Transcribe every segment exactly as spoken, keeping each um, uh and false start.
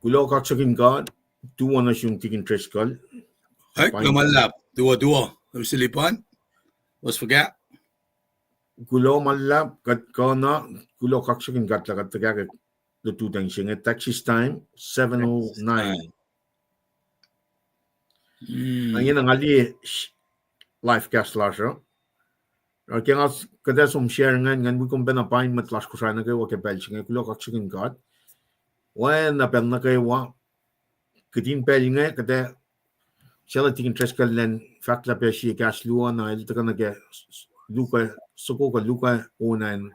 Kuloh kaksakihn God, tuwo nuh sum Tikin Driscoll. Ac, kuloh ma luhlahp, tuwo, tuwo, Mister Lipan. Los fuhkah? Kuloh ma luhlahp, kuht kuh na, kuloh kaksakihn God lah kuht tuhkahkwack lututacng se inge, Texas time, seven oh nine. Na ingena nga liye live cast lasr uh. Ke nga kuht ac som share ingacn, ngan wi kom pacna paing mwet lasr Kosrae nuh kwewa ke pacl se inge, kuloh kaksakihn God. Oacna pacl nuh kwewa, kihtin pacl inge kuht ac sel Tikin Driscoll elan fahk lah pac sie kahs luo na el tuhkuh nuh ke Luke, soko kuh Luke onan.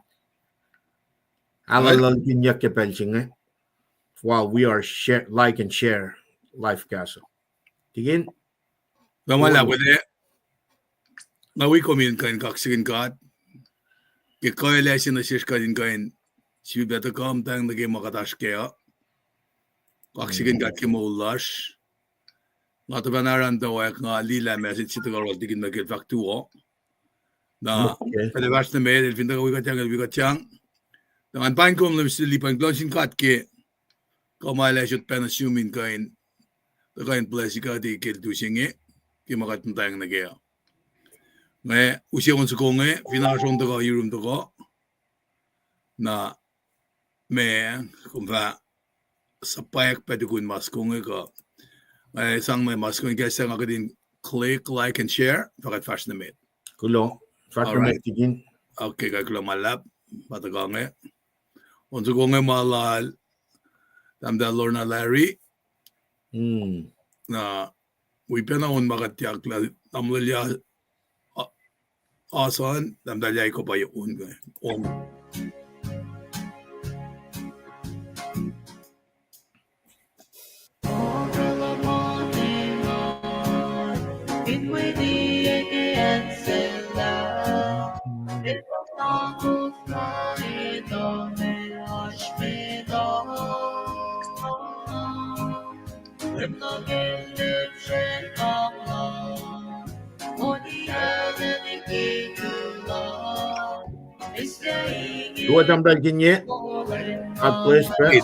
Ahlalahlkinyuck ke pacl se inge while we are share, like and share live cast. Tikin? Kuloh ma luhlahp, nga wi kom in kuh in kaksakihn God ke kuh el ase nuh sesr kuht in kuh in sifilpac tuhkuh muhtweng nuh ke ma kuht oasr kac uh. Kaksakihn God ke moul lasr. Nga tuhfahna arulacna tuh nga liye lah message se tuhkuh lal Tikin nuh ke el fahk tuwo. Na, kuht ac fahsr nuh met, el fin tuhkuh wi kuhtyang, el wi kuhtyang. Na ngan paing kom lah Mister Lipan, kuloh sin God ke kuh ma el ac sot pacna sum in kuh in, tuhkuh in bless kuht ke lutu se inge, ke ma kuht muhtweng nuh kac uh. Nga use on soko inge, fin oasr on tuhkuh yurum tuhkuh, na ma kom fah suhpwacyack pac tukun ma soko inge kuh, nga sang na ma soko inge kahs se nga kuht in click, like and share, fah kuht fahsr nuh met. Kuloh, fahsr nuh met Tikin. Okay, kuloh ma luhlahp, ma tuhkuh inge. On soko inge ma lal Tahmtahel Lorna Larry. Na wi pacna on ma kuht yaklah, Tamuhlwel Asan, Tahmtahel Yaiko pa on, on. Tuwo Tahmtahel Kinye, God bless pac.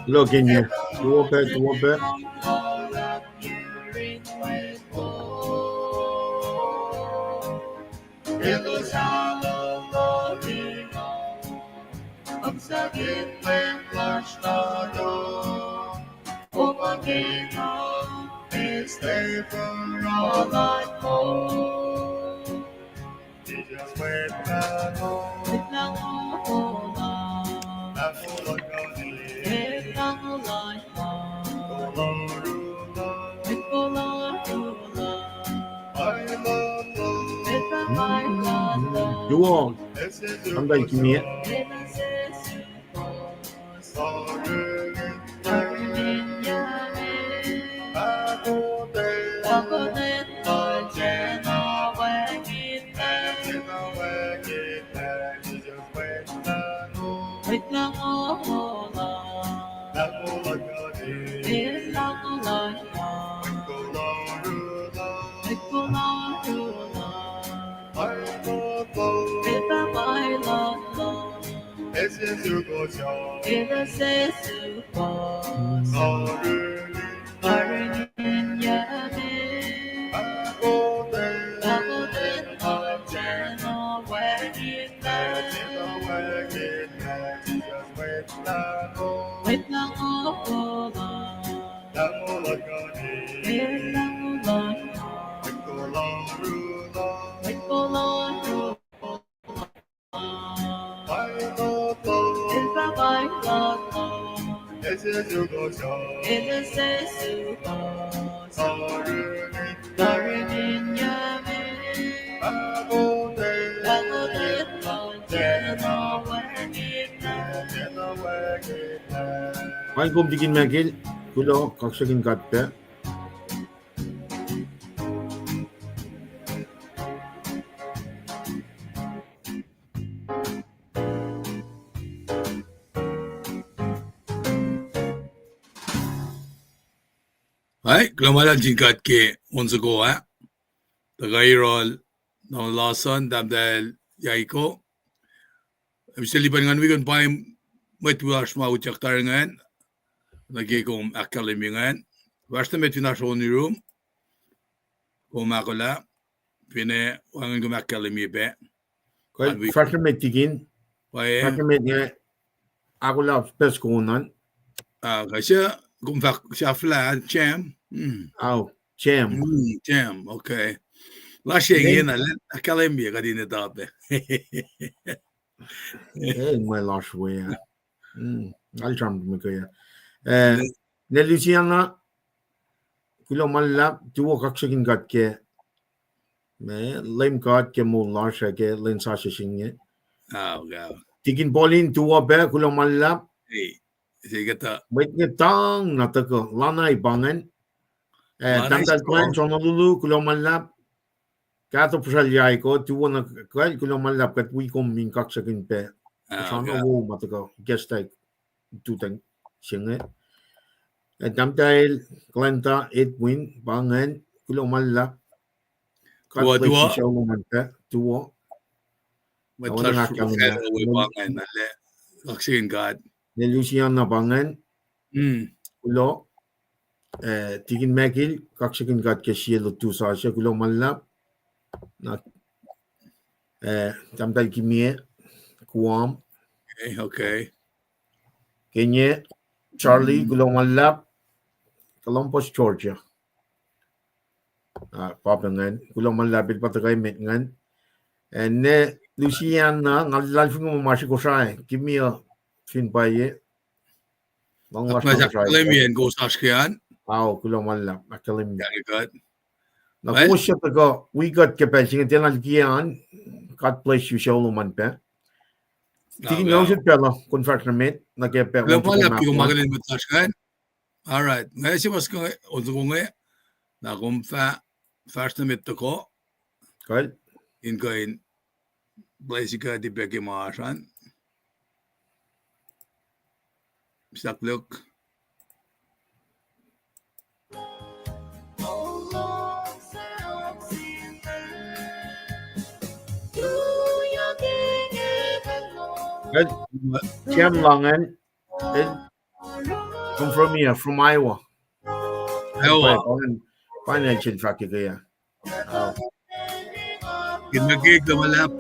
Kuloh Kinye, tuwo pac, tuwo pac. Tuwo, Tahmtahel Kinye. Ese sukohsohk. Ese sukohsohk. Arulin. Arulin yame. Akote. Akote. Acna wacngihn. Acna wacngihn. Mwet lahngo. Mwet lahngo. Lahngo luhn God. Mwet lahngo luhn God. Mwet kol oaru. Mwet kol oaru. Paing kom Tikin Michael, kuloh, kaksakihn God pac. Ai, kuloh ma luhlahp sin God ke on soko ah. Tuhkuh Yohrohl, Tamuhlwel Lawson, Tahmtahel Yaiko. Mihsenge luhpan ngan wi kom paing mwet wiyacsr ma utyak tari ingacn, nuh ke kom ahkkahlwemye ingacn. Fahsr nuh met fin oasr on room, kom ahkolah, finne wacngihn kom ahkkahlwemye pac. Fahsr nuh met Tikin. Pwacye. Fahsr nuh met inge, ahkolah pac soko an. Ah, kuh se, kom fahk sahflah, Jam. Hmm. Oh, Jam. Hmm, Jam, okay. Lasr inge na, ahkkahlwemye kuht in etuh pac. Eh, mwe lasr we ah. Hmm, alsram me ke ah. Eh, ne Louisiana, kuloh ma luhlahp, tuwo, kaksakihn God ke, ma, Leum God ke moul lasr ac ke lwen sasuc se inge. Tikin Pauline, tuwo pac, kuloh ma luhlahp. Mwet inge tang na tuhkuh, Lanai pa ingacn. Eh, Tahmtahel Brian, John Olulu, kuloh ma luhlahp. Kahto Puhsral Yaiko, tuwo na kacl, kuloh ma luhlahp, kuht wi kom in kaksakihn pac. Puhsra na wo ma tuhkuh, guest ac tutan se inge. Eh, Tahmtahel Glenda Edwin pa ingacn, kuloh ma luhlahp. God bless you, sucu lom an pac, tuwo. Mwet lasr pa ingacn, kaksakihn God. Ne Louisiana pa ingacn, kuloh. Eh, Tikin Michael, kaksakihn God ke sie lutu sasuc, kuloh ma luhlahp. Na, eh, Tahmtahel Kimie, Guam. Kenye Charlie, kuloh ma luhlahp, Columbus, Georgia. Ah, pa pac ingacn, kuloh ma luhlahp, el pa tuhkuh met ingacn. Eh, ne Louisiana, nga luhlahlfongi muh ma srihk Kosrae, Kimie, fin pwacye. Ahkkahlwemye in kowos oasr ke an. Ao, kuloh ma luhlahp, ahkkahlwemye. Na kowos suc tuhkuh wi kuht ke pacl se inge tiacna liki an, God bless you, sucu lom an pac. Tikin, nga usot pacl uh, kom fahsr nuh met, nuh ke pacl. Kuloh ma luhlahp, kom akihlen mwet lasr ingacn. All right, nga se mas kuh on soko inge, na kom fah, fahsr nuh met tuhkuh. Kal. In kuh in bless kuht pac ke ma oasr an. Misak luk. Jam Langan, el confirm here from Iowa. Iowa. Pain el sel fahk ke ya. In mekik the malap.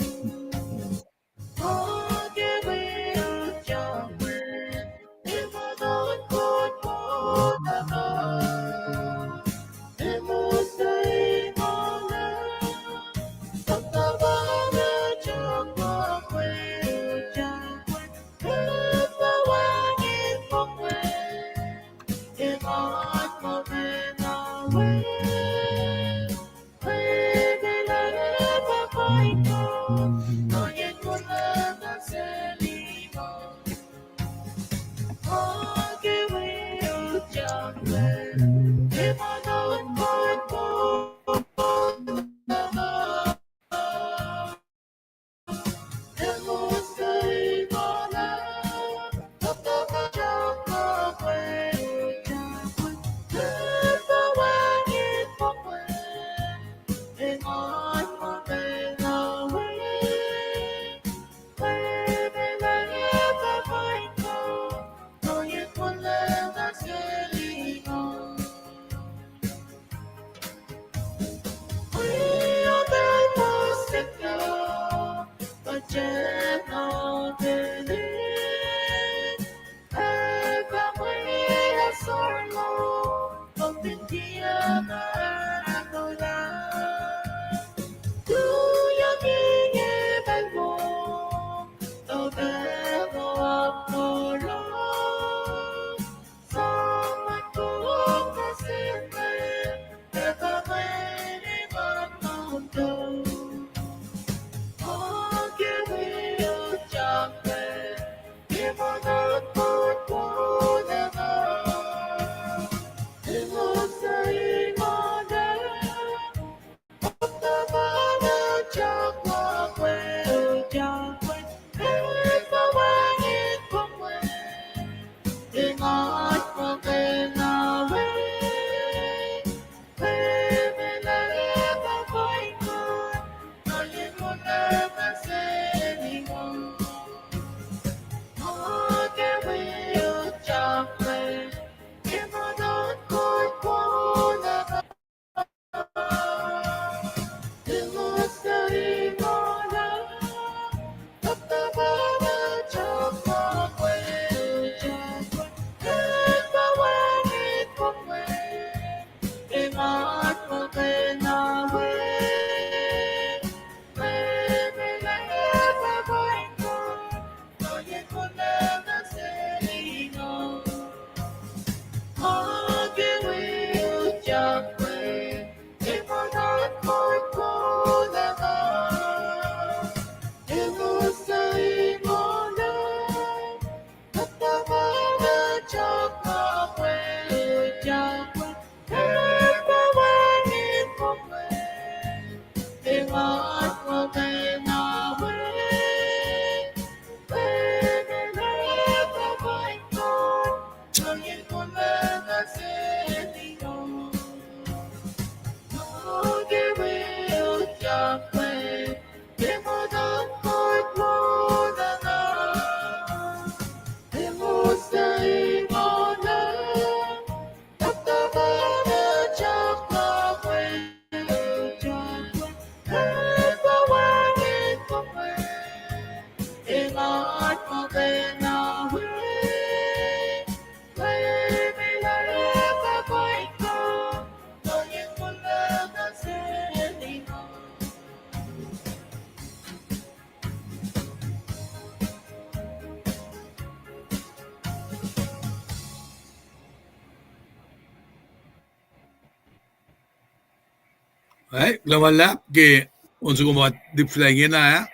Ac, kuloh ma luhlahp ke on soko ma tipflah ingena ah.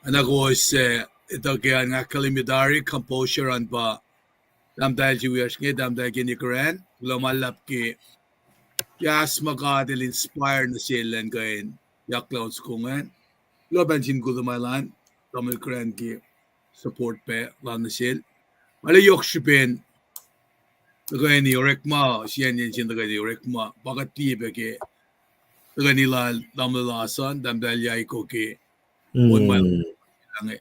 Ana kowos, eh, etuh ke an nga ahkkahlwemye tari composure an pa tahmtahel se wiyacsr inge, tahmtahel Kenny Grant. Kuloh ma luhlahp ke kahs ma God el inspire nuh sel elan kuh in yaklah on soko ingacn. Kuloh pacl sin kuloh ma elan, tamuhlwel Grant, ke support pac lal nuh sel. Arlac yohk srihpen tuhkweni orekma, siyacnyacn sin tuhkweni orekma, pa kuht liye pac ke tuhkweni lal tamuhlwel Asan, tahmtahel Yaiko ke on ma inge.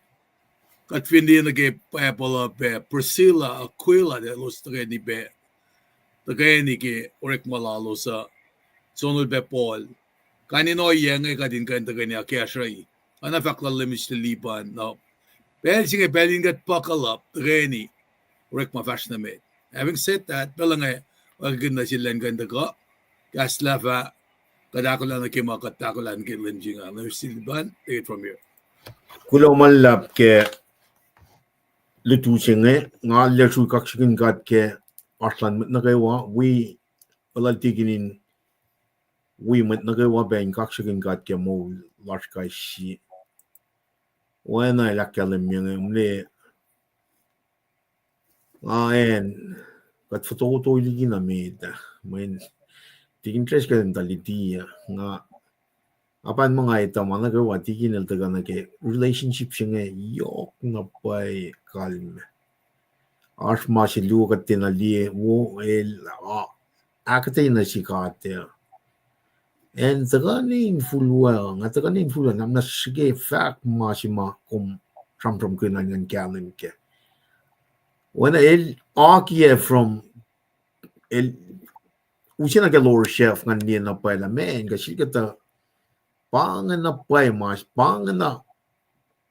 Kuht fin liye nuh ke Bible uh pac Priscilla, Aquila, elos tuhkweni pac, tuhkweni ke orekma lalos uh, sonol pac Paul. Kain in ohiyac inge kuht in kuh in tuhkweni akacsruhi. Oacna fahk lal Lemis Liliban, na pacl se inge pacl in kuht buckle up tuhkweni orekma fahsr nuh met. Having said that, pacl inge, oacna ke kuht nuh sel elan kuh in tuhkuh, kahs lahfah, kuht ahkolah nuh ke ma kuht ahkolah nuh ke Lemis inge, Lemis Liliban, take it from here. Kuloh ma luhlahp ke lutu se inge, nga lwelah srui kaksakihn God ke oasr lun mwet nuh kwewa, wi, puhla tikin in, wi mwet nuh kwewa pac in kaksakihn God ke moul lasr kais sie. Oacna el ahkkahlwemye inge, mle, nga acn, kuht fototo liki na met ah, mweyen tikin Driscoll in tuh liti ah, nga, apan ma nga etuh ma nuh kwewa tikin el tuhkuh nuh ke relationship se inge yohk na pwacye kalmac. Oasr ma se luo kuht tiacna liye wo el, ah, ahkuhtweyac nuh sin God ah. Acn tuhkuh ne infulwacng, nga tuhkuh ne infulwacng, na muhna srihke fahk ma se ma kom sramsramkihn an ngan kahlwem kac. Oacna el akiyac from, el use nuh ke lower shelf ngan liye na pwacye lah, man, kuh srihke tuh pa inge na pwacye ma, pa inge na,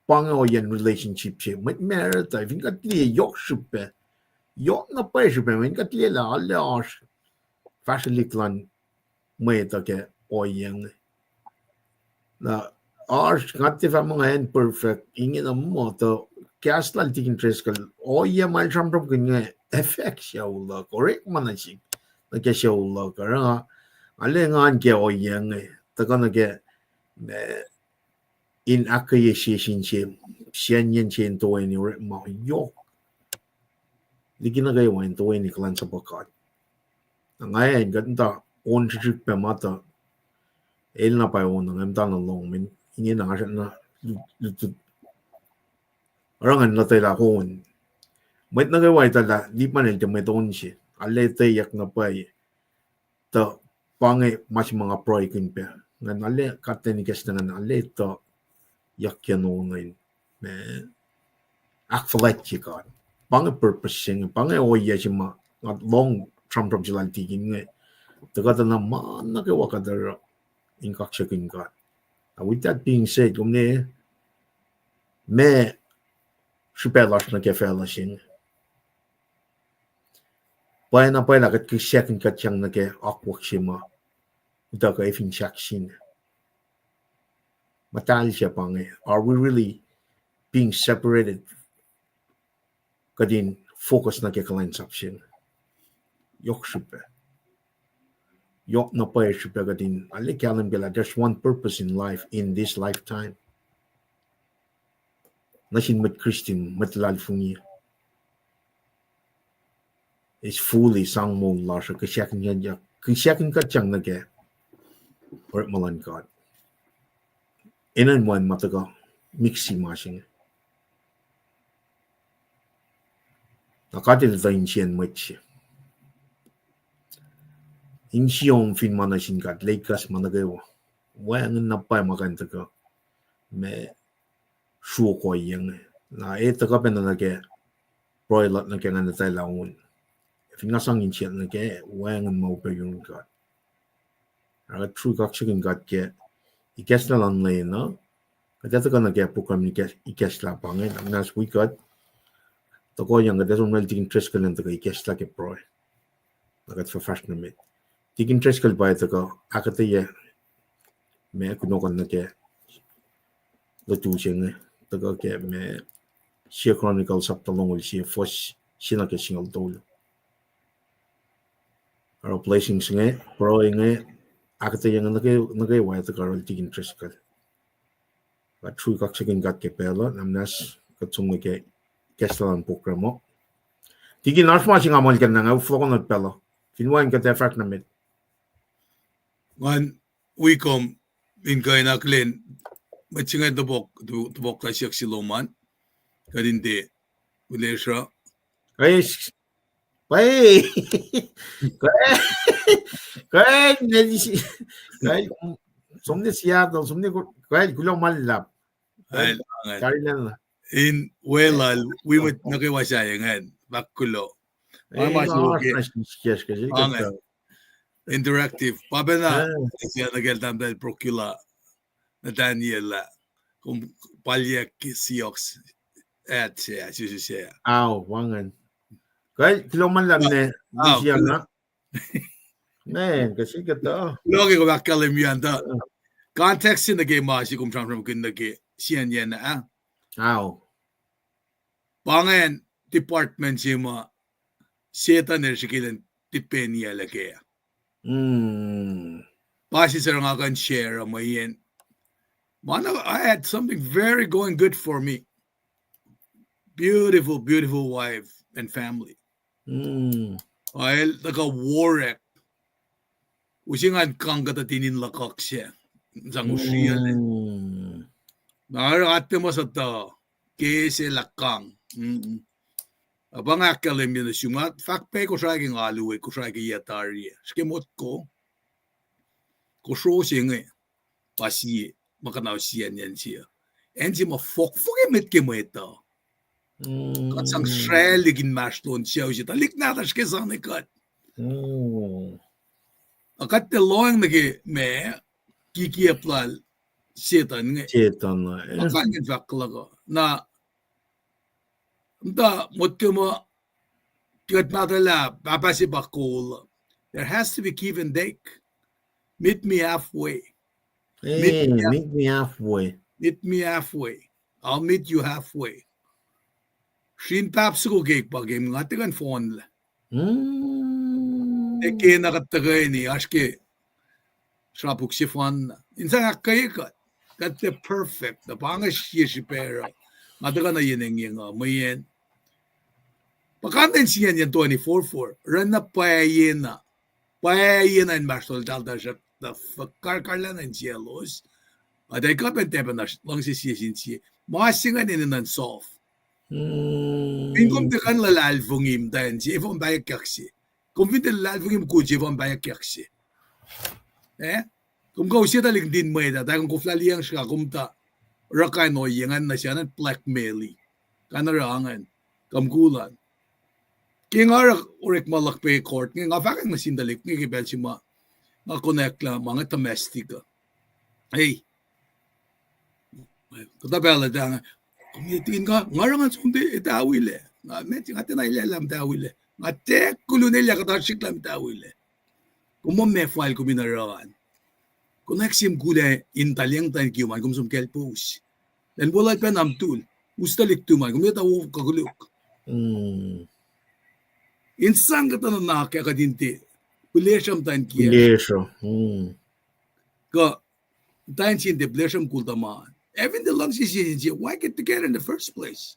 pa inge ohiyacn relationship se mwet married ah, fin kuht liye yohk srihpac, yohk na pwacye srihpac, mweyen kuht liye lah arlac oasr fahsrwelihk luhn mwet uh ke ohiyac inge. Na oasr, nga tiac fahk muh nga acn perfect, ingena muh tuh kahs lal Tikin Driscoll, ohiyac ma el sramsramkihn inge affect sucu luhk, orekma nuh sihk, nuh ke sucu luhk, oruh nga, nga lwen ngan ke ohiyac inge, tuhkuh nuh ke, ma, in ahkkweye sie sin sie, sienyacn sie in toeni orekma yohk liki nuh kwewa in toeni kuhlwacnsapuh God. Na nga acn kuht muhta on srihsrihk pac ma tuh, el na pwacye on, nga muhta nuh lohm in, ingena nga srackna lutlut. Oruh ngan lotwelah on. Mwet nuh kwewa etuh lah Lipman el tiac mwet on se. Arlac etweyuck na pwacye tuh pa inge ma se ma nga pruhekihn pac. Ngan arlac, God teni kahs na ngan arlac etuh, yakyan on in, ma, ahkfuhlwactye God. Pa inge purpose se inge, pa inge ohiyac se ma nga lohng sramsram se lal Tikin inge. Tuh kuht enenuh ma nuh kwewa kuht oruh in kaksakihn God. Now, with that being said, kom ne, ma, srihpac lasr nuh ke facluh se inge, pwacyena pwacye lah kuht kihsackuhnkuht sang nuh ke akwuck se ma utuckuh efin sahk sin. Muhtahl se pa inge, are we really being separated? Kuht in focus nuh ke kuhlwacnsap se inge. Yohk srihpac. Yohk na pwacye srihpac kuht in arlac kahlwem ke lah there's one purpose in life, in this lifetime. Nuh sin mwet Christian, mwet luhlahlfongi, is fully sang moul lasr uh, kihsackuhnkuht sang nuh ke orekma luhn God. Enenuh in ma tuhkuh miksi ma se inge. Na God El etuh insiyacn mwet se. Insiyom fin ma nuh sin God, lekas ma nuh kwewa. Wacngihn na pwacye ma kuh in tuhkuh, ma, sruok ohiyac inge. Na e tuhkuh pacna nuh ke pruhe luhk nuh ke ngan etwaclah on. Fin nga sang insiyacl nuh ke, wacngihn ma upac yurin God. Ac kuht truly kaksakihn God ke ikacslah luhn lwen uh. Kuht ac tuhkuh nuh ke program in ikacslah pa inge, na muhnahs wi kuht, tohkohyang kuht ac som lal Tikin Driscoll in tuhkuh ikacslah ke pruhe. Na kuht fah fahsr nuh met. Tikin Driscoll pa el tuhkuh ahkuhtweyac, ma, kunohkohn nuh ke lutu se inge, tuhkuh ke, ma, Sie Chronicles sapta longoul sie, fuhs sie nuh ke singucul tolu. Oruh blessings inge, pruhe inge, ahkuhtweyac inge nuh ke, nuh kwewa tuhkuh oruh Tikin Driscoll. Kuht truly kaksakihn God ke pacl uh, na muhnahs kuht som nuh ke ikacslah luhn program uh. Tikin, oasr ma se nga muhlkuhnlah, nga fohlohkohnot pacl uh. Fin wacngihn kuht ac fahsr nuh met. Ngan wi kom in kuh in akihlen mwet se inge topuk, topuk lah siyuck se lom an. Kuht in tiac, Ulesra. Pwacye, pwacye, pwacye, som nuh Seattle, som nuh, pwacye, kuloh ma luhlahp. Pwacye, in weluhl wi mwet nuh kwewa sahyac ingacn, fahk kuloh. Interactive. Pa pacna, ah, nuh kacl tahmtahel Procula, Nathaniel ah, kom palyak ke Seahawks at se, se, se, se. Ao, wacngihn. Kuloh ma luhlahp ne, Luciana. Man, kuh sikuhtuh. Kuloh ke kom ahkkahlwemye an tuh. Context se nuh ke ma se kom sramsramkihn nuh ke siyacnyacn ah. Ao. Pa ingacn department se ma Setuhn el srihke elan tipeniyac lah kac. Pa se suc nga kuh in share uh mweyen, ma na, I had something very going good for me. Beautiful, beautiful wife and family. El tuhkuh Warwick. Use ngan kang kuhtuh tinin luhkuhk se, sang usriyac. Na oruh atmosphere tuh ke se lah kang. Pa nga ahkkahlwemye nuh sum, nga fahk pac Kosrae ke nga alu we, Kosrae ke yac tari ah. Srihke motko, kosro se inge pa sie, ma kuhnaus siyacnyacn se uh. Acn se ma fohkfohk emet ke mwet uh. Kuht sang sracl liki inmahsrlon sucu se, tuhlihk nahtuhsr ke sang kuht. Na kuht tiac lohacng nuh ke ma, kikiacp lal Setuhn inge. Setuhn, ma kalmacn fahk luhk uh. Na muhta, motko muh, kuht nahtuhlah pahpah se pa kol, there has to be give and take. Meet me halfway. Meet me halfway. Meet me halfway. I'll meet you halfway. Srin pahp soko keik pa ke nga tiac kuh in fohnlah. Tiac kena kuht tuhkweni, oasr ke srapuk sefanna in sang ahkkweye kuht. Kuht tiac perfect, na pa inge sie srihpac uh. Nga tuhkuh nuh yen engyeng uh, mweyen pa kain in sie an yen twenty-four four, oruh na pwacye na. Pwacye na inmahsrlol taltasrak, na fuhkah karkarlah na insiyaclos. Atac kuh pacna tiac pacna luhngse sie sin sie. Ma se ingacn enenuh in solve. Fin kom tiac kuh in luhlahlfongi muhtwacn se, efuh kom pahyuckyak se? Kom fin tiac luhlahlfongi mukul se, efuh kom pahyuckyak se? Eh? Kom kuh use tuhlihk nuhtin mwet ah, tuh kom koflah liyacacng srihk, kom tuh oruh kain ohiyac ingacn nuh se, an blackmail-i. Kain oruh ingacn. Kom kuh luhn Ke nga oruh orekma luhk pac court inge, nga fahkwack nuh sin tuhlihk inge ke pacl se ma nga konwacack lah ma inge domestic uh. Ei, kuhtuh pacl ah, kom etin nga, nga oruh ngan som tuh etawilac. Nga met, nga tiacna elyah lah muhtawilac. Nga tiac kolunellah kuhtuh srihk lah muhtawilac. Kom muh meac fal kom in oruh an. Konwacack sie mukul ac in tuhlihk tuh in kiom an, kom som kacl pous. Lwen wo lal pacna mutul, us tuhlihk tum an, kom etuh wo kuh koluk. In sang kuhtuh nuhnak ah kuht in tiac pihlesruh muhtwacn kiyacl. Kuh muhtwacn se in tiac pihlesruh mukul tuhma an. Ac fin tiac luhngse sie sin sie, why get together in the first place?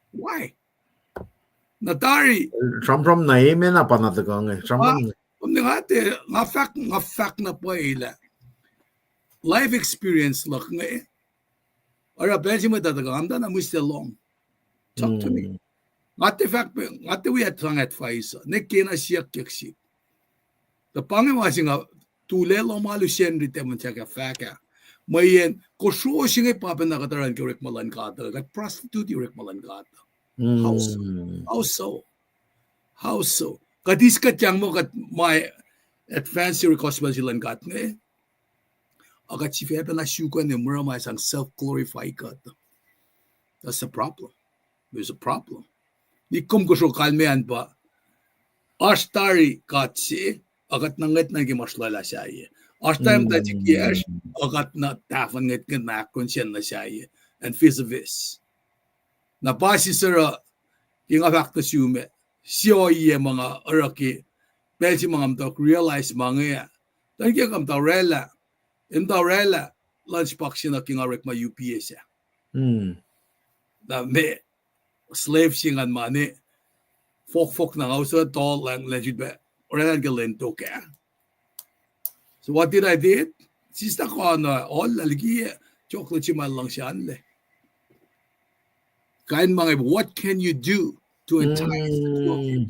Why? Na tari sramsram na emet na pa na tuhkuh inge. Sramsram na. Kom ne nga tiac, nga fahk, nga fahk na pwacye lah life experience luhk inge. Oruh pacl se mwet ah tuhkuh, nga muhta na mihs lohng. Talk to me. Nga tiac fahk pac, nga tiac wi sang advice uh, ne kena siyuckyuck sihk. Tuh pa inge ma se nga tulac lohm alu Sacnri tiac muh in sahk ah fahk ah. Mweyen kosro se inge pa pacna kuht oruh ke orekma luhn God uh, kuht prostitute orekma luhn God uh. How so? How so? How so? Kuht eis kuht yang muh kuht ma advance gospel se luhn God inge. Ac kuht sifacna pacna suk an mura ma sang self-glorify kuht. That's the problem. There's a problem. Nikom kosro kalmac an pa oasr tari God se, ac kuht na ngwet nuh ke ma sruhlwaclah sahyac. Oasr tari muhta tikiyacsr, ac kuht na tahfuhn ngwetngwet na ahkon sacn nuh sahyac. And vice versa. Na pa siseruh, ke nga fahk nuh sum ah, sie ohiyac ma nga oruh ke pacl se ma nga muhta realize ma inge ah. Tuh ke nga muhta orwaclah, muhta orwaclah lunchbox se nuh ke nga orekma U P S ah. Na me slave se ingacn ma ne fohkfohk na nga usot tol lang lwen sut pac orwaclah ke lwen tok ah. So what did I did? Sista Connor, ohllah liki chocolate se ma luhngse anlac. Kain ma inge, what can you do to entice the two of you?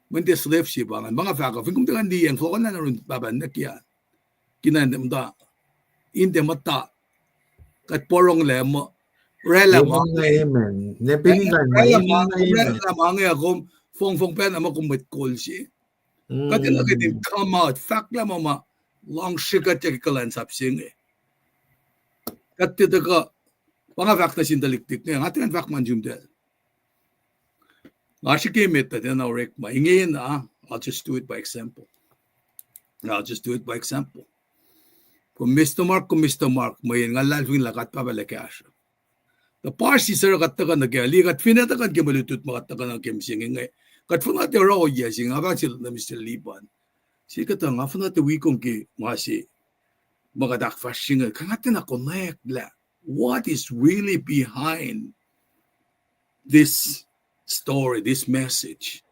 Mweyen tiac slave se pa ingacn, ma nga fahk uh, fin kom tiac kuh in liyacacng, fohlohkohnlah na run pahpah nwacklah. Kena in muhta, in tiac muhta, kuht porongolah muh, orwaclah ma inge, orwaclah ma inge, kom fongfong pacna muh kom mwet kol se. Kuht enenuh kuht in come out, fahklah ma ma luhngse kuht ke kuhlwacnsap se inge. Kuht tiac tuhkuh, pa nga fahk nuh sin tuhlihk inge, nga tiac kuh in fahk ma nuh sum tuh Nga srihke met tuh tiacna orekma ingena, I'll just do it by example. I'll just do it by example. Kom Mister Mark, kom Mister Mark, mweyen nga luhlahlfongi lah God Pahpah El ac kahsruh. Tuh pa sisor kuht tuhkuh nuh ke, liye kuht finne tuhkuh nuh ke mwe lutlut ma kuht tuhkuh nuh ke mihsenge inge. Kuht fuhnuh tiac oruh ohiyac se inge, nga fahk sel nuh Mister Liban. Sel kuhtuh nga fuhnuh tiac wi kom ke ma se ma kuht ahkfahsrye inge. Kuh nga tiacna konwacack lah what is really behind this story, this message.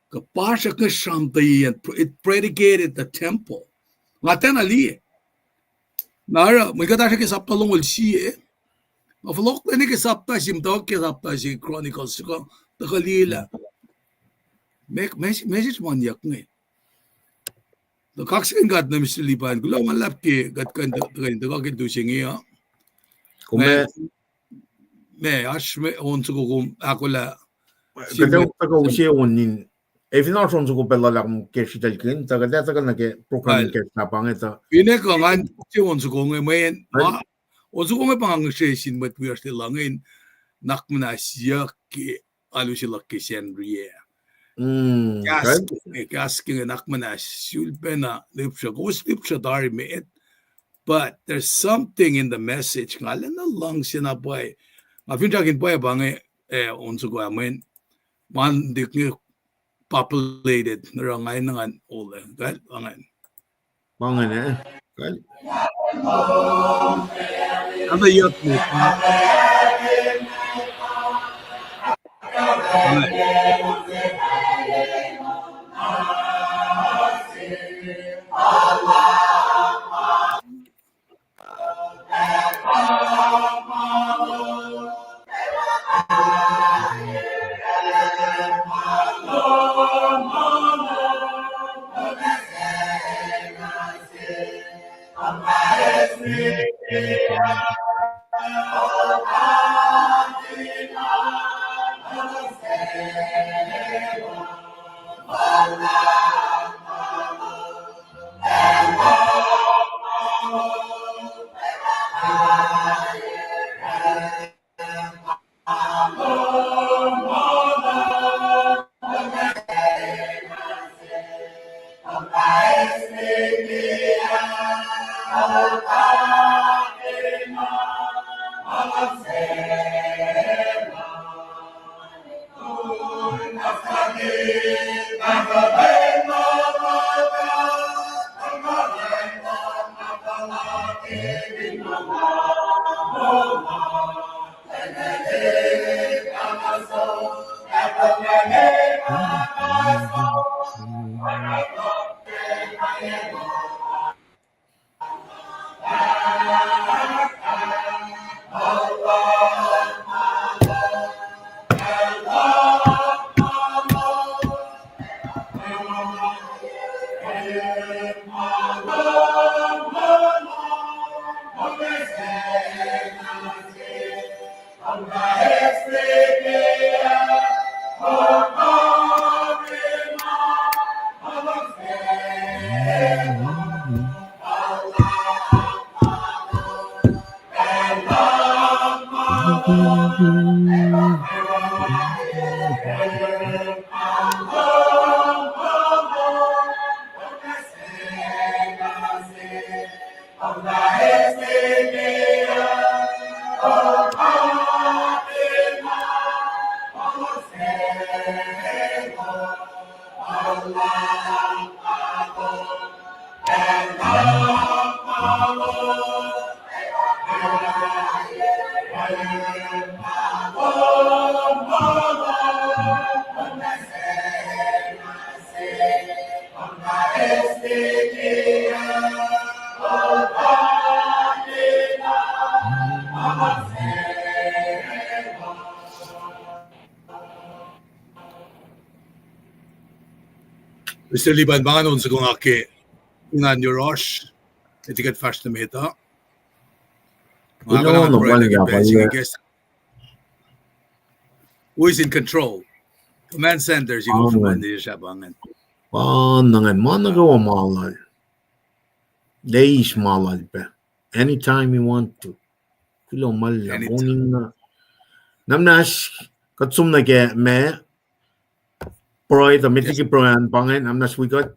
Kuh pa srack inge sramtweyac, it predicated the temple. Nga tiacna liye. Na oruh, mwe kuht ahsruh ke sapta longoul sie. Nga fohlohklac nuh ke sapta se, muhtwacwacack ke sapta se Chronicles, kuh tuhkuh liye lah message ma niyuck inge. Tuh kaksakihn God nuh Mister Liban, kuloh ma luhlahp ke kuht kuh in tuhkuh ke lutu se inge uh. Kom, ma oasr on soko kom ahkolah. Kuht tuhkuh use on in, ac fin oasr on soko pacl luhlahp ke sritaclkihn, tuh kuht ac tuhkuh nuh ke program ke sahp inge tuh. Finne kuh ngan se on soko inge mweyen on soko inge pa ngan ngihsre sin mwet wiyacsr luhngse in nakmuhna siyuck ke alu se luhk ke Sacnri ah. Mm, kahs, kahs ke inge, ahkmuhnahs, sulpacna lihpsre, kowos lihpsre tari met. But there's something in the message. Nga lana luhngse na pwacye. Nga finsrak in pwacye pa inge, eh, on soko ah mweyen ma nuhtin inge populated, na oruh nga enenuh in ola, kal, pa ingacn. Pa ingacn, eh? Kal. Ata yohk me pa. Mister Liban, pa ngan on soko nga ke, nga nuh yohrohsr, etika fahsr nuh met uh. Nga pa ngan pruhe nuh ke pacl se inge. Who is in control? Command centers, you go from the Shabangan. Pa ingacn, ma nuh kwewa ma lal. Eis ma lal pac. Anytime you want to. Kuloh ma luhlahp. Anytime. Namnash, kuht som nuh ke ma pruhe, tuh met liki pruhe an pa ingacn, namnash wi kuht.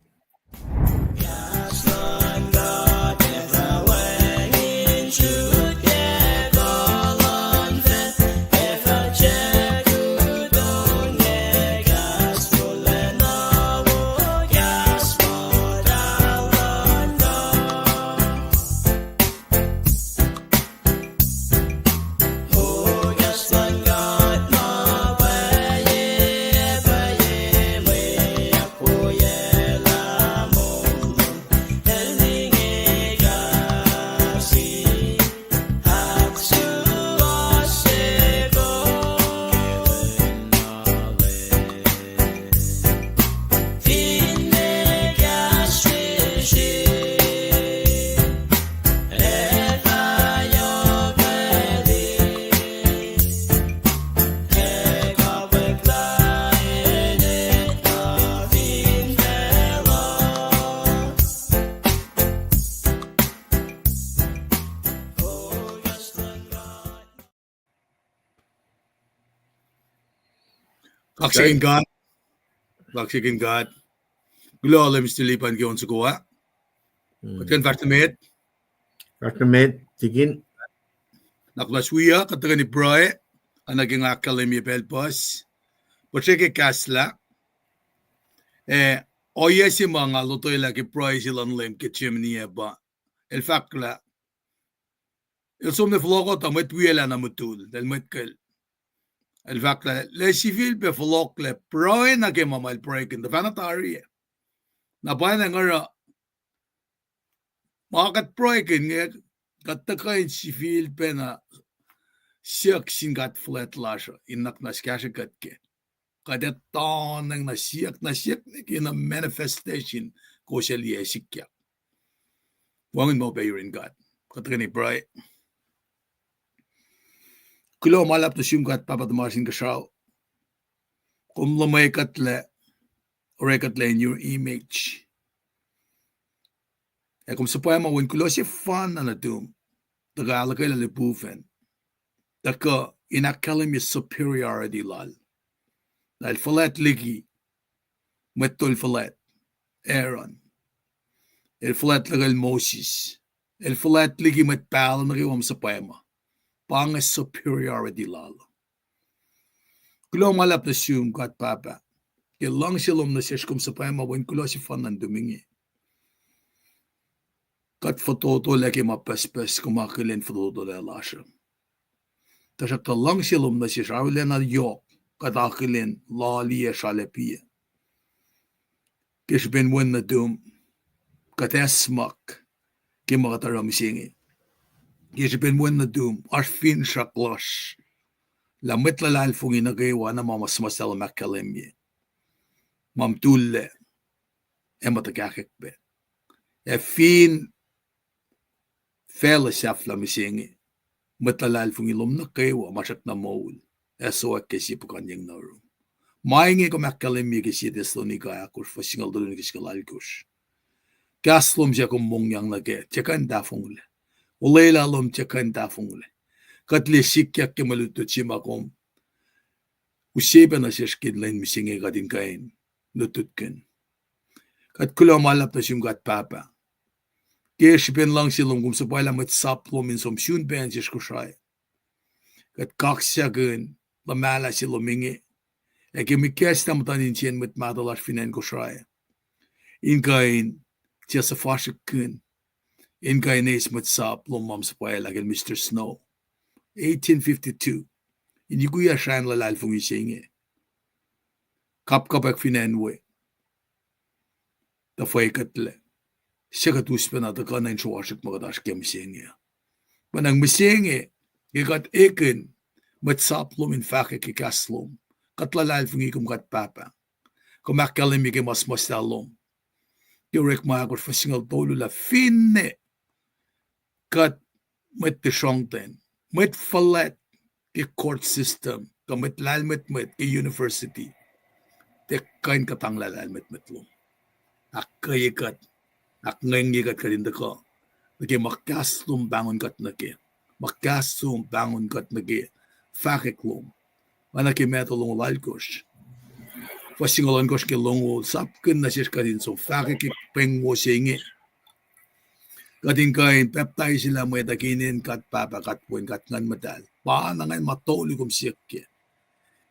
Kaksakihn God. Kaksakihn God. Kuloh Mister Lipan ke on soko ah. Kuht kuh in fahsr nuh met. Fahsr nuh met, Tikin. Na kuht wi uh, kuht tuhkweni pruhe, oacna ke nga ahkkahlwemye pacl puhs. Puhsreke kahslah. Eh, ohiyac se ma nga lotwelah ke pruhe se luhn Leum ke Germany ah pa, el fahk lah el som nuh fohlohkoh tuh mwet wiyacl ah na mutul, el mwet kacl. El fahk lah el sifilpac fohlohklac pruhe nuh ke ma ma el pruhekihn tuhfahna tari ah. Na pwacnwacng oruh ma kuht pruhekihn inge, kuht tuhkuh in sifilpacna siyuck sin God fuhlwact lasr uh in nuhnak muhnahs kahsrwe kuht kac. Kuht ac tonwacng na siyuck, na siyuck nuh ke na manifestation kowos ac liye ac sikyak. Wacngihn ma upac yurin God. Kuht tuhkweni pruhe. Kuloh ma luhlahp nuh sum God Pahpah tuhmasr Inkuhsrao. Kom luhmwe kuhtlac, orekuhtlac in your image. Ac kom suhpwacma wen kuloh sefanna nuhtum, tuhkuh ahluhkwelah lipufacn, tuhkuh in ahkkahlwemye superiority lal. Na el fuhlwact liki mwet tol fuhlwact, Aaron. El fuhlwact liki Moses. El fuhlwact liki mwet pahluh nuh kwewa ma suhpwacma. Pa inge superiority lal. Kuloh ma luhlahp nuh sum God Pahpah, ke luhngse lom nuh sesr kom suhpwacma wen kuloh sefanna nuhtum inge. Kuht fototolac ke ma pucspucs kom akihlen fototolac lasr uh. Tuhsruhktuh luhngse lom nuh sesr arulacna yohk kuht akihlen loaliyac sralacpiyac. Ke srihpen wen nuhtum, kuht acsmak ke ma kuht oruh mihsenge. Ke srihpen wen nuhtum, oasr finsrak lasr lah mwet luhlahlfongi nuh kwewa na ma suhmuhslah lom ahkkahlwemye, ma mtullac, ac ma tuhkahkwack pac. Ac fin facluh sahflah mihsenge, mwet luhlahlfongi lom nuh kwewa ma srackna moul ac sowack ke sie puhkuhnyeng nuh orum. Ma inge kom ahkkahlwemye ke sie Thessalonica ahkosr, fuhs singucul tolu nuh ke singucul alkosr. Kahs lom sac kom mongyang nuh kac, tiac kuh in tahfonglac. Olwelah lom tiac kuh in tahfonglac. Kuht liye sikyak ke mwe lutlut se ma kom use pac nuh sesr ke lwen mihsenge kuht in kuh in lutlutkihn. Kuht kuloh ma luhlahp nuh sum God Pahpah, ke srihpen luhngse lom kom suhpwaclah mwet sap lom in som sun pacl nuh sesr Kosrae. Kuht kaksakihn luhmahlah se lom inge, ac ke mwe kahs na muhtuhn insiyacn mwet mahtuh lasr fin acn Kosrae, in kuh in tiac suhfasrihkkihn, in kuh in eis mwet sap lom ma suhpwaclah ke Mister Snow, eighteen fifty-two, in yukiyac sracn luhlahlfongi se inge. Kapkapwack fin acn we, tuh fwekuhtlac, se kuht us pacna tuhkuh nuh in sruasrihk ma kuht oasr ke mihsenge. Pwacnwacng mihsenge, ke kuht ekihn mwet sap lom in fahkwack ke kahs lom, kuht luhlahlfongi kom God Pahpah. Kom ahkkahlwemye ke ma suhmuhslah lom ke Orekma ahkosr fuhs singucul tolu lah finne kuht mwet tisrohngten, mwet fuhlwact ke court system, kuh mwet lahlmwetmwet ke university, tiac kuh in kuhtanglah lahlmwetmwet lom. Ahkkweye kuht, ahkngwengye kuht, kuht in tuhkuh nuh ke ma kahs lom pahngon kuht nuh kac, ma kahs lom pahngon kuht nuh ke fahkwack lom. Oacna ke Matthew longoul alkosr, fuhs singucul ohnkohsr ke longoul, sapkihn nuh sesr kuht in som fahkwack ke pweng wo se inge. Kuht in kuh in pacptaiselah mwet uh ke inen God Pahpah, God Wen, God Nguhn Muhtahl. Pa na ingacn ma tolu kom siyuck kac.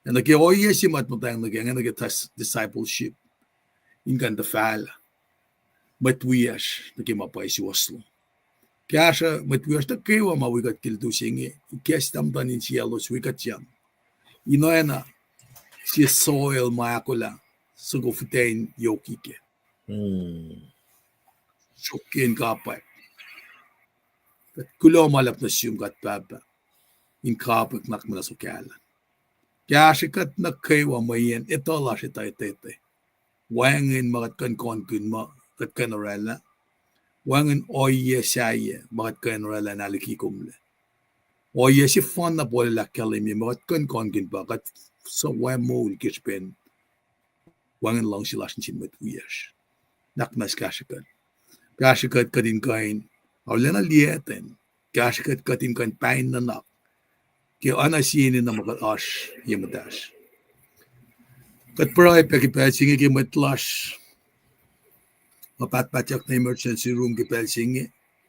Ac nuh ke ohiyac se ma kuht muhtweng nuh kac, ingena ke discipleship, in kuh in tuhfahlah mwet wiyacsr nuh ke ma pwacye suwohs lom. Kahsruh mwet wiyacsr nuh kwewa ma wi kuht ke lutu se inge, ikacslah muhtuhn insiyaclos wi kuhtyang in oacna sie soil ma ahkolah soko fihtac in yoki kac. Sruokyac in kapwack. Kuht kuloh ma luhlahp nuh sum God Pahpah in kapwack nuhnak muhnahs okahlah. Kahsrwe kuht nuh kwewa mweyen etuh lasr etuhetete. Wacngihn ma kuht kuh in konkihn muh kuht kuh in oraclah. Wacngihn ohiyac sahyac ma kuht kuh in oraclah in ahluhkwekomlac. Ohiyac sefanna Paul el ahkkahlwemye ma kuht kuh in konkihn pa kuht suc wacngihn moul ke srihpen wacngihn luhngse lasr nuh sin mwet wiyacsr. Nuhnak muhnahs kahsrwe kuht. Kahsrwe kuht, kuht in kuh in arulacna liyactwen. Kahsrwe kuht, kuht in kuh in pain nuhnak ke oacna sie enenuh ma kuht oasr ye muhtahsr. Kuht pruhe pac ke pacl se inge ke mwet lasr ma pahtpahtyak nuh emergency room ke pacl se inge.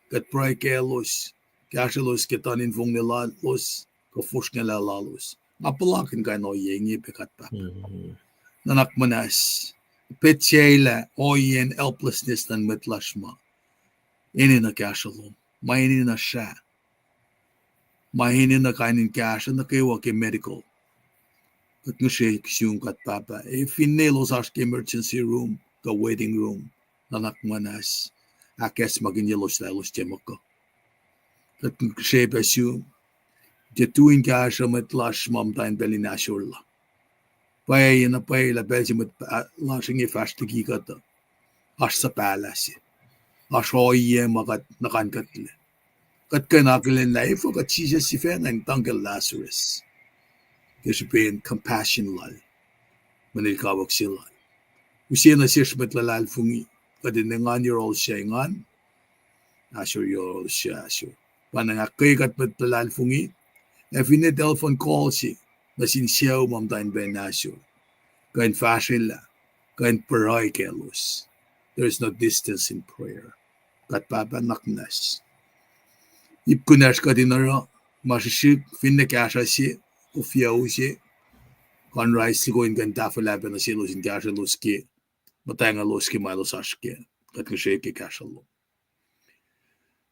Kuht pruhe kaclos, kahsrwelos ke tuh in fonglac lalos, kuh fosrngahlah lalos. Nga puhlakihn kain ohiyac inge pac kuht pahpah. Nuhnak muhnahs, petsacelah ohiyacn helplessness luhn mwet lasr ma enenuh kahsruh lom, ma enenuh srah, ma enenuh kain in kahsruh nuh kwewa ke medical. Kuht ngihsre sum kuht pahpah. Ac finne elos oasr ke emergency room kuh waiting room, nuhnak muhnahs, ahkacsmakihnyelos lah elos tiac muh kuh. Kuht ngihsre pac sum, tiac tu in kahsruh mwet lasr ma muhta in pacl in ahsor la. Pwacye na pwacye lah pacl se mwet lasr inge fahsr liki kuht uh, oasr suhpahlah se, oasr ohiyac ma kuht nuhkuhnkuhtlac. Kuht kuh in akihlen lah efuh kuht Jisus sifacna in tuhng kacl Lazarus ke srihpen compassion lal, mwe el kawuck se lal. Use nuh sesr mwet luhlahlfongi, kuht in engan yohrohl se engan, ahsor yohrohl se ahsor. Pa na ahkkweye kuht mwet luhlahlfongi, ac finne telephone call se nuh sin sucu ma muhta in pacl in ahsor, kuh in fahsrwelah, kuh in pruhe kaclos. There is no distance in prayer. Kuht pahpah nuhnak muhnahs, ip kunacsr kuht in oruh ma srihsrihk, finne kahsruh se, kofyac se, kuh in rise liki in kuh in tahfwelah pac nuh selos in kahsrwelos ke muhtwacngahlos ke ma elos oasr kac. Kuht ngihsre ke kahsruh lom.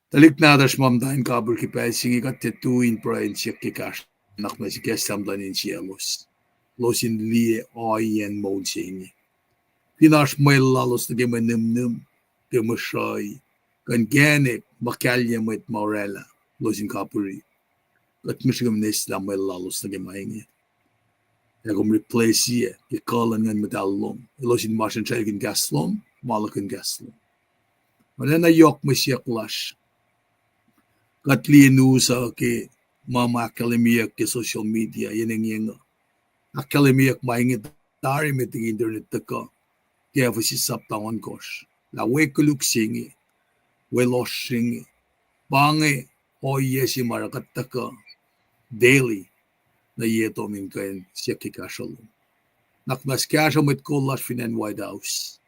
Tuhlihk nahtuhsr ma muhta in kapihr ke pacl se inge, kuht tiac tu in pruhe in siyuck ke kahsruh, nuhnak muhnahs ikacslah muhtuhn insiyaclos, elos in liye ohiyacn moul se inge. Fin oasr mwel lalos nuh ke mwe nihmnihm, ke mwe sruhi, kuh inkacnek ma kahlye mwet ma oraclah, elos in kapihr, kuht ngihsre kom in eislah mwel lalos nuh ke ma inge. Ac kom replace-i ke kuh luhn Nguhn Muhtahl lom, elos in masrinsraclkihn kahs lom, ma luhkihn kahs lom. Arulacna yohk mwe siyuck lasr. Kuht liye news uh ke ma ma ahkkahlwemyeyuck ke social media yen engyeng uh. Ahkkahlwemyeyuck ma inge tari met liki internet tuhkuh, ke Ephesus sapta ohnkohsr, lah we koluk se inge, we lohsr se inge, pa inge ohiyac se ma oruh kuht tuhkuh daily nuh ye tom in kuh in siyuck ke kahsruh lom. Nuhnak muhnahs kahsruh mwet kol lasr fin acn White House,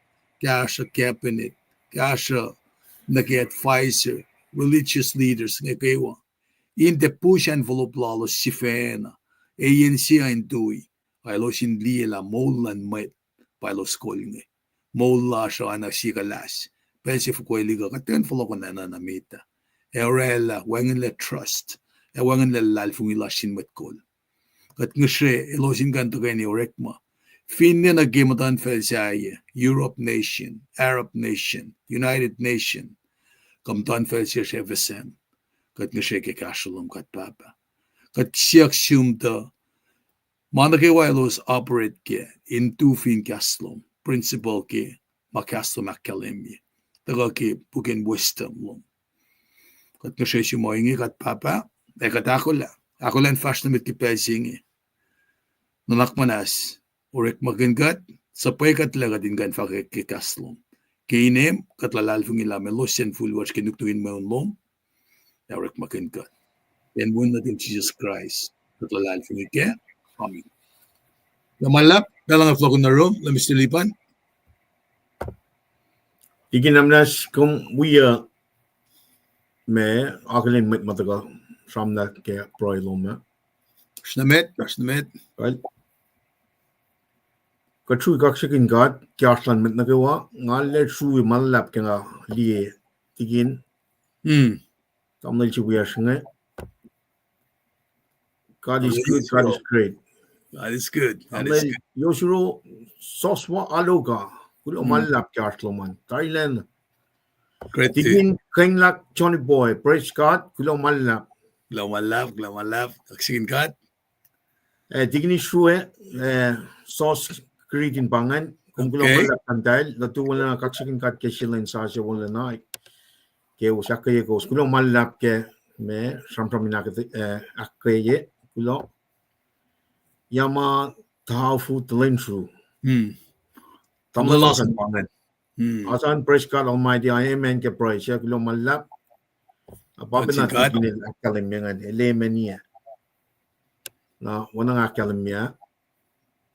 kahsruh cabinet, kahsruh nuh ke advisor, religious leaders inge kwewa, in tiac push acn fohlohk lalos sifacna, ac yen se uh in tui, ac elos in liye lah moul luhn mwet pa elos kol inge. Moul lasr uh oacna sie kuhlahs, pacl se fuhkwelik uh kuht tiac fohlohk oacna na met ah. Ac oraclah, wacngihnlac trust, ac wacngihnlac luhlahlfongi lasr sin mwet kol. Kuht ngihsre elos in kuh in tuhkweni orekma. Finne nuh ke muhtuhnfacl sahyac, Europe nation, Arab nation, United Nation, kuh muhtuhnfacl sesr F S M, kuht ngihsre ke kahsruh lom kuht pahpah. Kuht siyuck sum tuh ma nuh kwewa elos operate kac in tu fin kahs lom, principle ke ma kahs lom ahkkahlwemye, tuhkuh ke puk in wisdom lom. Kuht ngihsre sum ohinge kuht pahpah, ac kuht ahkolah, ahkolah in fahsr nuh met ke pacl se inge. Nuhnak muhnahs, orekmakihn kuht, suhpwekuhtlac kuht in kuh in fahkwack ke kahs lom. Ke inem kuht luhlahlfongi lah melosyacn fihl lasr ke nuknuk in mweun lom, ac orekmakihn kuht. Ke inen wen nuhtin Jisus Kraist kuht luhlahlfongi kac. Amen. Lah ma luhlahp, pacl nga fohlohkihn nuh yurum, lah Mister Lipan. Tikin, nuhnak muhnahs kom wi, uh, ma akihlen mwet ma tuhkuh sramna ke pruhe lom ah. Sna met, sna met. Well, kuht srui kaksakihn God ke oasr lun mwet nuh kwewa. Nga arlac srui ma luhlahp ke nga liye Tikin. Tamuhlwel se wiyacsr inge. God is good, God is great. Tamuhlwel Yosiro Soswa Aloka, kuloh ma luhlahp ke oasr lom an. Thailand. Tikin Keinlak Johnny Boy, praise God, kuloh ma luhlahp. Kuloh ma luhlahp, kuloh ma luhlahp, kaksakihn God. Eh, Tikin Israel, eh, Sos Kiritin pa ingacn, kom kuloh ma luhlahp tahmtahel, lutu wolacna, kaksakihn God ke sie lwen sasuc wolacna ke kowos ahkkweye kowos. Kuloh ma luhlahp ke ma sramsram in ahk-, eh, ahkkweye, kuloh. Yama Tafu Tulensru. Tamuhlwel Osan pa ingacn. Osan, praise God Almighty, amen ke praise, kuloh ma luhlahp. Pa pacna Tikin el ahkkahlwemye ingacn, el amen-i. Na oacna nga ahkkahlwemye,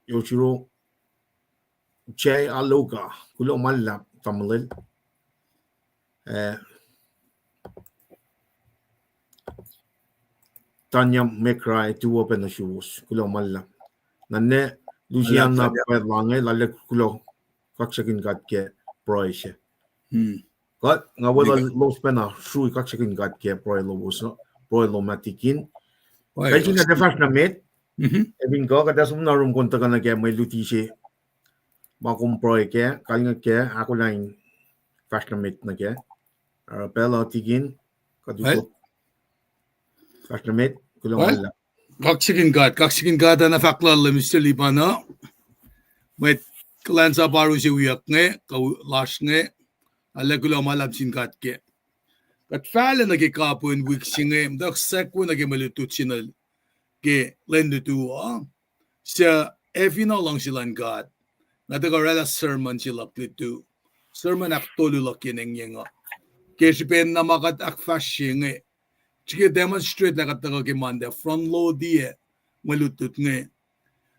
Yosiro, Jay Aloka, kuloh ma luhlahp tamuhlwel. Eh, Tanya Mekrai, tuwo pac nuh suwos, kuloh ma luhlahp. Na ne Louisiana pa lange, lal kuloh, kaksakihn God ke pruhe se. Kuht, nga weluhl lowos pacna srui kaksakihn God ke pruhe lowos, pruhe lom ah tikin. Kain sina tiac fahsr nuh met. Emin kuh kuht ac som na rum kon tuhkuh nuh ke mwe luti se ma kom pruhe kac, kalmac kac, ahkolah in fahsr nuh met nuh kac. Oruh pacl uh tikin, kuht u— fahsr nuh met, kuloh ma luhlahp. Kaksakihn God, kaksakihn God, na fahk lal Mister Liban uh. Mwet kuhlwacnsap oaru se wiyuck inge, kuh lasr inge, arlac kuloh ma luhlahp sin God kac. Kuht fahlac nuh ke kapihn wik se inge, muhta sackuh nuh ke mwe lutlut se nuh ke lwen lutu uh. Suc ac fin luhngse luhn God, nga tuhkuh oraclah sermon se luhk lutu. Sermon ahktolu luhk ke engyeng uh. Ke srihpen na ma kuht ahkfahsrye inge, srihke demonstrate lah kuht tuhkuh ke Monday, front load-i mwe lutlut inge.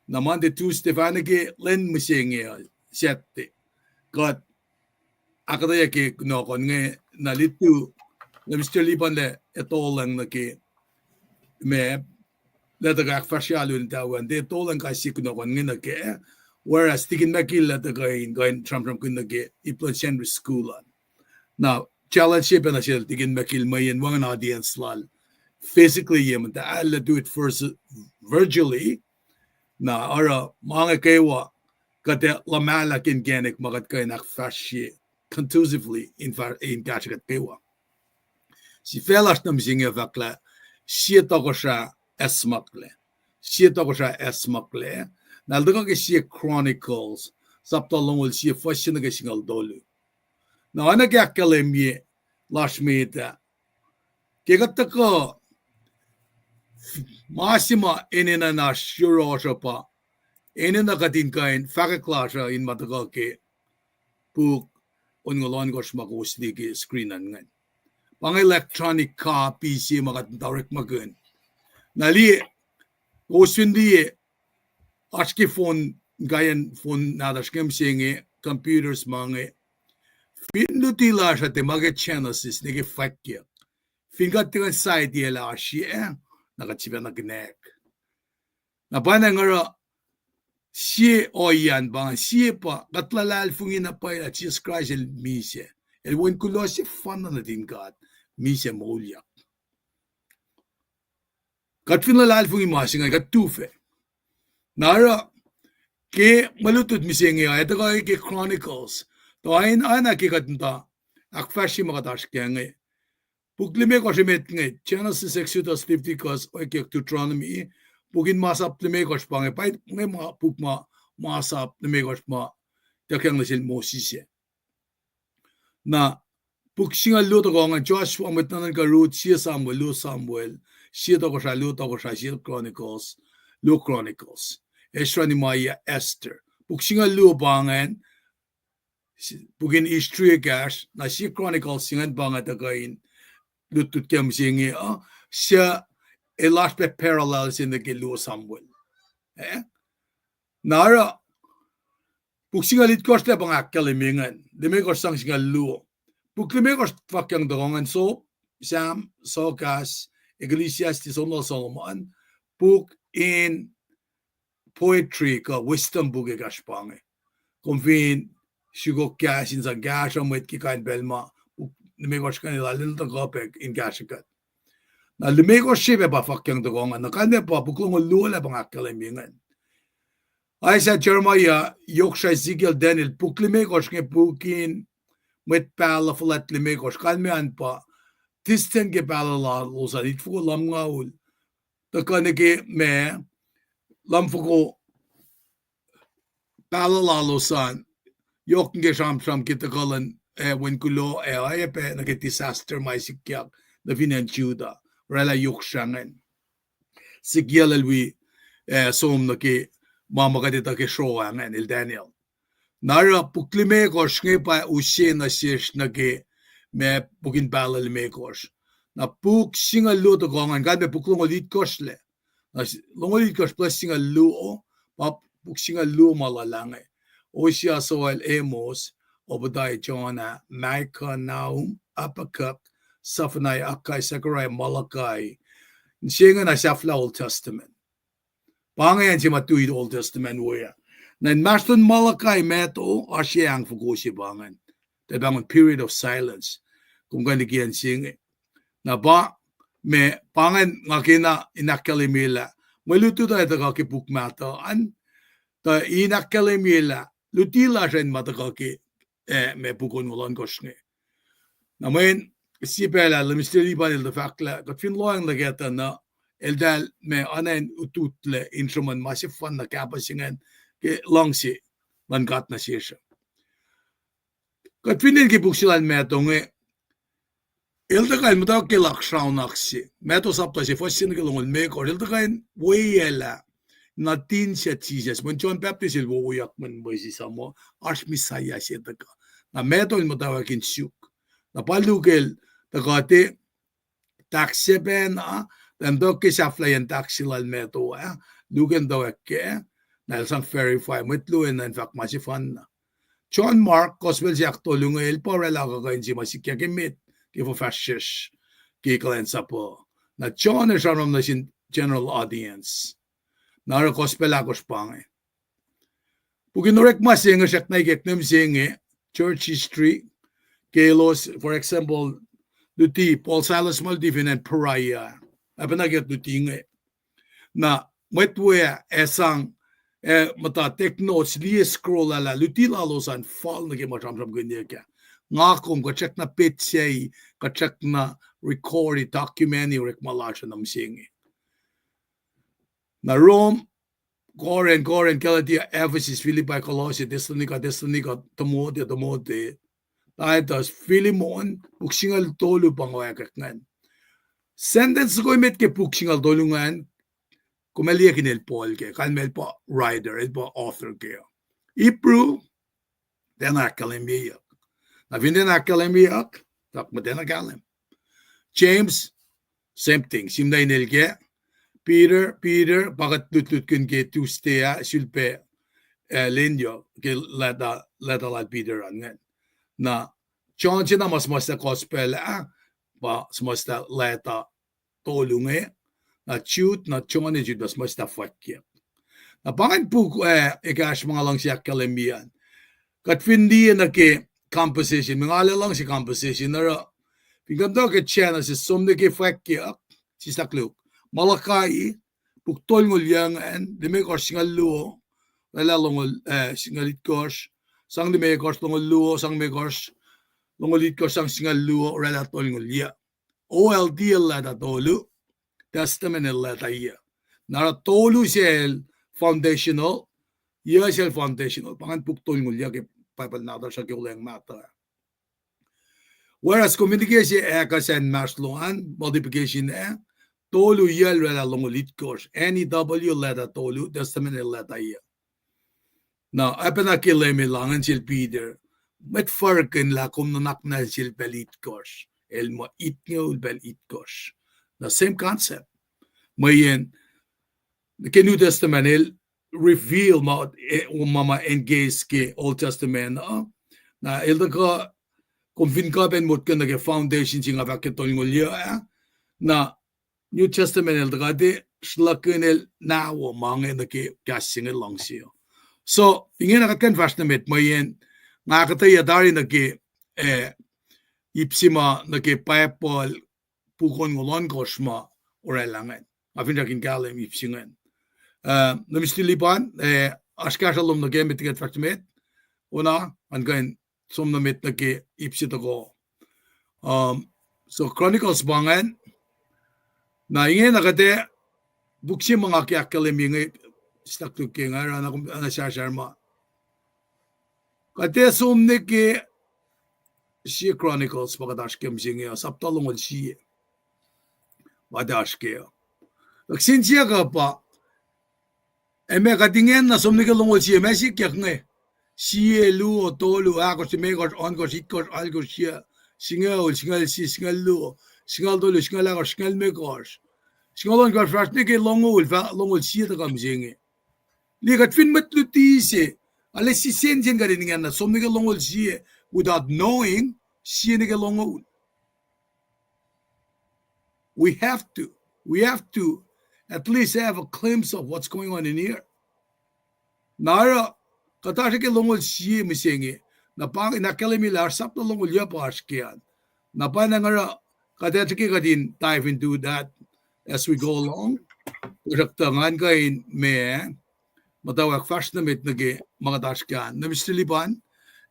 Na Monday, Tuesday, fahna ke lwen mihsenge uh, Saturday, kuht ahkuhtweyac ke kunohkohn inge, na lutu, na Mister Liban lac etolacng nuh ke, ma, lah tuhkuh ahkfahsrye alu in tawi an, tiac etolacng kais sie kunohkohn inge nuh kac. Whereas Tikin Mackay el tuhkuh in kuh in sramsramkihn nuh ke ip luhn Sunday school an. Na challenge se pacna sel Tikin Mackay el mweyen wacngihn audience lal physically ye muhta, el do it first virtually. Na oruh ma inge kwewa kuht ac luhmahlah ke inkacnek ma kuht kuh in ahkfahsrye contusively in fah-, in kahsruh kuht kwewa. Sifac lasr nuh mihsenge fahk lah sie tohkohsrah acsmaklac. Sie tohkohsrah acsmaklac. Na el tuhkuh ke sie Chronicles, sapta longoul sie, fuhs se nuh ke singucul tolu. Na oacna ke ahkkahlwemye lasr met ah, ke kuht tuhkuh, ma se ma enenuh in oasr yohrohsr uh pa, enenuh kuht in kuh in fahkwack lasr uh in ma tuhkuh ke puk onngoul ohnkohsr ma kowos liye ke screen an ingacn. Pa inge electronic copy se ma kuht muhta orekmakihn. Na liye, kowos fin liye, oasr ke phone, inkaiyacn phone nahtuhsr ke mihsenge, computers ma inge. Fin luti lasr uh tiac ma ke Genesis nuh ke Fwackyuck, fin kuht tiac kuh in cite-ye lah oasr yac, na kuht sifacna connect. Na pa na nga oruh sie ohiyacn pa inge, sie pa kuht luhlahlfongi na pwacye lah Jisus Kraist el misac. El Wen kuloh sefanna nuhtin God, misac moulyak. Kuht fin luhlahlfongi ma se inge, kuht tufah. Na oruh ke mwe lutlut mihsenge uh, etuh kuh ke Chronicles. Tuh oacna ke kuht muhta ahkfahsrye ma kuht oasr kac inge. Puk limekohsr emet inge, Genesis, Exodus, Leviticus, Oekiyac, Deuteronomy. Puk in masap limekohsr pa inge, pa inge ma puk ma, masap limekohsr ma ituckyang nuh sel Moses ah. Na puk singucul luo tohkoh ingacn, Joshua, Mwet Nuhnuhnkuh, Ruth, Sie Samuel, Luo Samuel, Sie Tohkohsrah, Luo Tohkohsrah, Sie Chronicles, Luo Chronicles, Ezra, Nehemiah, Esther. Puk singucul luo pa ingacn, puk in History ekahsr, na Sie Chronicles se ingacn pa inge tuhkuh in lutlut ke mihsenge uh, suc el oasr pac parallel se nuh ke Luo Samuel. Eh? Na oruh, puk singucul itkohsr lac pa inge ahkkahlwemye ingacn, limekohsr sang singucul luo. Puk limekohsr fwackyang tohkoh ingacn, Sohp, Sam, Sohkahs, Ecclesiastes, Som lal Solomon, puk in poetry kuh wisdom book ekahsr pa inge. Kom fin sukok kahs in sang kahsruh mwet ke kain pacl ma puk limekohsr ingacn lal el tuhkuh pac in kahsruh kuht. Na limekohsr se pac pa fwackyang tohkoh ingacn, na kalmac pa puk longoul luo lac pa inge ahkkahlwemye ingacn. Isaiah, Jeremiah, Yohk Srah, Ezekiel, Daniel, puk limekohsr inge puk in mwet pahluh fuhlwact limekohsr, kalmac an pa distant ke pahluh lalos an, itfoko lumngaul, tuhkuh nuh ke ma, lumfoko pahluh lalos an, yohk nuh ke sramsram ke tuhkuh luhn, eh, Wen kuloh, ac oacyacpac nuh ke disaster ma sikyak nuh fin acn Judah, oraclah yohk srah ingacn. Ezekiel el wi, eh, som nuh ke ma ma kuht etuh ke sroa ingacn, el Daniel. Na oruh puk limekohsr inge pa use nuh sesr nuh ke ma puk in pahluh limekohsr. Na puk singucul luo tohkoh ingacn, kalmac puk longoul itkohsr lac. Na s-, longoul itkohsr plus singucul luo, pa puk singucul luo ma luhlahp inge. Hosea, Joel, Amos, Obadiah, Jonah, Micah, Nahum, Habakkuk, Zephaniah, Haggai, Zechariah, Malachi. Inse inge na sahflah Old Testament. Pa inge acn se ma tui Old Testament we ah. Na inmahsrlon Malachi Matthew, oasr yac ahngfoko se pa ingacn. Tuh pahngon period of silence. Kom kuh in liki acn se inge. Na pa, ma, pa ingacn nga kena in ahkkahlwemye lah mwe lutlut uh tuhkuh ke puk mahtuh an, tuh in ahkkahlwemye lah luti lasr an ma tuhkuh ke, eh, ma puk onngoul ohnkohsr inge. Na mweyen sie pacl ah Minister Lipan el tuh fahk lah kuht fin lohacng nuh kac tuh na, eltahl ma oacna in ututlac in sruhmuhn ma sefanna kahpah se ingacn ke luhngse luhn God nuh sesr uh. Kuht fin len ke puk se lal Matthew inge, el tuhkuh in muhtwacwacack ke lak sraunakse, Matthew sapta se fuhs se nuh ke longoul limekohsr, el tuhkuh in welah nuhtin suc Jisus, mweyen John Baptist el wowoyak mweyen mwesis uh muh oasr Messiah se tuhkuh. Na Matthew el muhtwacwacack in suk. Na pa Luke el tuhkuh te, tahk sepacna, lah muhtwacwacack ke sahflahiyacn tahk se lal Matthew ah, Luke el muhtwacwacack kac, na el sang verify, mwet luo enenuh in fahk ma sefanna. John, Mark, Gospel se ahktolu inge, el pa oraclah akuhkuhin se ma sikyak emet ke fuhfahsryucsr ke kuhlwacnsapuh. Na John el sramsram nuh sin general audience. Na oruh Gospel ahkosr pa inge. Puk in orekma se inge srackna ikacknem se inge, church history, ke elos, for example, luti Paul, Silas ma luti fin acn Berea. Oacpacna ke luti inge. Na mwet we ah ac sang, ac muhta take notes, liye scroll ah lah luti lalos an fal nuh ke ma sramsramkihnyuck ah. Nga kom kuht srackna petsac, kuht srackna record, document orekma lasr uh nuh mihsenge. Na Rome, Corinth, Corinth, Galatia, Ephesus, Philippi, Colossae, Thessalonica, Thessalonica, Timothy, Timothy, Titus, Philemon, puk singucul tolu pa nga oakwuck ingacn. Sentence soko emet ke puk singucul tolu ingacn, kom ac liyekihn el Paul kac, kalmac el pa writer, el pa author kac. Hebrew, tiacna ahkkahlwemyeyuck. Na fin tiacna ahkkahlwemyeyuck, tuh muhtwacna kahlwem. James, same thing, sihmlac inel kac. Peter, Peter, pa kuht lutlutkihn ke Tuesday ah, sulpac, eh, lenyo, ke leta, leta lal Peter an ingacn. Na John se na ma suhmuhslah Gospel ah, pa suhmuhslah leta tolu inge, na Jude, na John ac Jude pa suhmuhslah fwackyuck. Na pa ingacn puk, eh, ekahsr ma nga luhngse ahkkahlwemye an. Kuht fin liye nuh ke composition, ma nga arlac luhngse composition, oruh fin kom tuh ke Genesis, som nuh ke fwackyuck, sislah koluk, Malachi, puk tolngoul yuc ingacn, limekohsr singucul luo, oraclah longoul, eh, singucul itkohsr, sang limekohsr, longoul luo, sang limekohsr, longoul itkohsr, sang singucul luo, oraclah tolngoul yuc. O L T el leta tolu, Testament el leta yuc. Na oruh tolu sel foundational, yuc sel foundational, pa ingacn puk tolngoul yuc ke Bible nahtuhsr uh ke Wuhlweacng Mahtuh. Whereas kom fin liye ke se ahkos inmahsrlon multiplication ah, tolu yuc el oraclah longoul itkohsr, N E W el leta tolu, Testament el leta yuc. Na oacpacna ke Leum el lohng nuh sel Peter, mwet fuhkah lah kom nuhnak nuh sel pacl itkohsr, el muh itngoul pacl itkohsr. Na same concept. Mweyen ke New Testament el reveal ma, eh, ma, ma engage ke Old Testament uh. Na el tuhkuh, kom fin kuh pac in motko nuh ke foundation se nga fahk ke tolngoul yuc ah, na New Testament el tuhkuh tiac sruhlahkihn el nawo ma inge nuh ke kahs se inge luhngse uh. So ingena kuht kuh in fahsr nuh met mweyen nga ahkuhtweyac tari nuh ke, eh, ip se ma nuh ke Bible puk onngoul ohnkohsr ma oraclah ingacn. Nga finsrak in kahlwem ip se ingacn. Eh, na Mister Lipan, eh, oasr kahsruh lom nuh ke met liki kuht fahsr nuh met, ona, an kuh in som nuh met nuh ke ip se tohkoh. Um, so Chronicles pa ingacn, na ingena kuht ac, puk se ma nga ke ahkkahlwemye inge, stakluke nga oruh na kom, na sracsr ma kuht ac som nuh ke sie Chronicles pa kuht oasr ke mihsenge uh, sapta longoul sie. Ma kuht oasr ke uh. Luhk sin siyuck uh pa, ac ma kuht ingena som nuh ke longoul sie, ma sikyak inge. Sie, luo, tolu, ahkosr, limekohsr, ohnkohsr, itkohsr, alkohsr, yuc, singucul, singucul sie, singucul luo, singucul tolu, singucul ahkosr, singucul limekohsr, singucul ohnkohsr, fahsr nuh ke longoul, fah, longoul sie tuhkuh mihsenge. Liye kuht fin mwet luti se, Ale sie sensen kuht in ingena som nuh ke longoul sie without knowing, sie nuh ke longoul. We have to, we have to at least have a glimpse of what's going on in here. Na oruh, kuht oasr ke longoul sie mihsenge, na pa inge ahkkahlwemye lah oasr sap na longoul yuc pa oasr ke an. Na pa na nga oruh, kuht ac srihke kuht in dive into that as we go along. Tuhsruhktuh ngan kuh in ma, muhtwacwacack fahsr nuh met nuh ke ma kuht oasr ke an. Na Mister Liban,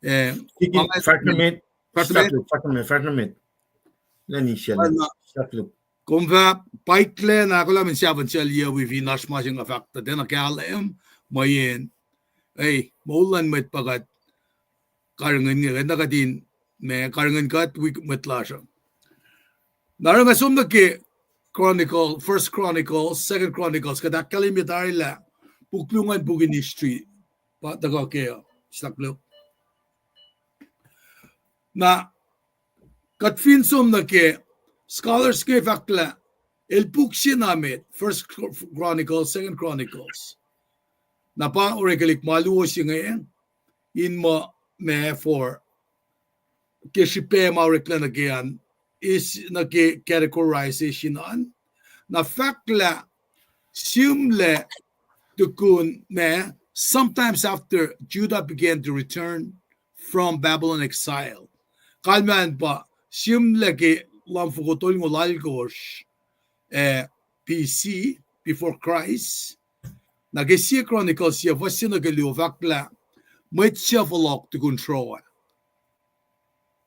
eh, fahsr nuh met, fahsr nuh met, fahsr nuh met. Leni sel, kom fah paiklac na kola men seven sel yac wi fin oasr ma se nga fahk tuh tiacna kahlwem, mweyen, ei, moul luhn mwet pa kuht karihngihn inge, kuht in, ma karihngihn kuht wi mwet lasr uh. Na oruh nga som nuh ke Chronicle, First Chronicles, Second Chronicles, kuht ahkkahlwemye tari lah puk luo ingacn puk in history, pa tuhkuh ke uh, staklo. Na kuht fin som nuh ke scholars inge fahk lah el puk se na met, First Chronicles, Second Chronicles. Na pa orekelihk ma luo se inge, in muh ma for ke srihpac ma oreklac nuh ke an, is nuh ke categorization an. Na fahk lah sihmlac tukun ma, sometimes after Judah began to return from Babylon exile. Kalmacn pa sihmlac ke lumfoko tolngoul alkosr, eh, B C, before Christ. Na ke sie Chronicles se fuhs se nuh ke luo fahk lah mwet suc fohlohk tukun sroa.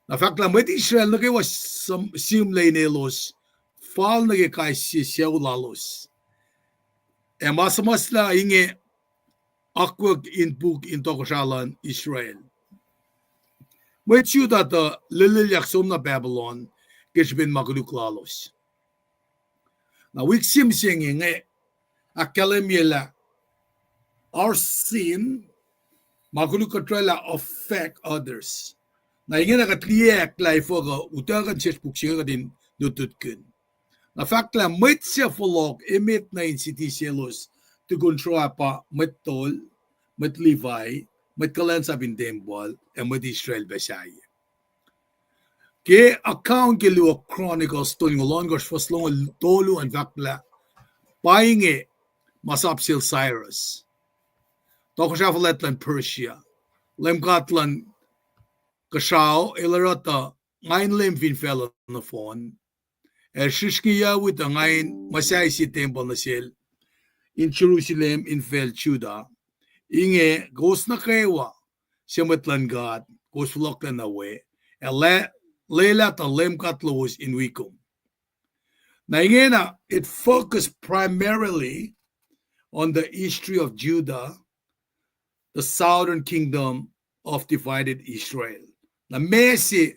Na fahk lah mwet Israel nuh kwewa sihmlac in elos fal nuh ke kais sie sucu lalos. Ac ma suhmuhslah inge akwuck in puk in tohkohsrahi luhn Israel. Mwet Judah tuh lelelyak som na Babylon ke srihpen ma koluk lalos. Na wik se mihsenge inge ahkkahlwemye lah our sin, ma koluk kuht oraclah, affect others. Na ingena kuht liye lah efuh kuh utuckuh nuh sesr puk se inge kuht in lutlutkihn. Na fahk lah mwet suc fohlohk emet nuh in siti selos tukun sroa pa mwet tol, mwet Levi, mwet kuhlwacnsap in tempuhl, ac mwet Israel pac sahyac. Ke account ke luo Chronicles tolngoul ohnkohsr fuhs longoul tolu an fahk lah pa inge masap sel Cyrus, tohkohsrah fuhlwact luhn Persia, leum god luhn kuhsrao, el oruh tuh nga in leum fin facluh nohfohn, ac srihsrngiyucwi tuh nga in muhsahi sie tempuhl nuh sel in Jerusalem in facl Judah. Inge kowos nuh kwewa, suc mwet luhn God, kowos fohlohklac nuh we, ac lwelah tuh Leum God lowos in wi kom. Na ingena it focused primarily on the history of Judah, the southern kingdom of divided Israel. Na ma se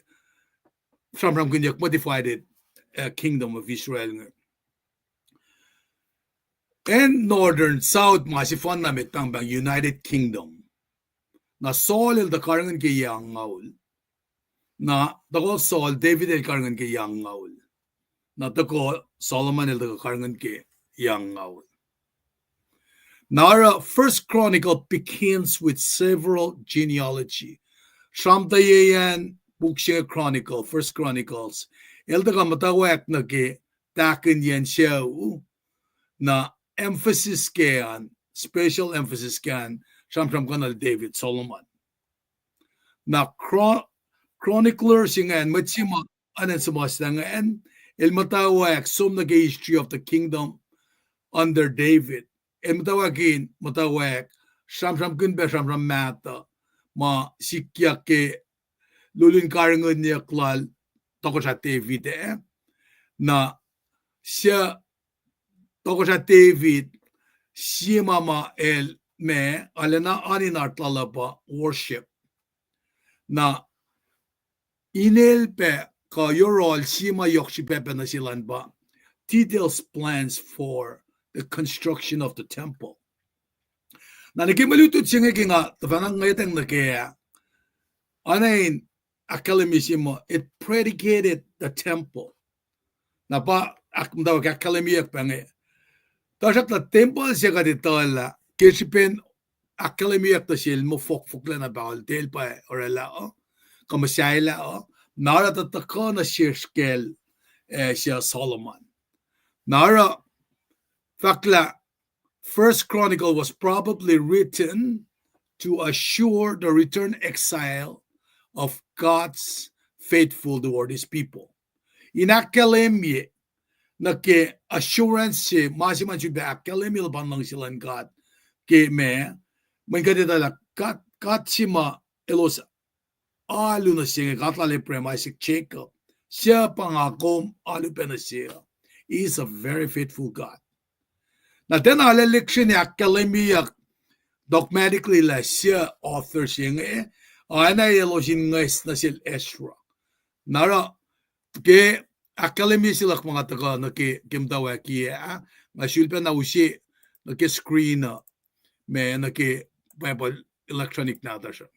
sramsramkihnyuck muh divided, uh, kingdom of Israel inge, acn northern, south ma sefanna met pahngpahng United Kingdom. Na Saul el tuh karihngihn ke yac angngaul. Na tuhkuh Saul, David el karihngihn ke yac angngaul. Na tuhkuh Solomon el tuhkuh karihngihn ke yac angngaul. Na oruh First Chronicle begins with several genealogy. Sramtweyac an puk se inge Chronicle, First Chronicles, el tuhkuh muhtwacwacack nuh ke tahkihnyacn sucu, na emphasis ke an, special emphasis ke an, sramsramkihn el David, Solomon. Na chro-, chronicler se ingacn, mwet se ma anan suhmuhslah ingacn, el muhtwacwacack som nuh ke history of the kingdom under David. El muhtwacwacack in, muhtwacwacack sramsramkihn pac sramsram mahtuh ma sikyak ke lulun karihngihnyuck lal tohkohsrah David ah. Na sie tohkohsrah David, sie ma ma el ma, arulacna oan in heart lal uh pa worship. Na inel pac kuh yohrohl sie ma yohk srihpac pac nuh sel an pa details plans for the construction of the temple. Na nuh ke mwe lutlut se inge ke nga tuhfahna ngwetacng nuh ke ah, oacna in ahkkahlwemye se muh it predicated the temple. Na pa ahk-, muhtwacwacack ahkkahlwemyeyuck pac inge. Tuhsruhktuh tempuhl se kuht etuh lah ke srihpen ahkkahlwemyeyuck nuh sel muh fohkfohklac na pahol, tiac el pa orwaclah uh, kuh muhsahelah uh, na oruh tuh tuhkuh nuh sesr kacl, eh, se Solomon. Na oruh fahk lah First Chronicle was probably written to assure the return exile of God's faithful toward his people. In ahkkahlwemye nuh ke assurance se, ma se ma sulpac ahkkahlwemye luhpan luhngse luhn God ke ma, mweyen kuht etuh lah God, God se ma elos alu nuh se inge, God lal Abraham, Isaac, Jacob, suc pa nga kom alu pac nuh se uh. He is a very faithful God. Na tiacna arlac lihksreni ahkkahlwemyeyuck dogmatically lah suc author se inge, oacna elos in ngwes nuh sel Ezra. Na oruh ke ahkkahlwemye se luhk ma nga tuhkuh nuh ke, ke muhtwacwacack ah, nga sulpac na use nuh ke screen uh, ma nuh ke Bible electronic nahtuhsr uh.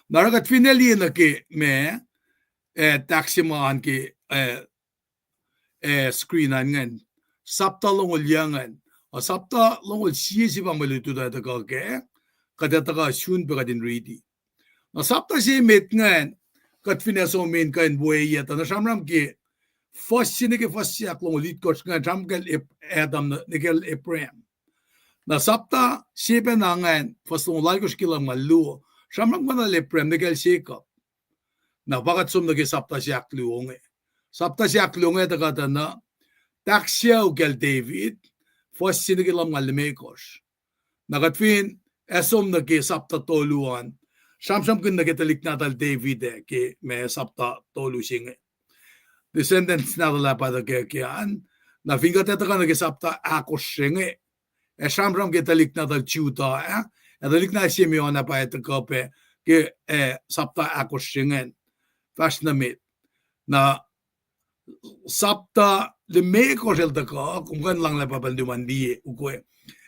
Na oruh kuht fin liye nuh ke ma, eh, tahk se ma oan ke, eh, eh, screen an ingacn, sapta longoul yuc ingacn. Uh, sapta longoul sie se pa mwe lutlut uh tuhkuh kac, kuht ac tuhkuh sun pac kuht in riti. Na sapta se met ingacn, kuht fin ac som in kuh in weyac tuh na sramsram ke fuhs se nuh ke fuhs se ahklongoul itkohsr ingacn, sramsram kacl Ab-, Adam nuh, nuh kacl Abraham. Na sapta se pacna ingacn, fuhs longoul alkohsr ke lumngaul luo, sramsram kacl Abraham nuh kacl Jacob. Na pa kuht som nuh ke sapta se ahkluo inge. Sapta se ahkluo inge tuhkuh tuh na tahk sucu kacl David, fuhs se nuh ke lumngaul limekohsr. Na kuht fin ac som nuh ke sapta tolu an, sramsramkihn nuh ke tuhlihk nahtuhl David ah ke ma sapta tolu se inge. Descendants nahtuhl ah pa tuhkuh ke an, na fin kuht ac tuhkuh nuh ke sapta ahkosr se inge, ac sramsram ke tuhlihk nahtuhl Judah ah, ac tuhlihk nahtuhl Simeon ah pa ac tuhkuh pac ke, eh, sapta ahkosr se ingacn. Fahsr nuh met. Na sapta limekohsr el tuhkuh, kom kuh in lahnglah Bible nuh man liye ukwe.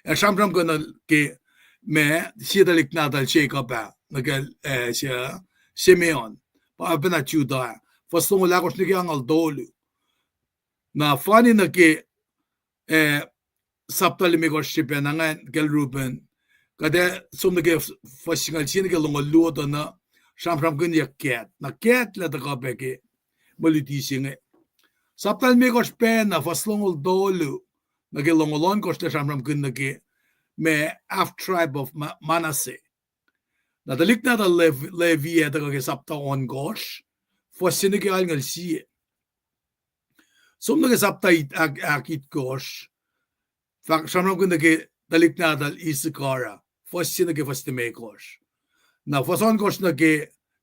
Ac sramsramkihn nuh ke ma sie tuhlihk nahtuhl Jacob ah, nuh kacl, eh, se, Simeon. Pa pacna Judah ah. Fuhs longoul ahkosr nuh ke angngaul tolu. Na fani nuh ke, eh, sapta limekohsr se pacna ingacn kacl Reuben. Kuht ac som nuh ke fuhs singucul sie nuh ke longoul luo tuh na sramsramkihnyuck Gad. Na Gad lah tuhkuh pac ke mwe luti se inge. Sapta limekohsr pacna fuhs longoul tolu nuh ke longoul ohnkohsr lah sramsramkihn nuh ke ma half tribe of Ma-, Manasseh. Na tuhlihk nahtuhl Lev-, Levi ah tuhkuh ke sapta ohnkohsr, fuhs se nuh ke alngucul sie. Som nuh ke sapta it-, ahk-, ahkitkohsr, fahk sramsramkihn nuh ke tuhlihk nahtuhl Issachar ah, fuhs se nuh ke fuhs limekohsr. Na fuhs ohnkohsr nuh ke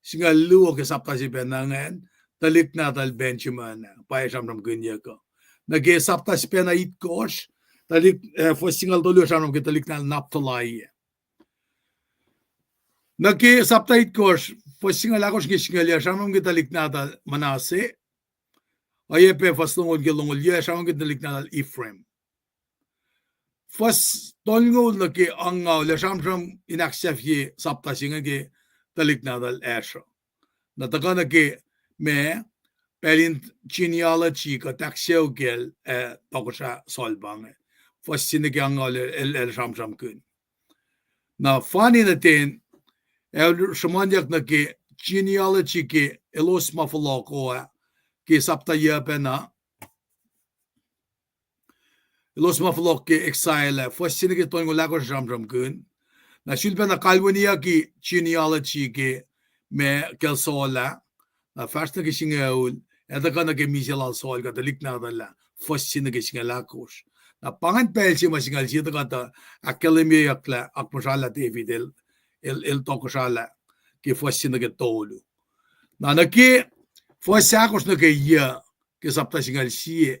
singucul luo ke sapta se pacna ingacn, tuhlihk nahtuhl Benjamin ah, pa ac sramsramkihnyuck uh. Nuh ke sapta se pacna itkohsr, tuhlihk, eh, fuhs singucul tolu sramsram ke tuhlihk nahtuhl Naphtali ah. Nuh ke sapta itkohsr, fuhs singucul ahkosr ke singucul yuh sramsram ke tuhlihk nahtuhl Manasseh. Oacyacpac fuhs longoul ke longoul yuh sramsram ke tuhlihk nahtuhl Ephraim. Fuhs tolngoul nuh ke angngaul ah sramsram in ahksahfye sapta se inge ke tuhlihk nahtuhl Asher. Na tuhkuh nuh ke ma, pacl in genealogy kuh tahk sucu kacl, eh, tohkohsrah Saul pa inge. Fuhs se nuh ke angngaul el, el, el sramsramkihn. Na fani nuh ten, el sruhmuhnyuck nuh ke genealogy ke elos ma fohlohk ah, ke sapta yuc pacna, elos ma fohlohk ke exile ah, fuhs se nuh ke tolngoul ahkosr sramsramkihn. Na sulpac na kalweniyucki genealogy ke ma kacl Saul ah, na fahsr nuh ke singucul, ac tuhkuh nuh ke misac lal Saul kuh tuhlihk nahtuhl ah, fuhs se nuh ke singucul ahkosr. Na pa ingacn pacl se ma singucul sie tuhkuh tuh ahkkahlwemyeyuck lah akmuhsralah David el, el, el tohkohsralah ke fuhs se nuh ke tolu. Na nuh ke fuhs ahkosr nuh ke yuc ke sapta singucul sie,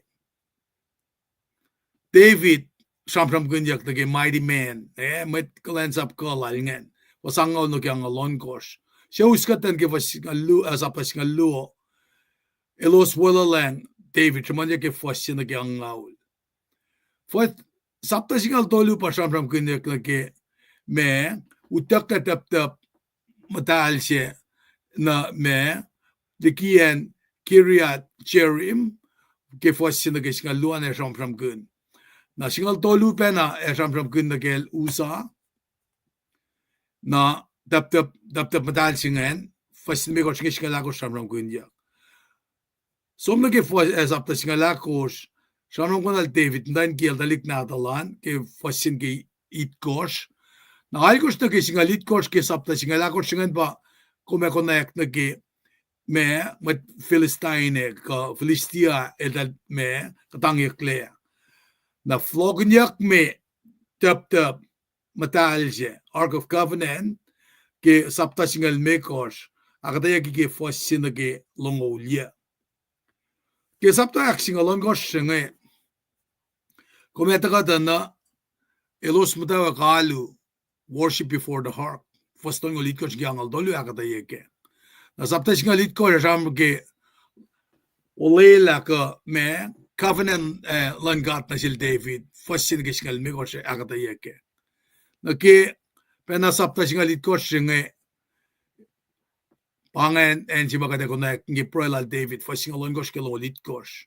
David sramsramkihnyuck nuh ke mighty man, eh, mwet kuhlwacnsap kuh lal ingacn. Fuhs angngaul nuh ke angngaul ohnkohsr. Suc us kuht an ke fuhs singucul lu-, eh, sapta singucul luo. Elos weluhlacng David, sruhmuhnyuck ke fuhs se nuh ke angngaul. Fuhs, sapta singucul tolu pa sramsramkihnyuck nuh ke ma, utucklac tacptap muhtahl se nuh ma, liki acn Kiriath Jearim, ke fuhs se nuh ke singucul luo an ac sramsramkihn. Na singucul tolu pacna ac sramsramkihn nuh kacl Uzzah, Na taptap, taptap muhtahl se ingacn, fuhs limekohsr inge singucul ahkosr sramsramkihnyuck. Som nuh ke fuhs, eh, sapta singucul ahkosr, sramsramkihn lal David, muhtwacn kiyacl tuhlihk nahtuhl an, ke fuhs se nuh ke itkohsr. Na alkosr nuh ke singucul itkohsr ke sapta singucul ahkosr ingacn pa kom ac konwacack nuh ke ma, mwet Philistine kuh Philistia eltahl ma, kuhtangyucklac. Na fohlohkihnyuck me taptap muhtahl se, Ark of Covenant, ke sapta singucul limekohsr, ahkuhtweyucki ke fuhs se nuh ke longoul yuc. Ke sapta ahksingucul ohnkohsr se inge, kom ac tuhkuh tuh na, elos muhtwacwacack alu, worship before the ark. Fuhs tolngoul itkohsr ke angngaul tolu ahkuhtweyucki. Na sapta singucul itkohsr sramsram ke olwelah kuh ma, covenant, eh, luhn God nuh sel David, fuhs se nuh ke singucul limekohsr ahkuhtweyucki. Na ke pacna sapta singucul itkohsr se inge, pa ingacn acn se ma kuht ac konwacack ke pruhe lal David, fuhs singucul ohnkohsr ke longoul itkohsr.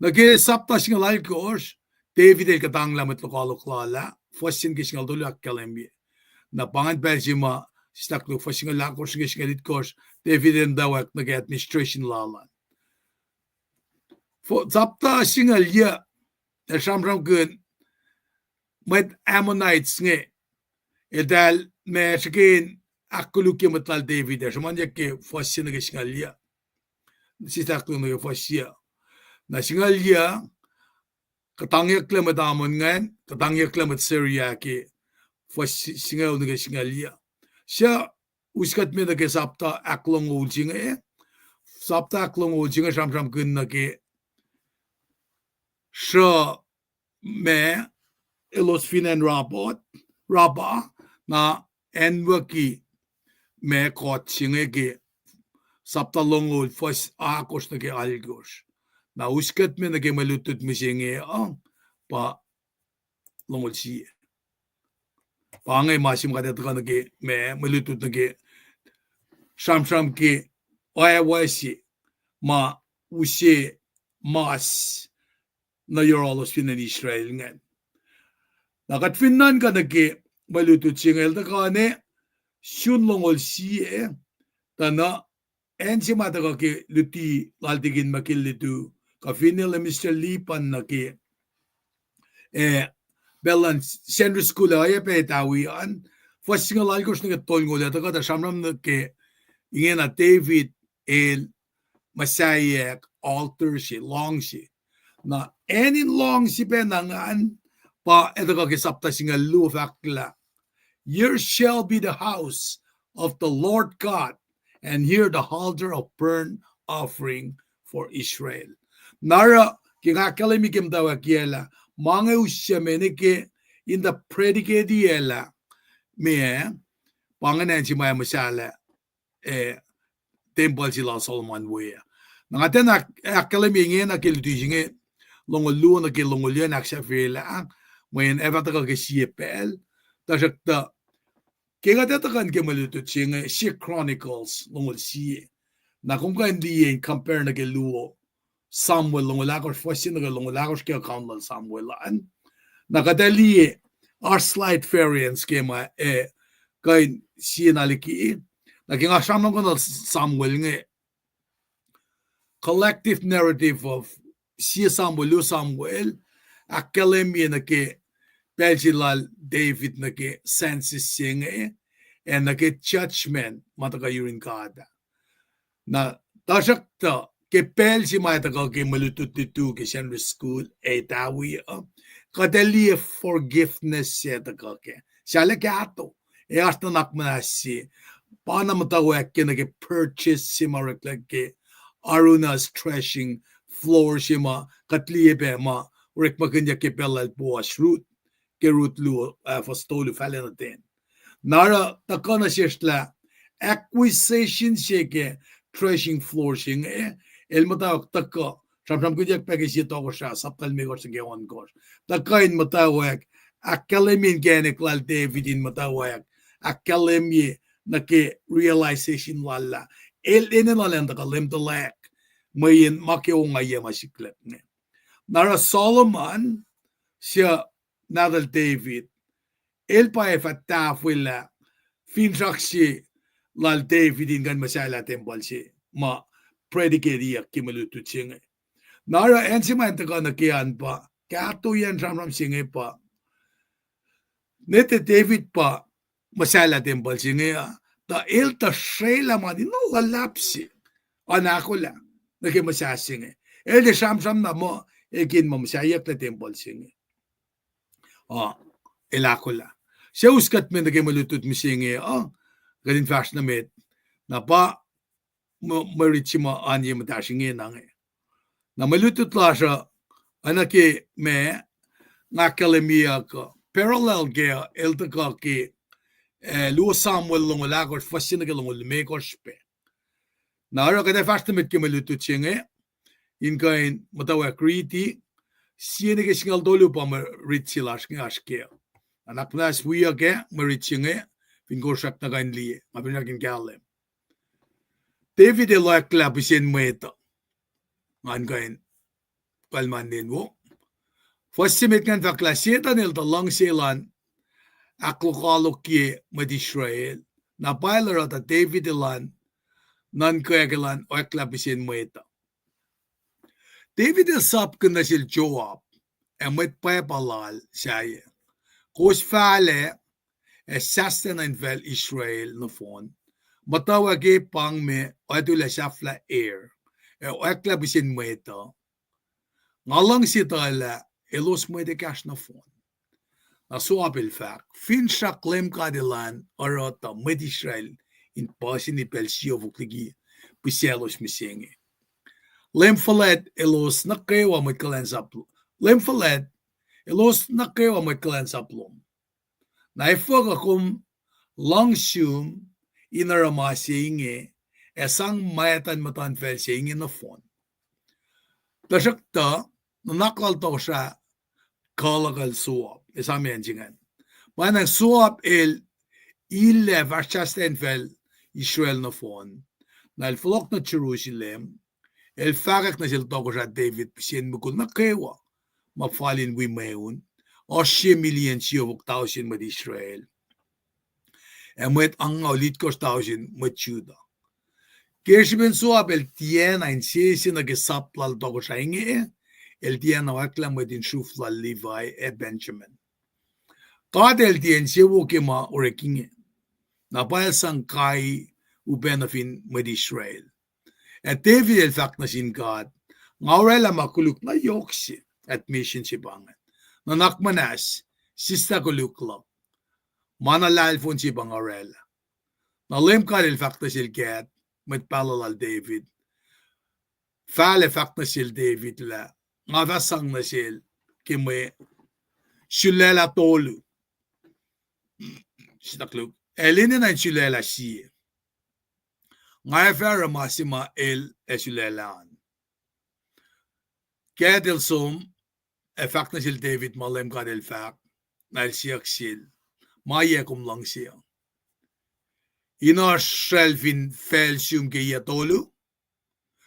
Na ke sapta singucul alkohsr, David el kuhtanglah mwet lokoalok lal ah, fuhs se nuh ke singucul tolu ahkkahlwemye. Na pa ingacn pacl se ma, sitak luo fuhs singucul alkohsr nuh ke singucul itkohsr, David el muhtwacwacack nuh ke administration lal an. Fo-, sapta singucul yuc, el sramsramkihn mwet Ammonites inge, eltahl ma srihke in ahkkolukye mwet lal David, ac sruhmuhnyuck ke fuhs se nuh ke singucul yuc. Sitak luo nuh ke fuhs yuc. Na singucul yuc, kuhtangyucklac mwet Ammon ingacn, kuhtangyucklac mwet Syria ke fuhs si-, singucul nuh ke singucul yuc. Suc us kuht me nuh ke sapta ahklongoul se inge, sapta ahklongoul se inge sramsramkihn nuh ke sruh ma elos fin acn Rabbah, Rabbah, na acnwucki ma kuht se inge ke sapta longoul fuhs ahkosr nuh ke alkosr. Na us kuht me nuh ke mwe lutlut mihsenge uh, pa longoul sie. Pa inge ma se ma kuht ac tuhkuh nuh ke ma, mwe lutlut nuh ke sramsram ke oacwac se ma use mas nuh yohrohlos fin acn Israel ingacn. Na kuht fin nuhnkuh nuh ke mwe lutlut se inge el tuhkuh ne sun longoul sie, tuh na acn se ma tuhkuh ke luti lal Tikin Makil Litu, kuh fin el Mister Lipan nuh ke, eh, pacl luhn Sunday school ah oacyacpac Tawi an, fuhs singucul alkosr nuh ke tolngoul ah tuhkuh tuh sramsram nuh ke ingena David el muhsaheack altar se, lohng se. Na acn in lohng se pacna ingacn pa el tuhkuh ke sapta singucul luo fahk lah, Here shall be the house of the Lord God, and here the altar of burnt offering for Israel. Na oruh ke nga ahkkahlwemye ke muhtwacwacackiyac lah, ma inge us se me nuh ke in the predicate lah, meac, pa ingacn acn se ma ac muhsahllah, eh, tempuhl se lal Solomon we ah. Na nga tiacna ahk-, ahkkahlwemye ingena ke luti se inge, longoul luo nuh ke longoul yuc in ahksahfyelah, mweyen ac fah tuhkuh ke sie pacl, tuhsruhktuh ke kuht ac tuhkuh nuh ke mwe lutlut se inge, sie Chronicles longoul sie. Na kom kuh in liye in compare nuh ke luo Samuel longoul ahkosr, fuhs se nuh ke longoul ahkosr ke account lal Samuel an. Na kuht ac liye oasr slight variance ke ma, eh, kuh in sie na liki. Na ke nga sramsramkihn Samuel inge, collective narrative of sie Samuel, luo Samuel, ahkkahlwemye nuh ke pacl se lal David nuh ke census se inge, ac nuh ke judgment ma tuhkuh yurin God ah. Na tuhsruhktuh ke pacl se ma tuhkuh ke mwe lutlut lutu ke Sunday school ac Tawi uh, kuht ac liye forgiveness se tuhkuh ke. Sahlah kahto, ac oasr nuhnak muhnahs se, pa na muhtwacwacack ke nuh ke purchase se ma oreklac ke Araunah's threshing floor se ma kuht liye pac ma orekmakihnyuck ke pacl lal Boaz Ruth, ke Ruth luo, ah, fuhs tolu fahlac nuh ten. Na oruh tuhkuh nuh sesr lah acquisition se ke threshing floor se inge, el muhtwacwacack tuhkuh, sramsramkihnyuck pac ke sie Tohkohsrah, sapta limekohsr nuh ke ohnkohsr. Tuhkuh in muhtwacwacack, ahkkahlwemye inkacnek lal David in muhtwacwacack, ahkkahlwemye nuh ke realization lal lah el enenuh lal an tuhkuh Leum tuhlac, mweyen ma ke ongaiyac ma sikyak inge. Na oruh Solomon, sie nahtuhl David, el pa ac fah tahfwelah finsrak se lal David in kuh in muhsahllah tempuhl se ma predicate-iyuck ke mwe lutlut se inge. Na oruh acn se ma in tuhkuh nuh ke an pa kahtoiyacn sramsram se inge pa, ne tiac David pa muhsahllah tempuhl se inge uh, tuh el tuh srwaclah mani na luhlahp se an ahkolah nuh ke muhsah se inge. El tiac sramsram na muh el kena muhsahiyucklac tempuhl se inge. Uh, el ahkolah. Suc us kuht me nuh ke mwe lutlut mihsenge uh, kuht in fahsr nuh met. Na pa mwe, mwe rit se ma oan ye muhtahsr inge na inge. Na mwe lutlut lasr uh, oacna ke ma nga ahkkahlwemyeyuck uh, parallel kac uh, el tuhkuh ke, eh, luo Samuel longoul ahkosr, fuhs se nuh ke longoul limekohsr pac. Na oruh kuht ac fahsr nuh met ke mwe lutlut se inge, in kuh in muhtwacwacack riti, sie nuh ke singucul tolu pa mwe rit se lasr inge oasr kac. Nuhnak muhnahs wiyuck ac mwe rit se inge, fin kosrack na kuh in liye, nga finsrak in kahlwem. David el oacklah pihsen mwet uh. Ngan kuh in kalmacn nen wo. Fuhs se met ingacn fahk lah Setuhn el tuh luhngse elan ahklokoalokye mwet Israel. Na pa el oruh tuh David elan nuhnkwacke elan oacklah pihsen mwet uh. David el sapkihn nuh sel Joab ac mwet pwacpa lal sahyac, kowos fahlac ac sahslah nuh infacl Israel nohfohn, muhtwacwacack pang me oatuhlah sahflah er, ac oacklah pihsen mwet uh. Nga luhngse etuh lah elos mwet ekahsr nohfohn. Na Joab el fahk, finsrak Leum God elan oruh tuh mwet Israel in puhseni pacl siofok liki pihsaclos mihsenge. Leum fuhlwact elos nuh kwewa mwet kuhlwacnsap, Leum fuhlwact elos nuh kwewa mwet kuhlwacnsap lom. Na efuh kuh kom luhngse sum in oruh ma se inge, ac sang muhtuhn muhtuhnfacl se inge nohfohn? Tuhsruhktuh, nuhnak lal tohkohsrah kuh luhkuhl Joab, esam acn se ingacn. Pwacnwacng Joab el illac fahsr sahslah infacl Israel nohfohn. Na el fohlohk nuh Jerusalem, el fahkwack nuh sel tohkohsrah David pihsen mukul nuh kwewa ma fal in wi mweun, oasr sie milion siofok tausin mwet Israel, ac mwet angngaul itkohsr tausin mwet Judah. Ke srihpen Joab el tiacna insese nuh ke sap lal tohkohsrah inge, el tiacna oacklah mwet in sruf lal Levi ac Benjamin. God el tiac insewowo ke ma orek inge. Na pa el sang kai upac nuh fin mwet Israel. Ac David el fahk nuh sin God, nga oraclah ma koluk na yohk se, admission se pa ingacn. Nuhnak muhnahs, sislah koluk luhk. Ma na lahlfon se pa nga oraclah. Na Leum God el fahk nuh sel Gad, mwet pahluh lal David, fal ac fahk nuh sel David lah nga fah sang nuh sel ke mwe sulaclah tolu, sislah koluk, el enenuh in sulaclah sie. Nga ac fah oruh ma se ma el ac sulaclah an. Gad el som ac fahk nuh sel David ma Leum God el fahk, na el siyuck sel, ma yac kom luhngse uh? In oasr sracl fin facl sum ke yac tolu?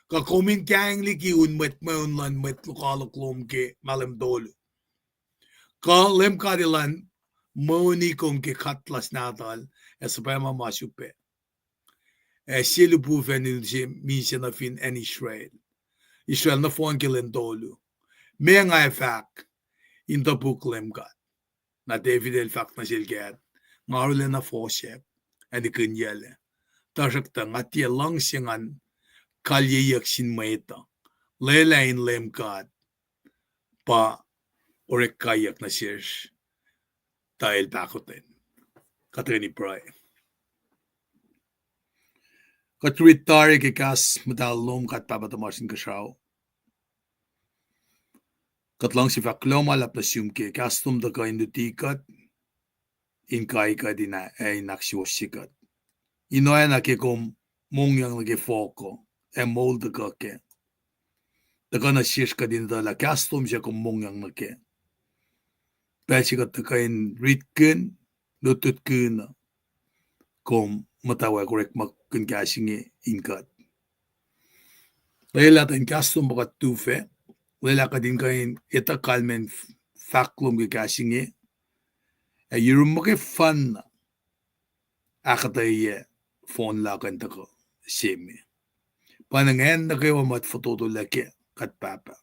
Kuh kom in kaing liki un mwet mweun luhn mwet lokoalok lom ke mahlwem tolu? Kuh Leum God elan mweuni kom ke cutlass nahtuhl ac suhpwacma ma srihpac? Ac sie lipufacn in se misac nuh fin acn Israel, Israel nohfohn ke lwen tolu. Meac nga ac fahk in topuk Leum God? Na David el fahk nuh sel Gad, nga arulacna fohsack ac nihkinyuclac. Tuhsruhktuh nga tiac luhngse ngan kalyeyuck sin mwet uh. Lwelah in Leum God pa orek kaiyuck nuh sesr, tuh el pahkotwen. Kuht tuhkweni pruhe. Kuht rit tari ke kahs muhtahl lom, kuht Pahpah tuhmasr Inkuhsrao. Kuht luhngse fahk kuloh ma luhlahp nuh sum ke kahs lom tuhkuh in luti kuht, in kai kuht, in a-, ac in ahksuwohsye kuht. In oacna ke kom mongyang nuh ke fohk uh ac moul tuhkuh kac, tuhkuh nuh sesr kuht in etuh lah kahs lom se kom mongyang nuh kac. Pacl se kuht tuhkuh in ritkihn, lutlutkihn, kom muhtwacwacack orekmakihn kahs inge in kuht. Lwelah tuh in kahs lom pa kuht tufah, lwelah kuht in kuh in etuh kalmacn fahk lom ke kahs inge, ac yurum muhkwena, ahkuhtweyac phone luhk an tuhkuh se me. Pa ingacn nuh kwewa mwet fototo lac ke kuht pahpah.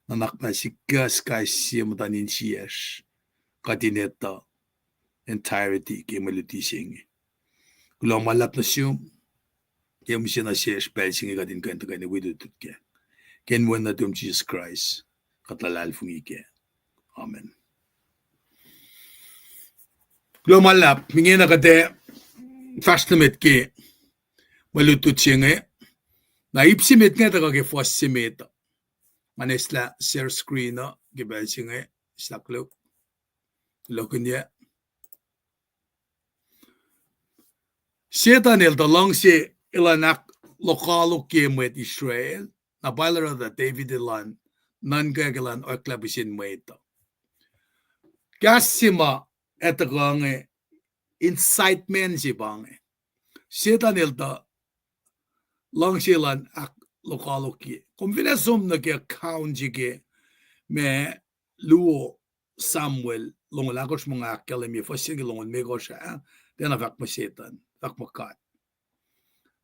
Nuhnak muhnahs sikyak kais sie muhtuhn insiyacsr, kuht in etuh entirety ke mwe luti se inge. Kuloh ma luhlahp nuh sum, ke mihsenge nuh sesr pacl se inge kuht in kuh in tuhkweni wi lutlut kac. Ke inen Wen nuhtum Jisus Kraist, kuht luhlahlfongi kac. Amen. Kuloh ma luhlahp, ingena kuht ac fahsr nuh met ke mwe lutlut se inge. Na ip se met inge tuhkuh ke fuhs se met uh. Nga eslah share screen uh ke pacl se inge, slah koluk. Lokihnyac. Setuhn el tuh luhngse elan ahklokoalokye mwet Israel, na pa el oruh tuh David elan nuhnkweyuck elan oacklah pihsen mwet uh. Kahs se ma ac tuhkuh inge, incitement se pa inge. Setuhn el tuh luhngse elan ahklokoalokye. Kom fin ac som nuh ke account se ke ma luo Samuel longoul ahkosr, ma nga ahkkahlwemye fuhs se inge ke longoul limekohsr ah, tiacna fahk muh Setuhn, fahk muh God.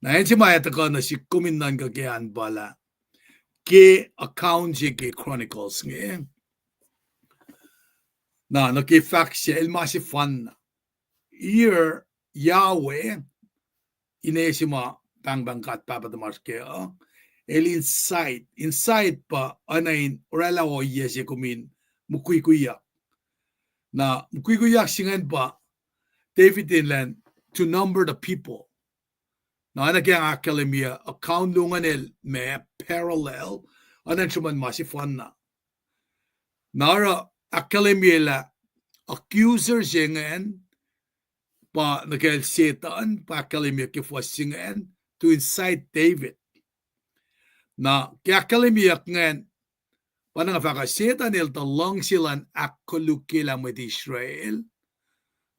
Na acn se ma ac tuhkuh nuh sihk kom in nuhnkuh ke an pa lah ke account se ke Chronicles inge, na nuh ke fahk se el ma sefanna. Here Yahweh, ine se ma pahngpahng God Pahpah tuhmasr kac uh, el incite, incite pa oacna in oraclah ohiyac se kom in mukwikwiyak. Na mukwikwiyak se ingacn pa David elan to number the people. Na oacna ke nga ahkkahlwemye, account luo ingacn el ma parallel, oacna in sruhmuhn ma sefanna. Na oruh ahkkahlwemye lah accuser se ingacn pa nuh kacl Setuhn, pa ahkkahlwemyeyuck ke fuhs se ingacn to incite David. Na ke ahkkahlwemyeyuck ingacn, pa na nga fahk uh Setuhn el tuh luhngse elan ahkkolukyelah mwet Israel.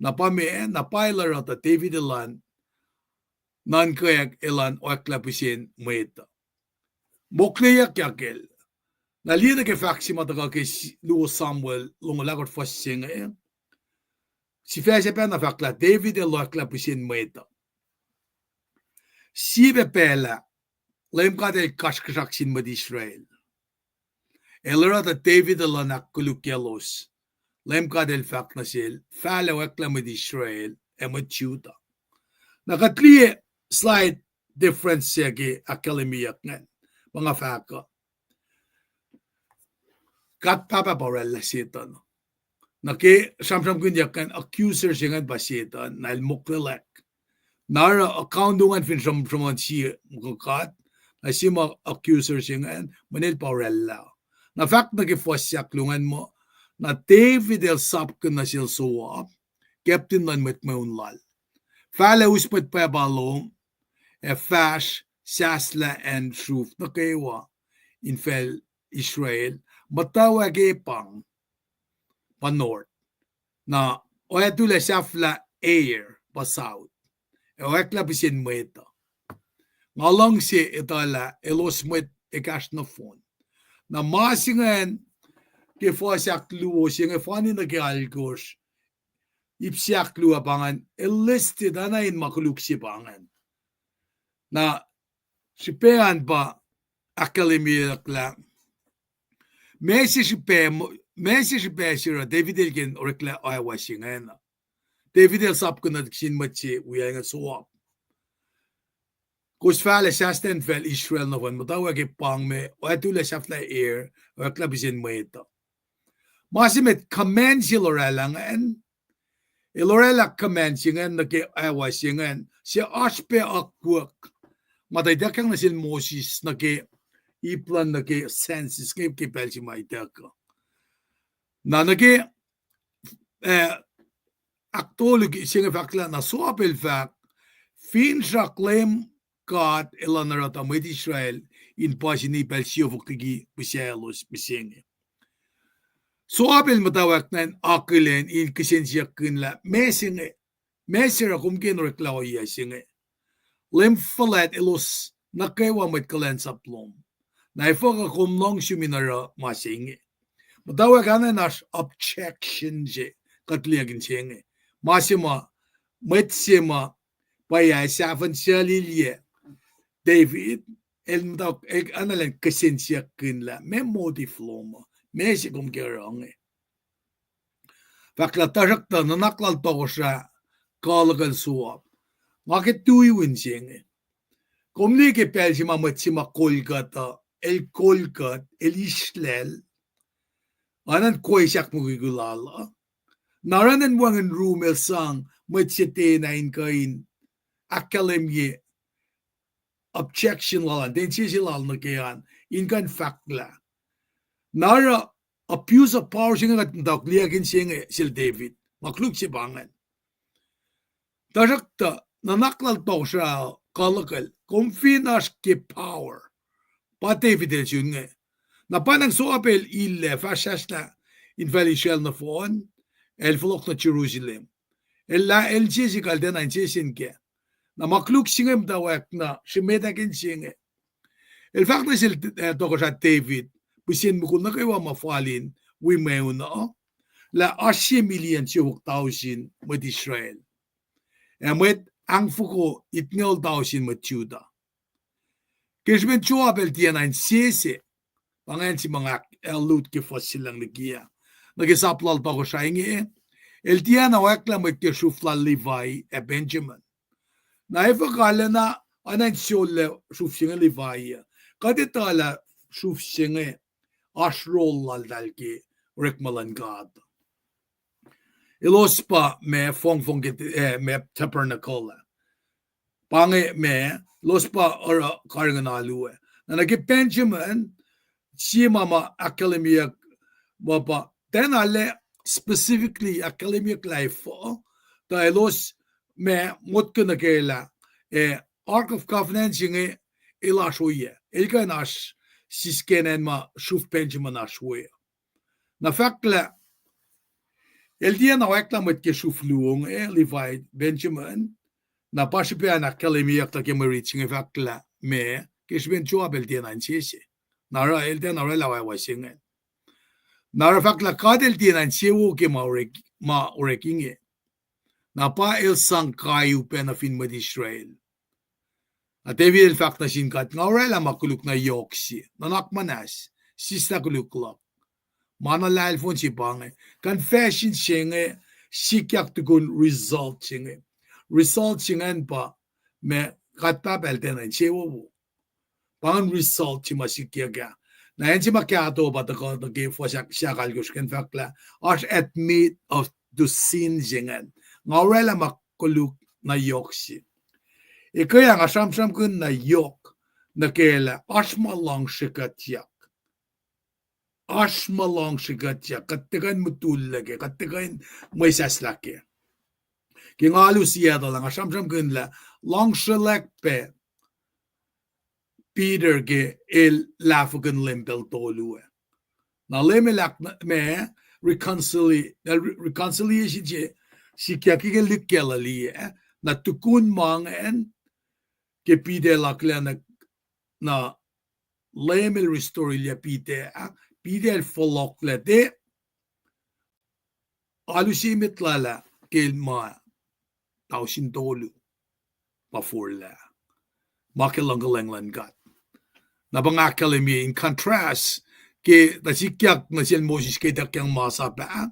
Na pa meac, na pa el oruh tuh David elan nuhnkweyuck elan oacklah pihsen mwet uh. Mokleyuckyak el. Na liye nuh ke fahk se ma tuhkuh ke s-, luo Samuel longoul ahkosr fuhs se inge. Sifac se pacna fahk lah David el oacklah pihsen mwet uh. Sie pac pacl ah, Leum God el kasrkuhsrak sin mwet Israel. El oruh tuh David elan ahkkolukyaclos. Leum God el fahk nuh sel, fal ac oacklah mwet Israel ac mwet Judah. Na kuht liye slight difference se ke ahkkahlwemyeyuck ingacn. Ma nga fahk uh, God Pahpah pa oraclah Setuhn. Na ke sramsramkihnyuck ingacn, accuser se ingacn pa Setuhn, na el moklwelwack. Na oruh account luo ingacn fin sramsramkihn sie muh God, na sie ma accuser se ingacn, mweyen el pa oraclah. Na fahk nuh ke fuhs ahkluo ingacn muh, na David el sapkihn nuh sel Joab, captain luhn mwet mweun lal, fal ac us mwet pwapa lom, ac fahsr sahslah acn sruf nuh kwewa infacl Israel, muhtwacwacack pang, pa north. Na oactulac sahflah Ar, pa south. Ac oacklah pihsen mwet uh. Nga luhngse etuh lah elos mwet ekahsr nohfohn. Na ma se ingacn ke fuhs ahkluo se inge fani nuh ke alkosr, ip se ahkluo pa ingacn, el listed oacna in ma koluk se pa ingacn. Na srihpac an pa ahkkahlwemyeyuck lah meac se srihpac, meac se srihpac se oruh David el ke in oreklac oacwac se ingacn. David el sapkihn nuh sin mwet se wiyacl inge Joab, kowos fal ac sahslah infacl Israel nohfohn, muhtwacwacack pang me oactulac sahflah Ar, oacklah pihsen mwet uh. Ma se met command se el oraclah ingacn, el oraclah command se ingacn nuh ke oacwac se ingacn, se oasr pac akwuck ma tuh ituckyang nuh sel Moses nuh ke ip luhn nuh ke census inge ke pacl se ma ituckyang. Na nuh ke, eh, ahktolu se inge fahk lah na Joab el fahk, finsrak Leum God elan oruh tuh mwet Israel in puhsini pacl siofok liki pihsaclos mihsenge. Joab el muhtwacwacack na in akihlen in kihsen siyuckkihn lah meac se inge, meac se oruh kom ke in oreklac ohiyac se inge. Leum fuhlwact elos nuh kwewa mwet kuhlwacnsap lom. Na efuh kuh kom lohng sum in oruh ma se inge? Muhtwacwacack oacna in oasr objection se kuht liye ke inse inge. Ma se ma, mwet se ma Pwacye, sahfuhn suc lilye David, el muhta, el analan kihsen siyuck kihn lah meac motive lom uh, meac se kom ke oruh inge. Fahk lah, tuhsruhktuh nuhnak lal tohkohsrah kuhluhkuhl suwohs. Nga ke tui win se inge. Kom liye ke pacl se ma mwet se ma kol kuht uh, el kol kuht, el islahl, oacna in kwesak mukwikwi lal uh. Na oruh in wacngihn room el sang mwet se tiacna in kuh in ahkkahlwemye objection lal an, tiac insese lal nuh ke an, in kuh in fahk lah. Na oruh abuse of power se inge kuht muhta liyackin se inge sel David. Ma koluk se pa ingacn. Tuhsruhktuh nuhnak lal tohkohsrah kuhluhkuhl, kom fin oasr ke power. Pa David el sun inge. Na pa nang soapel illac fahsrfahsrlah infacl Israel nohfohn, el fohlohk nuh Jerusalem. El lah, el insese kuh el tiacna insese kac. Na ma koluk se inge muhtwacwacack na srimetakihn se inge. El fahk nuh sel, eh, tohkohsrah David, pihsen mukul nuh kwewa ma fal in wi mweun uh, lah oasr sie milion siofok tausin mwet Israel, ac mwet ahngfoko itngoul tausin mwet Judah. Ke srihpen Joab el tiacna insese, pa ingacn se ma nga ahkkahlwemye ke fuhs se lucng liki ah, nuh ke sap lal tohkohsrah inge, el tiacna oacklah mwet ke sruf lal Levi ac Benjamin. Na efuh kalena, oacna in sollac sruf se inge Levi uh, kuht etuh lah sruf se inge oasr role laltahl ke orekma luhn God. Elos pa ma fongfong ke, eh, ma tabernacle ah. Pa inge ma, elos pa oruh karihngihn alu ah. Na nuh ke Benjamin, sie ma ma ahkkahlwemyeyuck, ma pa, tiacna lah specifically ahkkahlwemyeyuck lah efuh, tuh elos ma motko nuh ke lah, eh, Ark of Covenant se inge el oasr ohiyac, el kuh in oasr siskacn acn ma sruf Benjamin oasr we. Na fahk lah, el tiacna oacklah mwet ke sruf luo inge, eh, Levi, Benjamin. Na pa srihpac in ahkkahlwemyeyuck tuh ke mwe rit se inge fahk lah ma, ke srihpen Joab el tiacna insese. Na oruh el tiacna orwaclah wacwac se ingacn. Na oruh fahk lah God el tiacna insewowo ke ma orek, ma orek inge. Na pa el sang kai upac nuh fin mwet Israel. Na David el fahk nuh sin God, nga orwaclah ma koluk na yohk se, nuhnak muhnahs, sislah koluk luhk. Ma na lahlfon se pa inge, confession se inge, sikyak tukun result se inge. Result se ingacn pa, ma God Pahpah el tiacna insewowo. Pa ingacn result se ma sikyak ah. Na acn se ma kahto pa tuhkuh nuh ke fuhs ahk-, se ahkalkosr kuh in fahk lah, oasr admit of to sin se ingacn. Nga orwaclah ma koluk na yohk se. Ekuh ah nga sramsramkihn na yohk, nuh ke lah oasr ma luhngse kuhtyak. Oasr ma luhngse kuhtyak, kuht tiac kuh in mutullac kac, kuht tiac kuh in mwesahslah kac. Ke nga alu Seattle ah, nga sramsramkihn lah luhngse luhk pac Peter ke el lahfwekihn Leum pacl tolu ah. Na Leum el ahk-, ma reconcili-, eh, re-, reconciliation se sikyak ke Luk Galilee ah, na tukun ma ingacn, ke Peter el akihlenak, na Leum el restore-ilyac Peter ah, Peter el fohlohklac, tiac alu se met lal ah ke el ma tausin tolu ma forlah. Ma ke luhngkuhlwacng luhn God. Na pa nga ahkkahlwemye in contrast ke tuh sikyak nuh sel Moses ke ituckyang masap ah,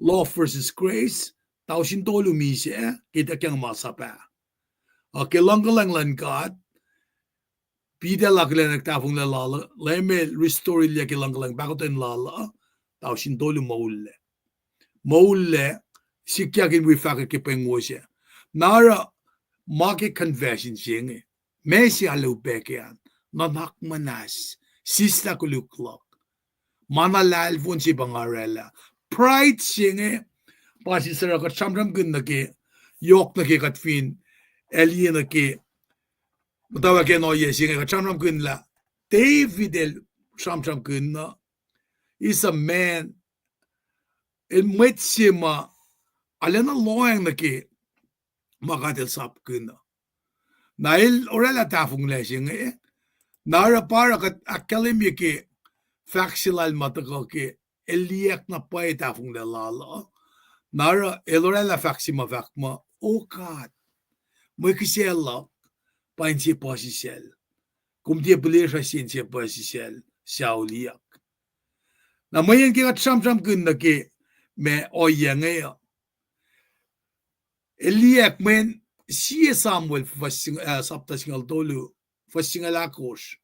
law versus grace, tausin tolu misac ke ituckyang masap ah. Ac ke luhngkuhlwacng luhn God, Peter el akihlenak tahfonglac lal uh, Leum el restore-ilyac ke luhngkuhlwacng pahkotwen lal uh, tausin tolu moullac. Moullac, sikyak in wi fahkwack ke pweng wo sac. Na oruh ma ke confession se inge, ma se alu pac ke an, nuhnak muhnahs, sislah koluk luhk. Ma na lahlfon se pa nga orwaclah. Pride se inge, pa se suc oruh kuht sramsramkihn nuh ke, yohk nuh ke kuht fin ac liye nuh ke muhtwacwacack in ohiyac se inge kuht sramsramkihn lah David el sramsramkihn uh, is a man, el mwet se ma arulacna lohacng nuh ke ma God el sapkihn uh. Na el orwaclah tahfonglac se inge, na oruh pa oruh kuht ahkkahlwemye ke fahk se lal ma tuhkuh ke el liyacack na pwacye tahfonglac lal uh. Na oruh el orwaclah fahk se ma fahk muh, O God, mwe kihsac luhk pa inse puhsisacl. Kom tiac pihlesruh sie inse puhsisacl, suc auliyak. Na mweyen ke kuht sramsramkihn nuh ke ma ohiyac inge uh, el liyacack mweyen sie Samuel fuhs sing-, ah, sapta singucul tolu, fuhs singucul ahkosr,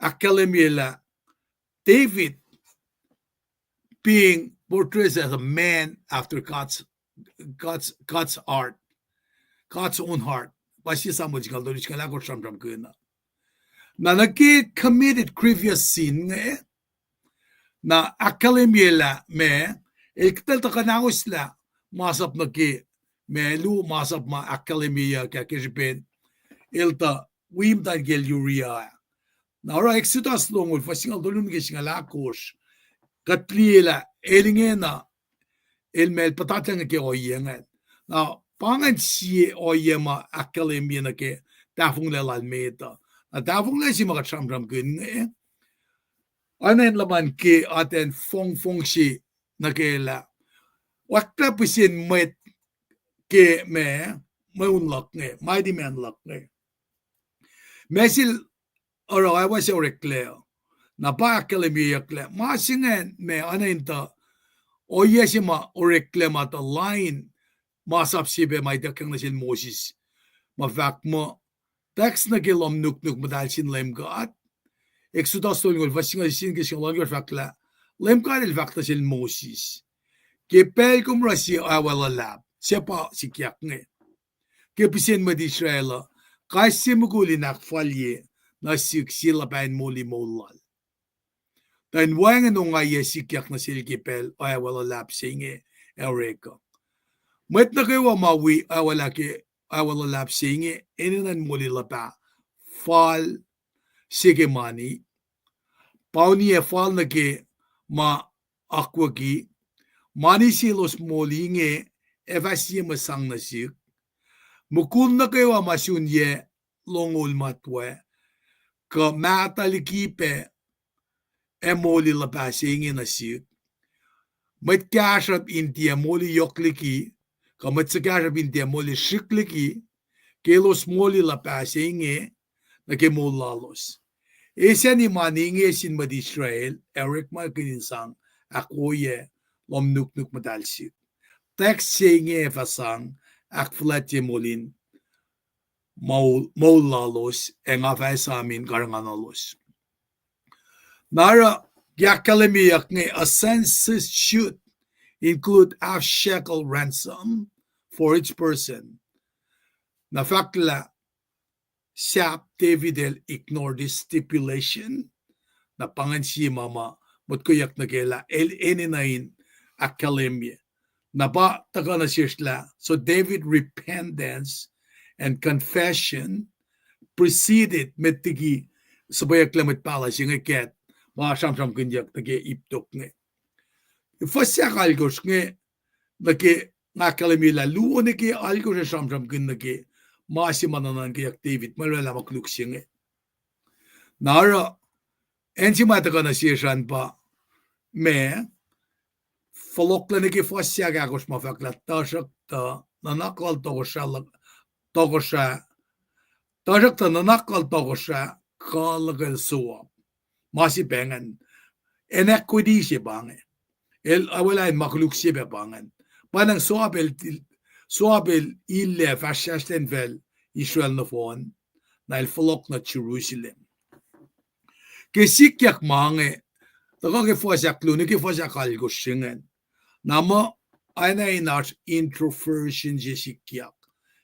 ahkkahlwemye lah David being portrayed as a man after God's, God's, God's heart, God's own heart. Pa sie Samuel singucul tolu, singucul ahkosr sramsramkihn uh. Na nuh ke committed grievous sin inge, na ahkkahlwemye lah ma, el kihtacl tuh kuhnahoslah masap nuh ke, ma luo masap ma ahkkahlwemyeyuck ah ke srihpen el tuh wi muhtwacn kiyacl Uriah. Na oruh Exodus longoul, fuhs singucul tolu nuh ke singucul ahkosr, kuht liye lah el ingena, el ma el puhtatyang ke ohiyac ingacn. Na pa ingacn sie ohiyac ma ahkkahlwemye nuh ke tahfonglac lal met uh. Na tahfonglac se ma kuht sramsramkihn inge, oacna in luhman ke atacn fongfong se nuh ke lah, oacklah pihsen mwet ke ma, mweun luhk inge, mighty man luhk inge. Ma sel oruh oacwa se oreklac, na pa ahkkahlwemyeyucklac ma se ingacn ma oacna in tuh ohiyac se ma oreklac ma tuh lain masap se pac ma ituckyang nuh sel Moses, ma fahk muh, text nuh ke lohm nuknuk muhtahl sin Leum God. Exodus tolngoul, fuhs singucul sie nuh ke singucul ohnkohsr fahk lah, Leum God el fahk nuh sel Moses, ke pacl kom oruh sie oacwa luhlahp, suc pa sikyak inge, ke pihsen mwet Israel uh, kais sie mukul in ahkfalye nuh sihk sie luhpah in moli moul lal, tuh in wacngihn ongaiyac sikyak nuh sel ke pacl oacwa luhlahp se inge ac orek uh. Mwet nuh kwewa ma wi oacwa lah ke, oacwa luhlahp se inge enenuh in moli luhpah fal se ke mani, pauniyac fal nuh ke ma akwucki, mani se elos moli inge ac fah sie mwe sang nuh sihk. Mukul nuh kwewa ma sun yac longoul matwac kuh mahtuh liki pac ac moli luhpah se inge nuh sihk. Mwet kahsruhp in tiac moli yohk liki, kuh mwet suhkahsruhp in tiac moli srihk liki, ke elos moli luhpah se inge nuh ke moul lalos. Esacni mani inge sin mwet Israel ac orekmakihn in sang ahkwoyac lohm nuknuk muhtahl sihk. Text se inge fah sang ahkfuhlwactye molin moul, moul lalos, ac nga fah esam in karihngihnolos. Na oruh ke ahkkahlwemyeyuck inge, a census should include half shekel ransom for each person. Na fahk lah sahp David el ignore this stipulation. Na pa ingacn sie ma ma motkweyuck nuh ke lah el enenuh in ahkkahlwemye. Na pa tuhkuh nuh sesr lah, so David repentance and confession preceded, met liki suhpweyucklac mwet pahluh se inge kuht, ma sramsramkihnyuck nuh ke ip tok inge. Fuhs ahkalkosr inge, nuh ke, nga ahkkahlwemye lah luo nuh ke alkosr ac sramsramkihn nuh ke ma se ma nuhnuhnkweyuck David, ma el oraclah ma koluk se inge. Na oruh, acn se ma tuhkuh nuh sesr an pa, ma, fohlohklac nuh ke fuhs ahkosr ma fahk lah, tuhsruhktuh nuhnak lal tohkohsrah, tohkohsrah, tuhsruhktuh nuhnak lal tohkohsrah kuh luhkel Joab. Ma se pa ingacn, iniquity se pa inge. El, awelah in ma koluk se pac pa ingacn. Pa ingacn Joab el, Joab el illac fahsrfahsr lacnfacl Israel nohfohn, na el fohlohk nuh Jerusalem. Ke sikyak ma inge, tuhkuh ke fuhs ahkluo nuh ke fuhs ahkalkosr se ingacn. Na muh, oacna in oasr introversion se sikyak.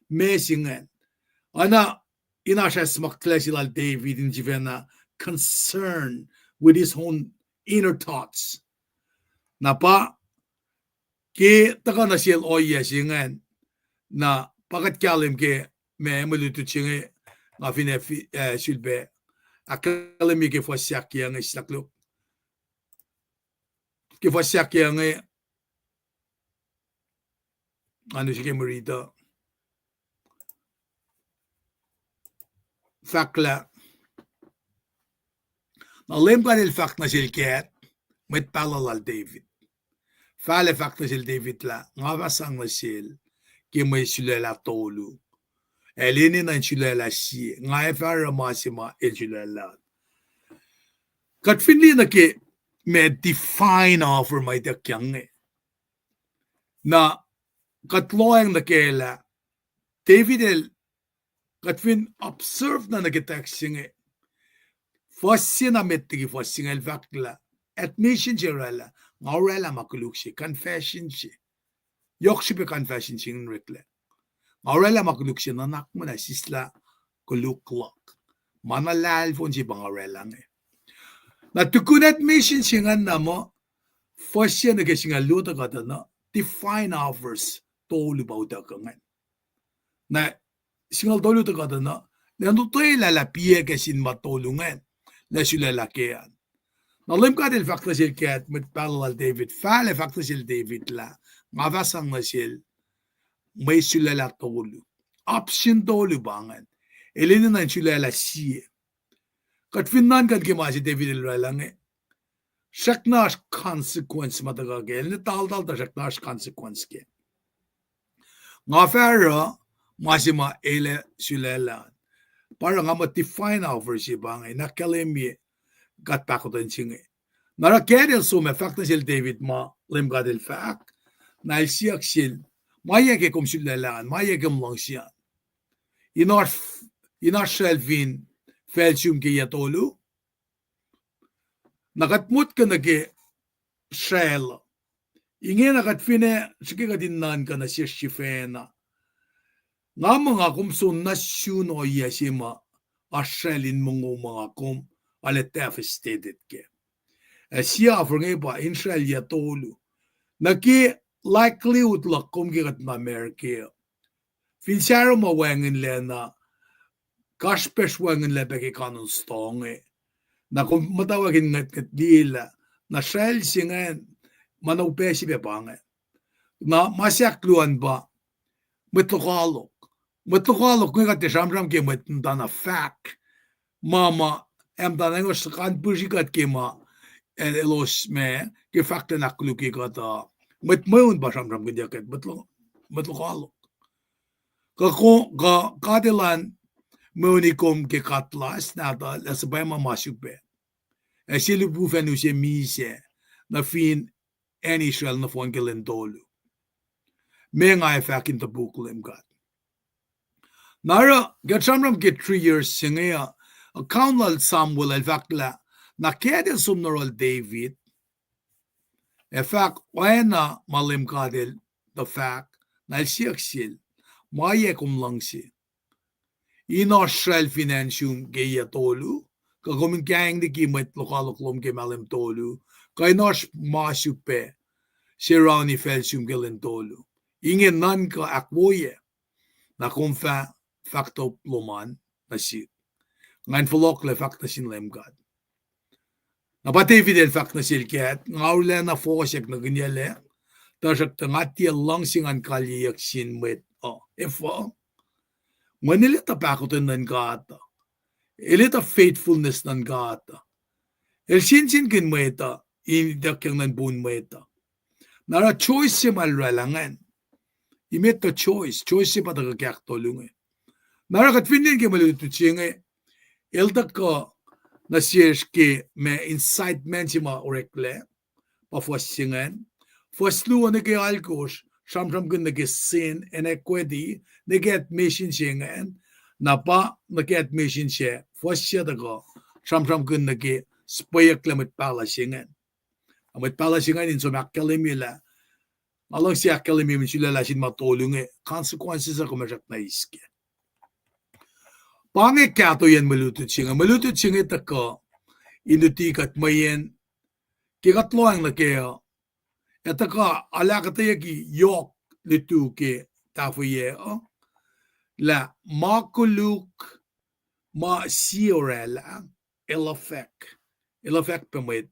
Ma se ingacn. Oacna in oasr acsmaklac se lal David in sifacna concern with his own inner thoughts. Na pa ke tuhkuh nuh sel ohiyac se ingacn, na pa kuht kahlwem ke ma mwe lutlut se inge, nga fin ac fi-, ah, sulpac ahkkahlwemye ke fuhs ahkyohk inge, sislah koluk. Ke fuhs ahkyohk inge, nga nu srihke mwe riti uh. Fahk lah, na Leum God el fahk nuh sel Gad, mwet pahluh lal David. Fal ac fahk nuh sel David lah, nga fah sang nuh sel ke mwe sulaclah tolu. El enenuh in sulaclah sie. Nga ac fah oruh ma se ma el sulaclah. Kuht fin liye nuh ke ma divine offer ma ituckyang inge. Na kuht lohacng nuh ke lah David el, kuht fin observe na nuh ke text se inge, fuhs se na met liki fuhs se inge el fahk lah, admission se orwaclah, nga orwaclah ma koluk se, confession se. Yohk srihpac confession se inge oreklac. Nga orwaclah ma koluk se, nuhnak muhnahs sislah koluk luhk. Ma na lahlfon se pa nga orwaclah inge. Na tukun admission se ingacn na muh, fuhs se nuh ke singucul luo tuh kuhtuh na, divine offers tolu pa utuckuh ingacn. Na singucul tolu tuh kuhtuh na, na lotwelah lah piyac ke sin ma tolu ingacn, lah sulaclah ke an. Na Leum God El fahk nuh sel kac, mwet pahluh lal David, fal ac fahk nuh sel David lah, nga fah sang nuh sel mwe sulaclah tolu. Option tolu pa ingacn. El enenuh in sulaclah sie. Kuht fin nuhnkuh ke ma se David el orwaclah inge, srackna oasr consequence ma tuhkuh kac, el ne taltal tuh srackna oasr consequence kac. Nga fah oruh ma se ma el ac sulaclah. Pa oruh nga muh divine offer se pa inge, na ahkkahlwemye kuht pahkotwen se inge. Na oruh kac el som ac fahk nuh sel David ma Leum God El fahk, na el siyuck sel, ma yac ke kom sulaclah an, ma yac ke kom luhngse an. In oasr, in oasr sracl fin facl sum ke yac tolu. Na kuht motko nuh ke sracl. Ingena kuht finne srihke kuht in nuhnkuh nuh sesr sifacna. Nga muh nga kom soenna sun ohiyac se ma oasr sracl in mongo ma nga kom arlac devastated kac. Ac sie offer inge pa in sracl yac tolu. Nuh ke likelihood luhk kom ke kuht na America. Fin Sarah ma wacngihnlac na, kasrpacsr wacngihnlac pac ke kanon stoh inge. Na kom muhtwacwacack in ngwetngwet liyelah, na sracl se ingacn, ma na upac se pac pa inge. Na ma se ahkluo an pa, mwet lokoalok. Mwet lokoalok inge kuht tiac sramsram ke mwet muhtana fahk. Ma ma, ac muhtana inge suhkan pihsri kuht ke ma, el, elos ma, ke fahk tuh in ahkkolukye kuht uh. Mwet mweun pa sramsramkihnyuck kuht, mwet lo-, mwet lokoalok. Kuh ko-, kuh God Elan mweuni kom ke katlas nahtuhl, ac suhpwacma ma sulpac. Ac sie lipufacn use misac, nuh fin acn Israel nohfohn ke lwen tolu. Ma nga ac fahk in topuk Leum God. Na oruh, kuht sramsram ke three years se inge uh, account lal Samuel el fahklah, na kac el som nuh yohrohl David, ac fahk oacna ma Leum God El tuh fahk, na el siyuck sel, ma yac kom luhngse. In oasr sracl fin acn sum ke yac tolu, kuh kom in kaing liki mwet lokoalok lom ke mahlwem tolu, kuh in oasr ma sulpac, se rauni facl sum ke lwen tolu. Inge nuhnkuh ahkwoyac, na kom fah fahk top lom an nuh sihk. Ngan fohlohklac fahk nuh sin Leum God. Na pa David el fahk nuh sel kac, nga arulacna fohsack nuh kinyelac, tuhsruhktuh nga tiac luhngse ngan kalyeyuck sin mwet uh. Efuh? Mweyen el etuh pahkotwen luhn God uh. El etuh faithfulness luhn God uh. El sensenkihn mwet uh, in ituckyang nuh in poun mwet uh. Na oruh choice se ma el orwaclah ingacn. Emet tuh choice, choice se pa tuhkuh ke ahktolu inge. Na oruh kuht fin liye ke mwe lutlut se inge, el tuhkuh nuh sesr ke ma incitement se ma oreklac, pa fuhs se ingacn. Fuhs luo nuh ke alkosr, sramsramkihn nuh ke sin, iniquity, nuh ke admission se ingacn, na pa nuh ke admission se, fuhs se tuhkuh, sramsramkihn nuh ke spweyucklac mwet pahluh se ingacn. Mwet pahluh se ingacn in som ahkkahlwemye lah, nga luhngse ahkkahlwemye mwe sulaclah sin ma tolu inge, consequences uh kom srackna eis kac. Pa inge kahtoiyacn mwe lutlut se inge, mwe lutlut se inge tuhkuh in luti kuht mweyen ke kuht lohacng nuh kac uh, ac tuhkuh ahluhkiteyucki yohk lutu ke tahfweyac uh, lah ma koluk ma sie orwaclah, el affect, el affect pac mwet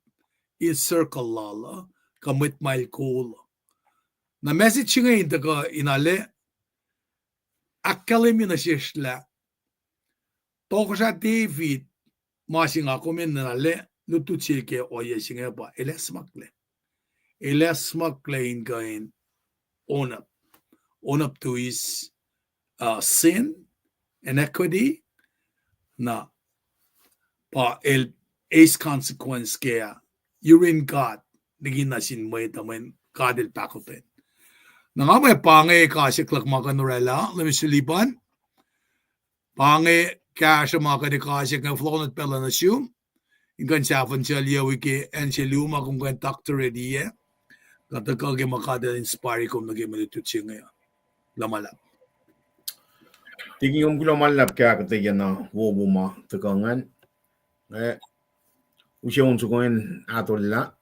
in circle lal uh, kuh mwet ma el kol uh. Na message se inge in tuhkuh in ale ahkkahlwemye nuh sesr lah tohkohsrah David, ma se nga kom in ale lutlut sel ke ohiyac se inge pa el acsmaklac. El acsmaklac in kuh in own up, own up to his, uh, sin, inequity, na pa el eis consequence ke, uh, yurin God, liki nuh sin mwet uh, mweyen God el pahkotwen. Na nga mwe pa inge kasyuck luhk ma kuh in orwaclah, lemisuli pan. Pa inge kahsruh ma kuht ac kasyuck inge, fohlohk nuh pacl uh nuh sum. In kuh in sahfuhn sel yac wik acn se luo ma kom kuh in doctorate-i ah. Kuht tuhkuh ke ma God el inspire kom nuh ke mwe lutlut se inge. Kuloh ma luhlahp. Tikin, kom kuloh ma luhlahp ke ahkuhtweyac na wowo ma tuhkuh ingacn. Eh, use on soko in ahtolah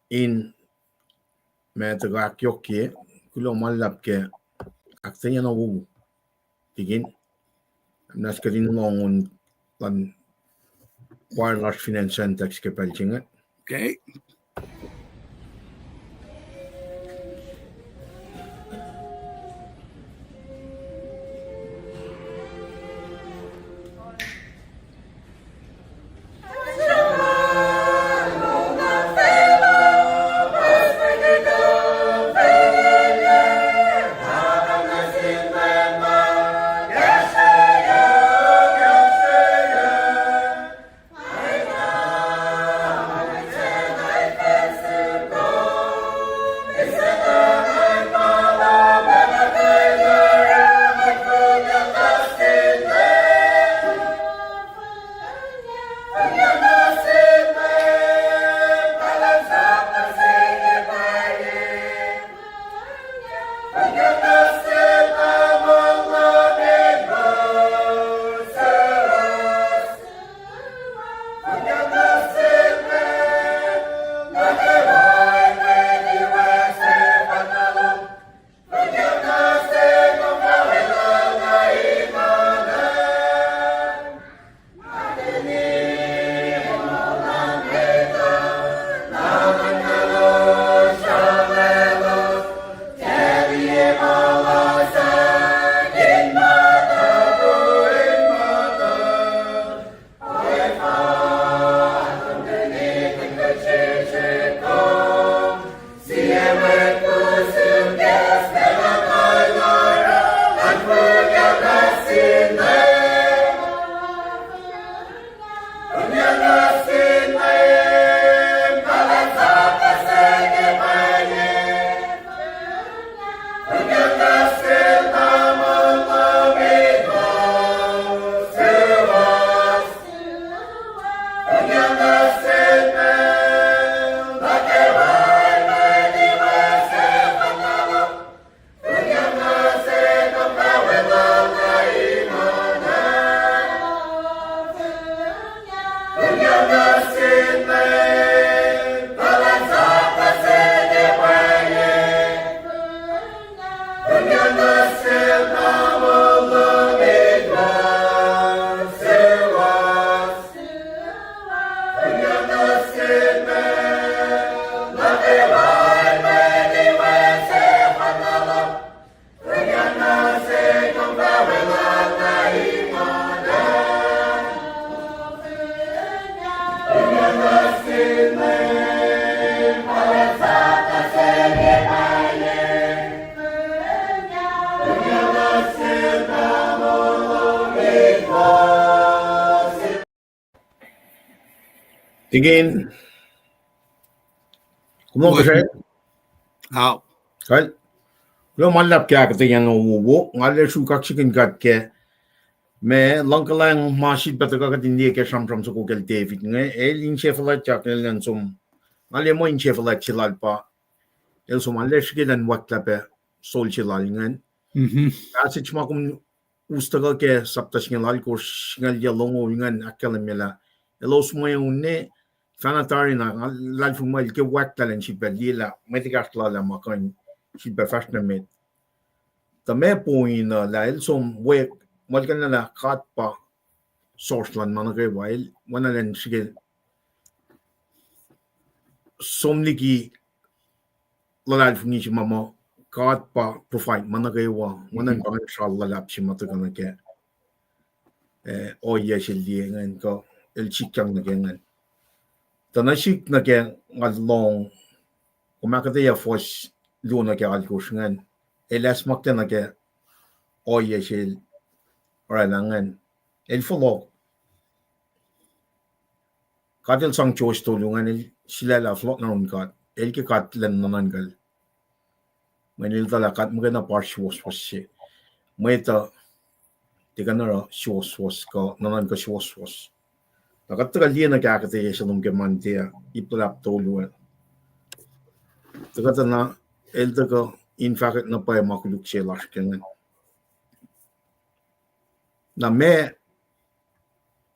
in ma tuhkuh ahkyohkye, kuloh ma luhlahp ke ahkuhtweyac na wowo. Tikin, na kuht in lohng on luhn choir lasr fin acn Sandtex ke pacl se inge. Okay. Tikin, kom lohng kosrae? Ao. Kal. Kuloh ma luhlahp ke ahkuhtweyac na wowo, nga arlac sruhk kaksakihn God ke ma luhngkuhlwacng ma sifilpac tuhkuh kuht in liye ke sramsram soko kacl David inge, el insefuhlwactyak, el elan som, nga liye muh insefuhlwact se lal pa el som arlac srihke elan wacklac pac soul se lal ingacn. Passage ma kom us tuhkuh ke sapta singucul alkosr, singucul yac longoul ingacn ahkkahlwemye lah elos mweun ne fahna tari na, nga luhlahlfongi muh el ke wacklac elan sifilpac liye lah mwet ekahsr lal ah ma kuh in sifilpac fahsr nuh met. Tuh ma point uh lah el som we, muhlkuhnlah lah God pa source luhn ma nuh kwewa, el oacna elan srihke som liki luhlahlfongi se ma muh God pa provide ma nuh kwewa, oacna in pa ngan sral luhlahp se ma tuhkuh nuh ke, eh, ohiyac se el liye ingacn kuh el sikyang nuh ke ingacn. Tuh nuh sihk nuh ke nga lohng, kom ahkuhtweyac fuhs luo nuh ke alkosr ingacn, el acsmaklac nuh ke ohiyac sel oraclah ingacn. El fohlohk. God El sang Joshua tolu ingacn, el sulaclah fohlohk nuh yurin God. El ke God lwen nuhnuhnkuhl. Mweyen el etuh lah God muhkwena pa oasr suwohswohs se. Mwet uh tiac kuh in oruh suwohswohs kuh nuhnuhnkuh suwohswohs. Na kuht tuhkuh liye nuh ke ahkuhtweyac se lom ke Monday, ip luhlahp tolu ah. Tuhkuh tuh na, el tuhkuh in fahkwack na pwacye ma koluk se lasr ke ingacn. Na meac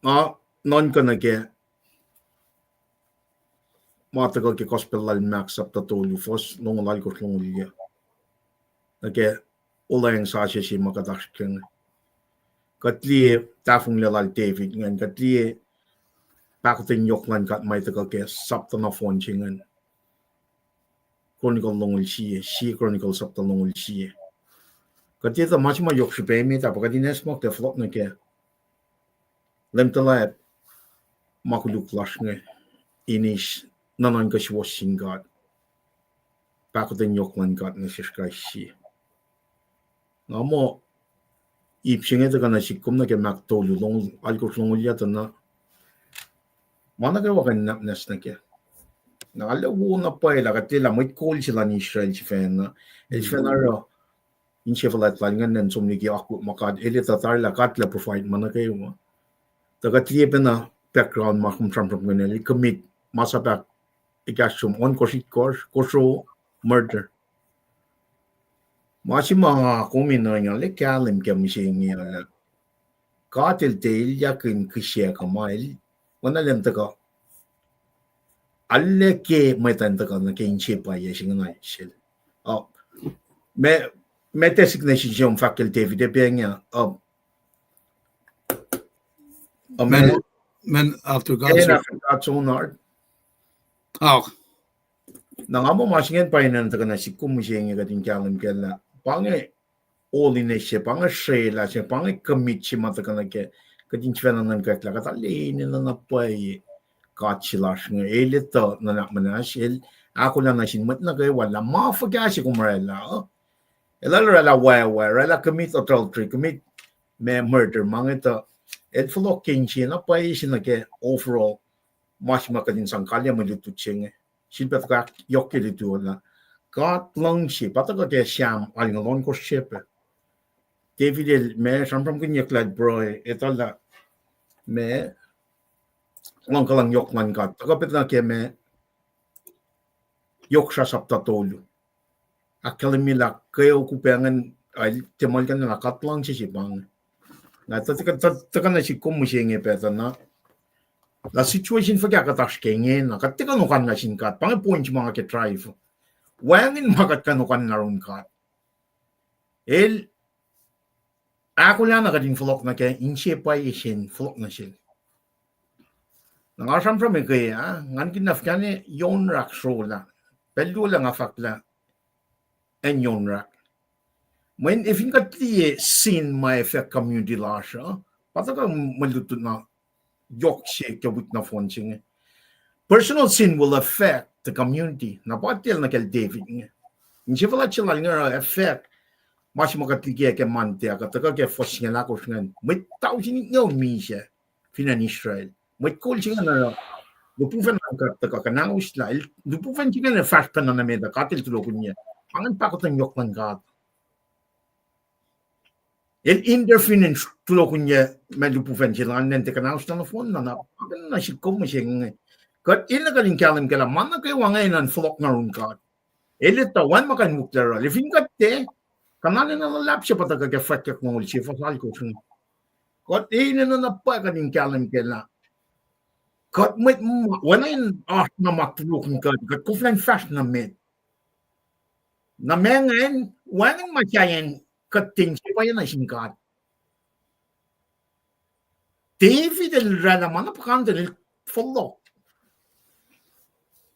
nga nuhnkuh nuh ke ma tuhkuh ke Gospel lal Mark sapta tolu, fuhs longoul alkosr longoul yac. Nuh ke olweacng sasuc se ma kuht oasr ke inge. Kuht liye tahfonglac lal David ingacn, kuht liye pahkotwen yohk luhn God ma tuhkuh ke sapta nohfohn se ingacn. Chronicle longoul sie, sie Chronicle sapta longoul sie. Kuht etuh ma se ma yohk srihpac emet ah pa kuht in acsmak tuh fohlohk nuh ke Leum tuhlac ma koluk lasr inge, in eis nuhnuhnkuh suwohs sin God, pahkotwen yohk luhn God nuh sesr kais sie. Nga muh ip se inge tuhkuh nuh sihk kom nuh ke Mark tolu, longoul alkosr longoul yac tuh na, ma nuh kwewa kuh in nwacsnwacs nuh kac. Na arlac wo na pwacye lah kuht liye lah mwet kol se luhn Israel sifacna, el sifacna oruh insefuhlwact lal ingacn in som liki akwuck ma God, el etuh tari lah God El provide ma nuh kwewa. Tuh kuht liye pacna background ma kom sramsramkihn, el commit ma sap ahk ekahsr som, ohnkohsr, itkohsr, kosro, murder. Ma se ma nga kom in ohinge, arlac kahlwem ke mihsenge lah God El tiac elyahkihn kihsyac kuh ma El, oacna Leum tuhkuh, arlac ke mwet an tuhkuh nuh ke inse pwacye se ingena sel. Uh, ma, ma tiac sickness se om fahk kacl David, e pacng ah, uh, uh, man, man after God's own heart. Na nga muh ma se ingacn pa enenuh tuhkuh nuh sihk kom mihsenge kuht in kahlwem kac lah pa inge holiness se, pa inge srwaclah se, pa inge commit se ma tuhkuh nuh ke kuht in sifacna nuhnkwaclah kuht arlac enenuh na pwacye God se lasr inge. El etuh nuhnak muhnahs, El ahkolah nuh sin mwet nuh kwewa lah ma fuhkah se kom oraclah, uh, El arlac oraclah wacwac, oraclah commit adultery, commit ma murder, ma inge tuh El fohlohk ke inse na pwacye se nuh ke overall ma se ma kuht in sang kalyei mwe lutlut se inge. Sifilpac tuhkuh yohk ke lutu lah God luhngse, pa tuhkuh ke Sam alngoul ohnkohsr se pac. David el ma sramsramkihnyuck lah el pruhe, etuh lah ma luhngkuhlwacng yohk luhn God tuhkuh pac nuh ke ma Yohk Srah sapta tolu. Ahkkahlwemye lah kweok upac ingacn, ah, tiac muhlkuhnlah God luhngse se pa inge. Na tuh, tuh, tuhkuh nuh sihk kom mihsenge pac tuh na, lah situation fuhkah kuht oasr ke ingena, kuht tiac kuh in okanlah sin God, pa inge point ma nga ke drive. Wacngihn ma kuht kuh in okanlah yurin God. El ahkolah na kuht in fohlohk nuh ke inse pwacye se in fohlohk nuh Sel. Na nga sramsram ke ah, ngan kihn na fuhkah ne Yohn Rak srolah. Pacl luo lah nga fahk lah acn Yohn Rak. Mweyen fin kuht liye sin ma affect community lasr uh, pa tuhkuh mwe lutlut na yohk se ke wik nohfohn se inge. Personal sin will affect the community. Na pa tiac nuh kacl David inge. Insefuhlwact se lal inge oruh affect ma se ma kuht liye ke Monday, kuht tuhkuh ke fuhs singucul ahkosr ingacn. Mwet tausin itngoul misac fin acn Israel. Mwet kol se ingacn oruh lihpufacn luhn God tuhkuh kuhnauslah. Lihpufacn se ingacn fahsr pacna nuh met ah, God El tulokihnyac. Pa ingacn pahkotwen yohk luhn God. El intervene in tulokihnyac ma lihpufacn se lal ingacn tiac kuhnauslah nohfohnna, na pa ingacn na sihk kom mihsenge. Kuht enenuh kuht in kahlwem kac lah ma nuh kwewa ingacn an fohlohk nuh yurin God. El etuh wacngihn ma kuh in wihklac oruh. Lifin kuht tiac, kuh na enenuh luhlahp se pa tuhkuh ke Fwackyuck longoul sie fuhs alkosr inge. Kuht enenuh na pwacye kuht in kahlwem kac lah kuht mwet ma, oacna in oasr na ma tulokihnkuht, kuht koflah in fahsr nuh met. Na ma ingacn, wacngihn ma sahyacn kuht tiac inse pwacye nuh sin God. David el oraclah ma na puhkantwen el fohlohk.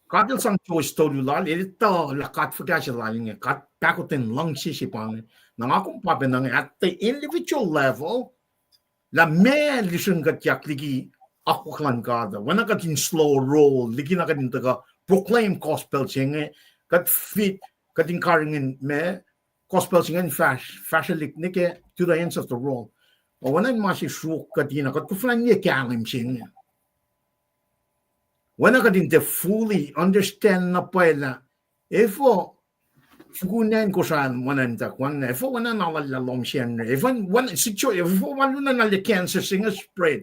God El sang Joshua tolu lal, el etuh lah God fuhkah se lal inge, God pahkotwen luhngse se pa inge. Na nga kom pa pacna inge at the individual level, lah meac lihsrihn kuhtyak liki akwuck luhn God uh. Oacna kuht in slow roll, likina kuht in tuhkuh proclaim gospel se inge, kuht fit, kuht in karihngihn ma gospel se inge in fahsr, fahsrwelihk nuh ke to the ends of the world. Oacna in ma se sruok kuht in, kuht koflah liye kahlwem se inge. Oacna kuht in tiac fully understand na pwacye lah efuh fukun acn Kosrae muhnahs in tuh wacngihn, efuh oacna na lal lah lohm sacn, efuh oacna situation, efuh ma lun na lal Kansas se inge spread.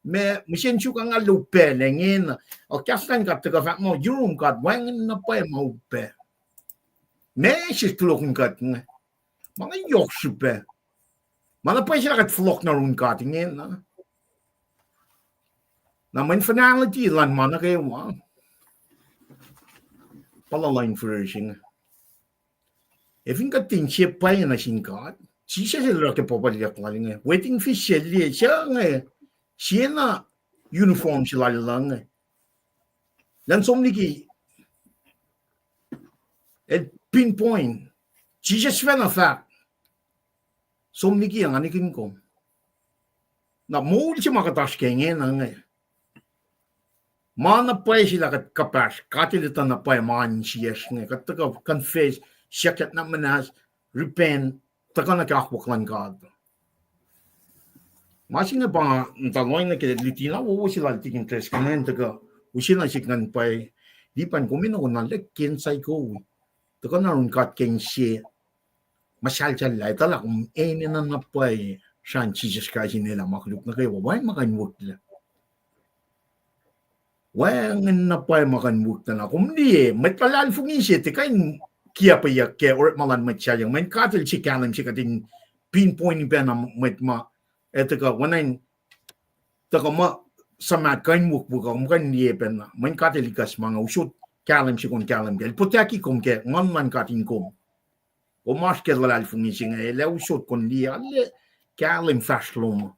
Ma mihsenge suk nga lupac lah ingena, o kahs lal God tuhkuh fahk muh yurum God wacngihn na pwacye ma upac. Ma se tulokihn kuht inge. Ma inge yohk srihpac. Ma na pwacye se lah kuht fohlohk nuh yurin God ingena. Na mweyen finality luhn ma nuh kwewa pa luhluh in fihrihr se inge. Ac fin kuht tiac in sie pwacye nuh sin God, Jisus El oruh ke puhpuhlyuck lal inge, wedding feast se liye, se inge, siena uniform se lal inge. Elan som liki, el pinpoint. Jisus fah na fahk, som liki nga nihkihn kom. Na moul se ma kuht oasr ke ingena inge, ma na pwacye se lah kuht kuhpahsr, God El etuh na pwacye ma insiyacsr inge, kuht tuhkuh confess, siyuck na muhnahs, repent, tuhkuh nuh ke akwuck luhn God. Ma se inge pa nga muhta lohacng nuh ke luti na wowo se lal Tikin Driscoll ingacn, tuhkuh use nuh sihk ngan pwacye, lipan kom enenuh na lek ke insight kom, tuhkuh nuh yurin God ke insiyac muhsahlsahllah, etuh lah kom enenuh na pwacye srahn Jisus Kraist in elah ma koluk nuh kwewa, wacngihn ma kuh in wihklac. Wacngihn na pwacye ma kuh in wihklac. Na kom liye, mwet luhlahlfongi se tiac kuh in kiacpweyuck ke orekma luhn mwet sahyacng. Mweyen God El se kahlwem se kuht in pinpoint pacna mwet ma, ac tuhkuh, oacna in, tuhkuh ma suhmaht kuh in wihkwihk uh, kom kuh in liye pacna. Mweyen God El ikacs ma inge, usot kahlwem se kom kahlwem kac. El protect-i kom ke nguhn luhn God in kom. Kom oasr ke luhlahlfongi se inge, El ac usot kom liye, arlac kahlwem fahsr lom uh.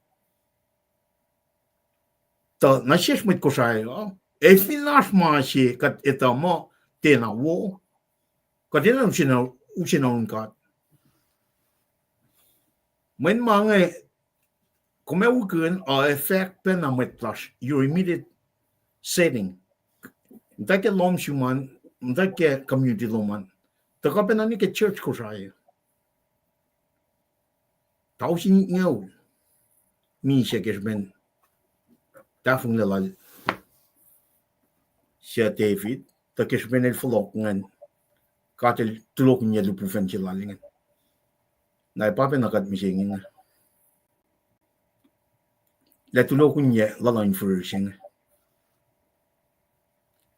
Tuh nuh sesr mwet Kosrae uh, ac fin oasr ma se kuht etuh muh tiacna wo, kuht enenuh use na, use na yurin God. Mweyen ma inge, kom ac wihkihn, uh, effect pacna mwet lasr, your immediate setting. Muhta ke lohm sum an, muhta ke community lom an. Tuhkuh pacna nuh ke church Kosrae. Tausin itngoul misac ke srihpen tahfonglac lal Sir David, tuh ke srihpen el fohlohk ingacn, God El tulokihnyac lihpufacn se lal ingacn. Na pa pacna kuht mihsenge inge. Lah tulokihnyac luhluh in fihrihr se inge.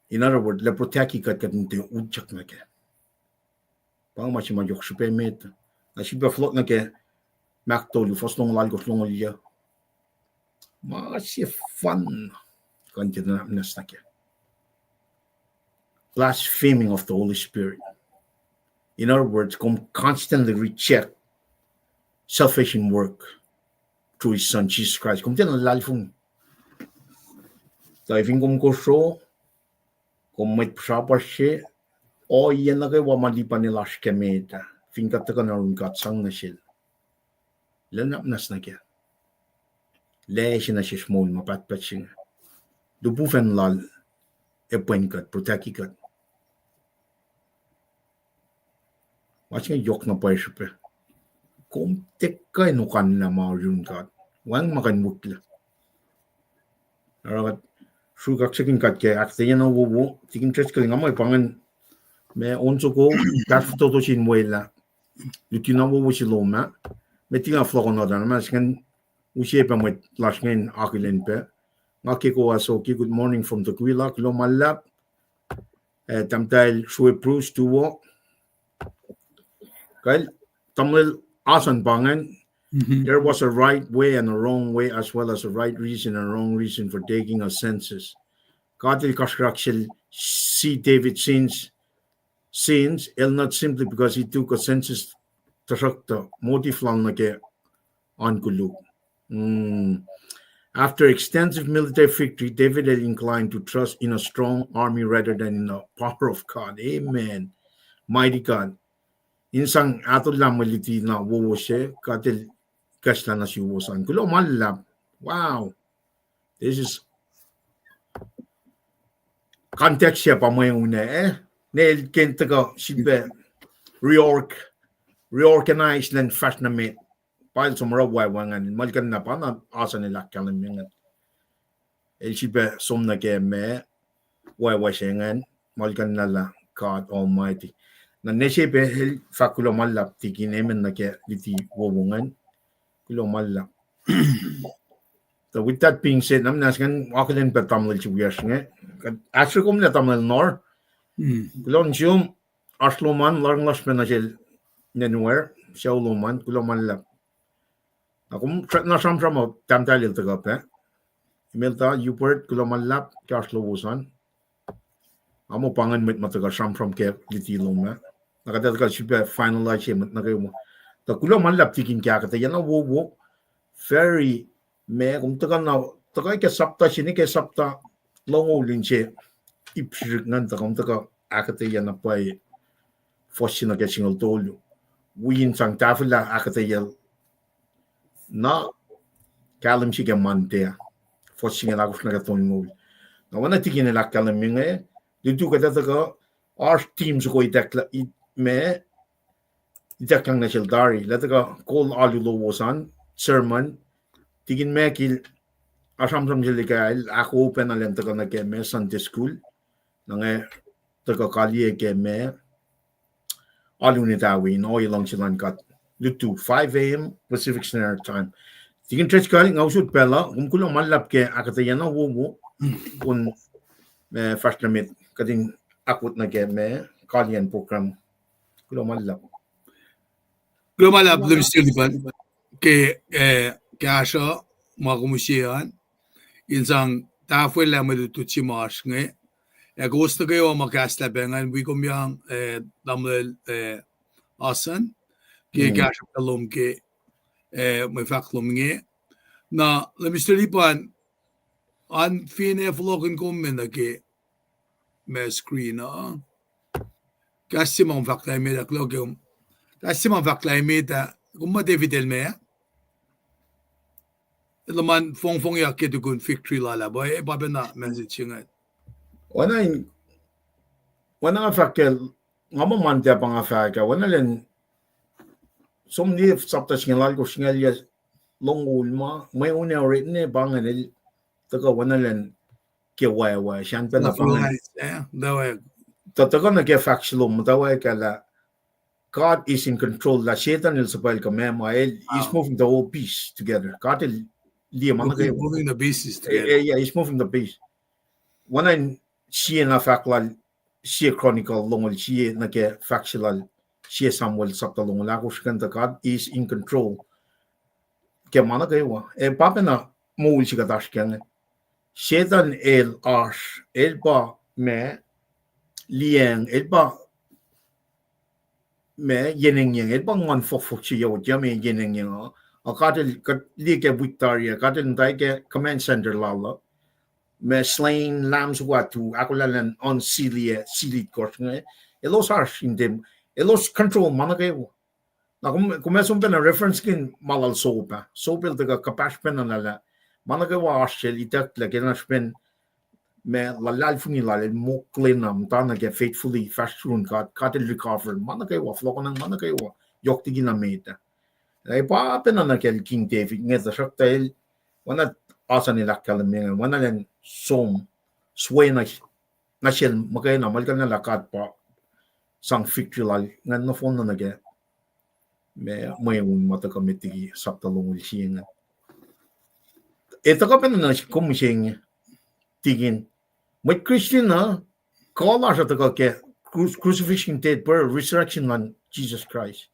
In other words, lah protect-i kuht, kuht in tiac utyak nuh kac. Pa inge ma se ma yohk srihpac met. Na sifilpac fohlohk nuh ke Mark tolu, fuhs longoul alkosr, longoul yuh. Ma sefanna kuh in tiac nuhnak muhnahs nuh kac. Blaspheming of the Holy Spirit. In other words, kom constantly reject salvation work through His Son, Jesus Christ. Kom tiacna luhlahlfongi. Tuh fin kom kosro, kom mwet pihsrapasr se, ohiyac nuh kwewa ma lihpufacn lasr ke met ah, fin kuht tuhkuh nuh yurin God sang nuh Sel, lwelah nuhnak muhnahs nuh kac. Lah se nuh sesr moul ma pahtpaht se inge. Lihpufacn Lal epwen kuht, protect-i kuht. Ma se inge yohk na pwacye srihpac. Kom tiac kuh in okanlah ma yurin God. Wacngihn ma kuh in wihklac. Oruh kuht sruhk kaksakihn God ke ahkuhtweyac na wowo, Tikin Driscoll, nga muh pa ingacn, ma on soko, kahs fototo se in welah, luti na wowo se lom ah, ma tiac nga fohlohk nuh ta, ma se ingacn use pac mwet lasr ingacn akihlen pac. Nga ke Koasoki, good morning from Tukwila, kuloh ma luhlahp. Eh, tahmtahel Sue Bruce, tuwo. Kal, tamuhlwel Asan pa ingacn, there was a right way and a wrong way, as well as a right reason and a wrong reason for taking a census. God El kasrkuhsrak sel si David sins, sins, El not simply because he took a census, tuhsruhktuh motive lal nuh ke oan koluk. Mm. After extensive military victory, David el inclined to trust in a strong army rather than in the power of God. Amen. Mighty God. In sang ahtolah mwe luti na wowo se, God el kaslah nuh suwos an. Kuloh ma luhlahp. Wow. This is context se pa mweun ah, eh? Ne el ke tuhkuh sifilpac reorg-, reorganize lwen fahsr nuh met. pa el som oruh wacwac ingacn, muhlkuhnlah pa na Asan el ahkkahlwemye ingacn. El sifilpac som nuh ke ma wacwac se ingacn, muhlkuhnlah lah God Almighty. Na nwe se pac el fahk kuloh ma luhlahp tikin Eamon nuh ke luti wowo ingacn. Kuloh ma luhlahp. So with that being said, na muhnahs ingacn akihlen pac tamuhlwel se wiyacsr inge. Kuht ahsre komlac tamuhlwel Nor. Kuloh nuh sum, oasr lom an, lohng lasr pac nuh sel Nenwer, sucu lom an, kuloh ma luhlahp. Na kom na sramsram uh, tahmtahel el tuhkuh pac. Imelda, Hubert, kuloh ma luhlahp ke oasr lowos an. Nga muh pa ingacn mwet ma tuhkuh sramsram ke luti lom ah. Na kuht ac tuhkuh sifilpac finalize mwet nuh kwewa. Tuh kuloh ma luhlahp tikin ke ahkuhtweyac na wowo. Very, ma kom tuhkuh na, tuhkuh ke sapta se inge ke sapta longoul in se ip srihsrihk ingacn, tuh kom tuhkuh ahkuhtweyac na pwacye fuhs se nuh ke singucul tolu. Wi in sang tahfwelah ahkuhtweyacl na kahlwem se ke Monday, fuhs singucul ahkosr nuh ke tolngoul. Na oacna tikin el ahkkahlwemye inge, lutu kuht ac tuhkuh, oasr team soko itucklac, ma ituckyang nuh sel tari, lah tuhkuh kol alu lowos an, sermon, tikin Michael, asramsram sel ke el ahkoo pacna elan tuhkuh nuh ke ma Sunday school, na inge tuhkuh kaliyac ke ma alu in etawi in ohiyac luhngse luhn God. Lutu, five a.m. Pacific Standard Time. Tikin Driscoll, nga usot pacl uh, kom kuloh ma luhlahp ke ahkuhtweyac na wowo, kom, ma fahsr nuh met, kuht in ahkwot nuh ke ma kaliyac program. Kuloh ma luhlahp. Kuloh ma luhlahp, Mister Lipan, ke, eh, kahsruh ma kom use an in sang tahfwelah mwe lutlut se ma oasr inge. Ac kowos nuh kwewa ma kahslah pac ingacn, wi kom yang, eh, tamuhlwel, eh, Asan, ke kahsruh lom ke, eh, mwe fahk lom inge. Na, Mister Lipan, an fin ac fohlohkihn kom me nuh ke ma screen uh. Kahs se ma kom fahk lah met ah, kuloh ke, kahs se ma fahk lah met ah, kom ma David el ma, el luhman fongfongyak ke tukun victory lal ah, pa, pa pacna message se ingacn. Oacna in, oacna nga fahk ke, nga muh Monday pa nga fahk ah, oacna lwen som liye sapta singucul alkosr, singucul yac longoul ma, mweun ac orekma pa ingacn el tuhkuh oacna lwen ke wacwac, sahn pacna pa ingacn. Tuh tuhkuh nuh ke fahk se lom muhtwacwacack lah God is in control, lah Satan el suhpwacl kuh meac ma el, he's moving the whole piece together. God el liye ma nuh kwewa. He's moving the pieces together. Yeah, yeah, he's moving the piece. Oacna in sie na fahk lal, sie Chronicle longoul sie nuh ke fahk se lal, sie Samuel sapta longoul ahkosr ingacn tuh God is in control ke ma nuh kwewa. Ac pa pacna moul se kuht oasr kac inge. Satan el oasr, el pa ma liyacacng, el pa ma yenengyeng, el pa nguhn fohkfohk se yohk, ya me yenengyeng uh. Ac God el, kuht liye ke wik tari ah, God el muhta ke command center lal uh. Ma slain lamb soko ah tu, ahkolah elan unseal-i, seal itkohsr inge. Elos oasr in tiac, elos control ma nuh kwewa. Na kom, kom ac som pacna reference-kihn ma lal Job ah. Job el tuhkuh kuhpahsr pacna lah, ma nuh kwewa oasr sel itucklac ke na srihpen ma luhlahlfongi lal el moklwena muhta nuh ke faithfully fahsr yurin God, God el recover ma nuh kwewa, fohlohkohnang ma nuh kwewa, yohk liki na met ah. Ac pa pacna nuh kacl King David inge, tuhsruhktuh el, oacna Asan el ahkkahlwemye inge, oacna elan som, swe na, nuh sel muhkwena, muhlkuhnlah lah God pa sang victory lal ingacn nohfohnna nuh ke ma mweun ma tuhkuh met liki sapta longoul sie ingacn. Ac tuhkuh pacna nuh kom mihsenge, tikin. Mwet Christian uh, kuh lasr uh tuhkuh ke cru-, crucifixion, death, burial, resurrection luhn Jesus Christ.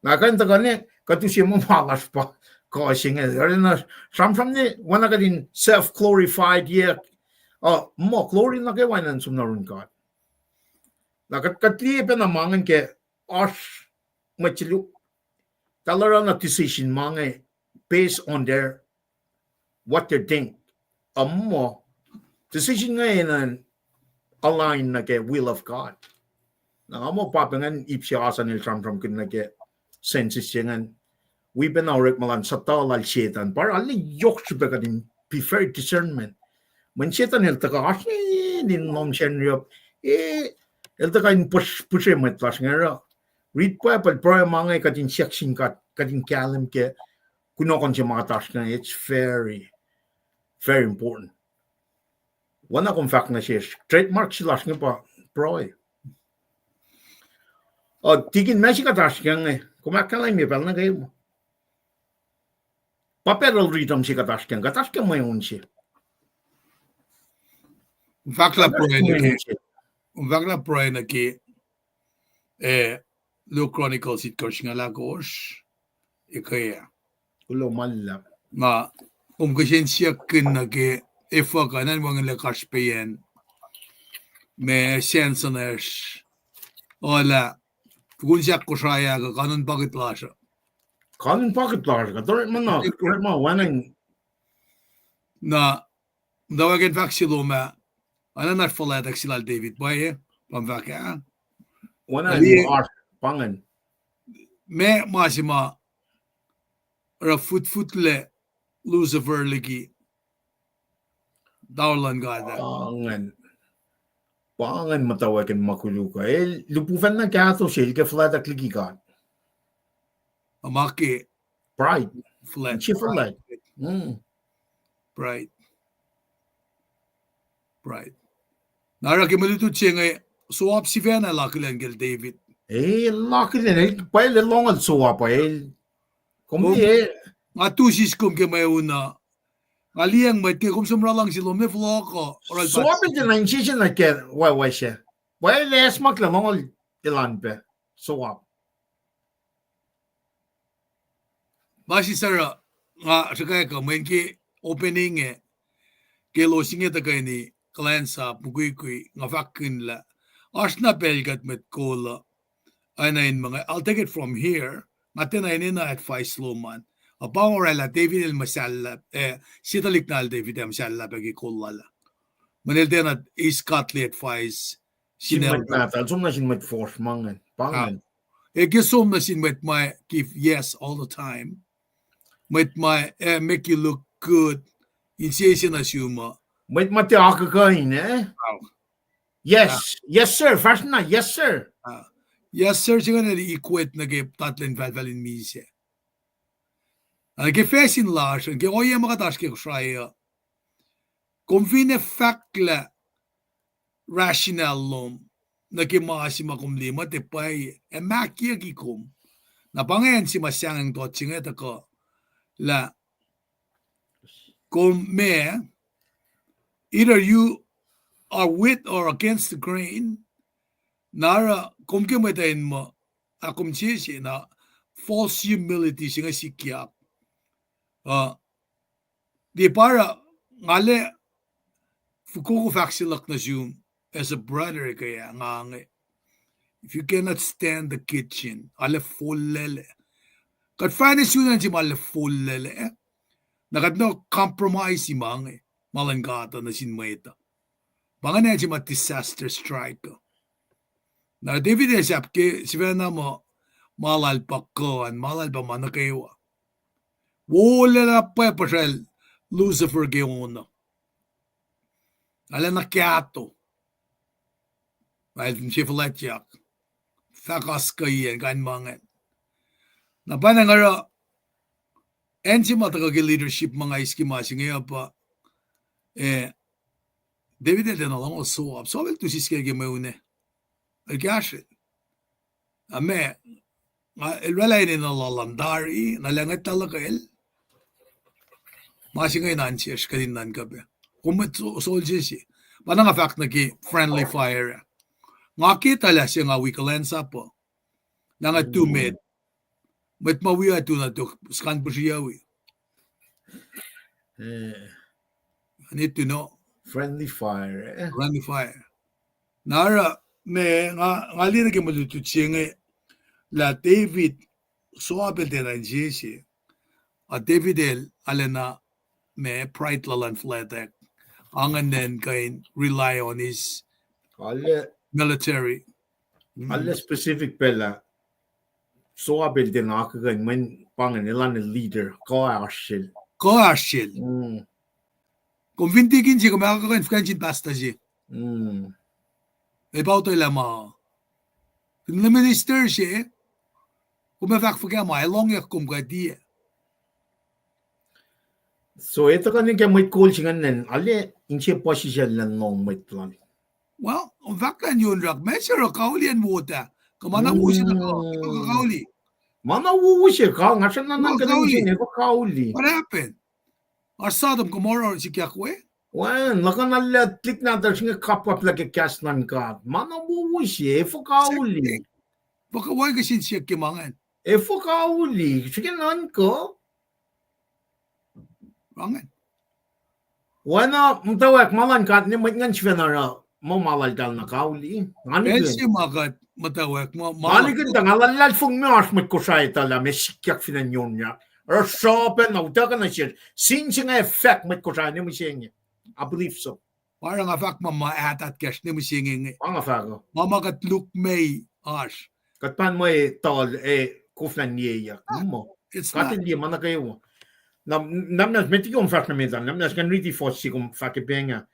Na kuh in tuhkuh ne, kuht use muh ma lasr pa kuh se inge. Oacna sramsram ne, oacna kuht in self-glorified, yac, uh, muh glory nuh kwewa enenuh in som nuh yurin God. Na kuht, kuht liye pacna ma ingacn ke oasr mwet se luo, tahl oruh na decision ma inge based on their, what they think. Uh, muh decision inge enenuh in align nuh ke will of God. Na nga muh pa pacna ip se Asan el sramsramkihn nuh ke census se ingacn. Wi pacna orekma luhn suhtuh lal Setan. Pa arlac yohk srihpac kuht in be very discernment. Mweyen Setan el tuhkuh oasr in lohm sacnri uh, e, el tuhkuh in pihsre mwet lasr inge oruh. Read Bible, pruhe ma inge kuht in siyuck sin God, kuht in kahlwem ke kunohkohn se ma kuht oasr kac, it's very, very important. Oacna kom fahk nuh sesr, trademark se lasr inge pa pruhe. Uh, tikin ma se kuht oasr kac inge, kom ahkkahlwemye pacl nuh kwewa. Pa pacl riti se kuht oasr kac, kuht oasr kac mweun se. Fahk lah pruhe nuh ke, fahk lah pruhe nuh ke, eh, Luo Chronicles itkohsr singucul ahkosr, ekuh ah. Kuloh ma luhlahp. Na, kom kihsen siyuck kihn nuh ke, efuh kuh, na wacngihnlac kasrpeyacn, ma Samson esr, olah, tukun sahk Kosrae ah kuh, kanun pocket lasr uh. Kanun pocket lasr uh, kuht orekma na, orekma wacngihn. Na, muhtwacwacack in fahk se lom ah, oacna na fuhlwactack se lal David, pwacye, pa fahk ah. Oacna oasr pa ingacn. Ma, ma se ma oruh futfutlac Lucifer liki tower luhn God ah. Pa ingacn, pa ingacn muhtwacwacack in ma koluk uh. El lihpufacn na kahto se el ke fuhlwactack liki God. Ama ke pride. Fuhlwact. Inse fuhlwact. Mm. Pride. Pride. Na oruh ke mwe lutlut se inge, Joab sifacna el akihlen kacl David. Eh, el akihlen, el pwacye el lohngol Joab, el. Kom, kom liye, nga tu siskom ke mweun uh. Nga liyacng mwet ke kom som ra luhngse lom ne fohlohk uh, oral Joab el tiacna insese nuh ke wacwac se. Pwacye el acsmaklac lohngol elan pac Joab. Ma se suruh, nga srihkwack uh mweyen ke opening ah, ke elos inge tuhkweni kuhlwacnsap, mukwikwi, nga fahkkihn lah oasr na pacl kuht mwet kol uh, oacna in ma nga, I'll take it from here, nga tiacna enenuh advice lom an. A pa oraclah David el muhsahllah, eh, sie tuhlihk na el David ah muhsahllah pac ke kol lal ah. Mweyen el tiacna eis godly advice sin mwet mahtuh, el som nuh sin mwet fuhsr ma ingacn, pa ingacn. El ke som nuh sin mwet ma give yes all the time. Mwet ma, eh, make you look good. Insese nuh sum uh. Mwet ma tiac akuhkuhin, eh? Yes, yes sir, fahsr na, yes sir. Yes sir se ingacn el equate nuh ke tatlan falfal in misac. Na ke facsin lasr, ke ohiyac ma kuht oasr ke Kosrae uh, kom finne fahk lah rational lom nuh ke ma se ma kom liye ma tiac pwacye, ac ma kiyucki kom. Na pa ingacn se ma sahngweng tot se inge tuhkuh lah kom ma, either you are with or against the grain, na oruh kom ke mwet uh in muh, a kom sese na false humility se inge sikyak. Uh, tiac pa oruh nga lac fokoko fahk se luhk nuh sum as a brother ke nga inge. If you cannot stand the kitchen, arlac follaclac. Kuht fahk nuh sum an se ma arlac follaclac, na kuht na compromise ma inge, ma luhn God uh nuh sin mwet uh. Pa ingacn se ma disaster strike uh. Na David el sahp ke sifacna muh ma lal pa kuh an, ma lal pa ma nuh kwewa. Wolacna pwacpuhsracl Lucifer ke on uh. Arlacna kahto. Arlac se fuhlwactyak. Fahk oasr kuhiyacn kain ma ingacn. Na pa na nga oruh, acn se ma tuhkuh ke leadership ma nga eis ke ma se inge uh pa, eh, David el tiacna lohngol Joab. Joab el tu siskacl ke mweun ah. El kahsrwel. Ac ma, nga, el oraclah enenuh lal an tari, na lah ngwet taluhkel. Ma se inge na sesr kuht in nuhnkuh pac. Kom mwet so-, soldier se. Pa na nga fahk nuh ke friendly fire. Nga ke tuh lah se nga wi kuhlwacnsap uh. Lah nga tu met. Mwet ma wi uh tu na tok, skan puhsriyuwi. Eh. Need to know. Friendly fire, eh? Friendly fire. Na oruh, ma, nga, nga liye nuh ke mwe lutlut se inge, lah David, Joab el tiacna insese. A David el, arlacna, ma, pride lal an fuhlwactack. Angngaul in kuh in rely on his military. Arlac specific pacl ah, Joab el tiacna akuhkuhin mweyen pa ingacn elan leader, kuh oasr sel. Kuh oasr sel. Kom fin tikin se kom akuhkuhin fuhkah sin pastor se. El pa utuclah ma. Fin minister se, kom ac fahk fuhkah ma, ac lohngyuck kom kuh tiac. So, etuh kuh nuh ke mwet kol se ingacn, ale inse puhsisacl luhn lohng mwet lal. Well, fahk lah in yonrak, ma se oruh kauli acn wot ah. Kuh ma na wo se na kuh, kuh kauli. Ma na wo se kuh, nga srackna nuhnkuh kauli. Efuh kauli? What happened? Oasr Sodom Gomorrah sikyak we? Wen, luhkuhn lah tuhlihk nahtuhsr inge kapkapwack ke kahs luhn God. Ma na wo se, efuh kauli? Fuhkah wacngihn kihsen siyuck ke ma ingacn? Efuh kauli? Srihke nuhnkuh. Oacna muhtwacwacack ma luhn God ne mwet ingacn sifacna oruh muh ma lal tahl na kauli. Nga nikihn. Pacl se ma kuht muhtwacwacack ma, ma nikihn tuh nga luhlahlfongi oasr mwet Kosrae tuh lah ma sikyak fin acn Yonyak. Oruh sruhpacna utuckuh nuh sesr. Sin se inge fahk mwet Kosrae ne mihsenge. I believe so. Pa oruh nga fahk ma ma ahtahtkahsr ne mihsenge inge. Pa nga fahk uh. Ma ma kuht lukmac oasr. Kuht pahn mwe tuhl ac koflah in liyeyuck. Muh God El liye ma nuh kwewa. Na, namnas met kom fahsr nuh met an, namnas ngan riti fuhs se kom fahk ke pacng ah.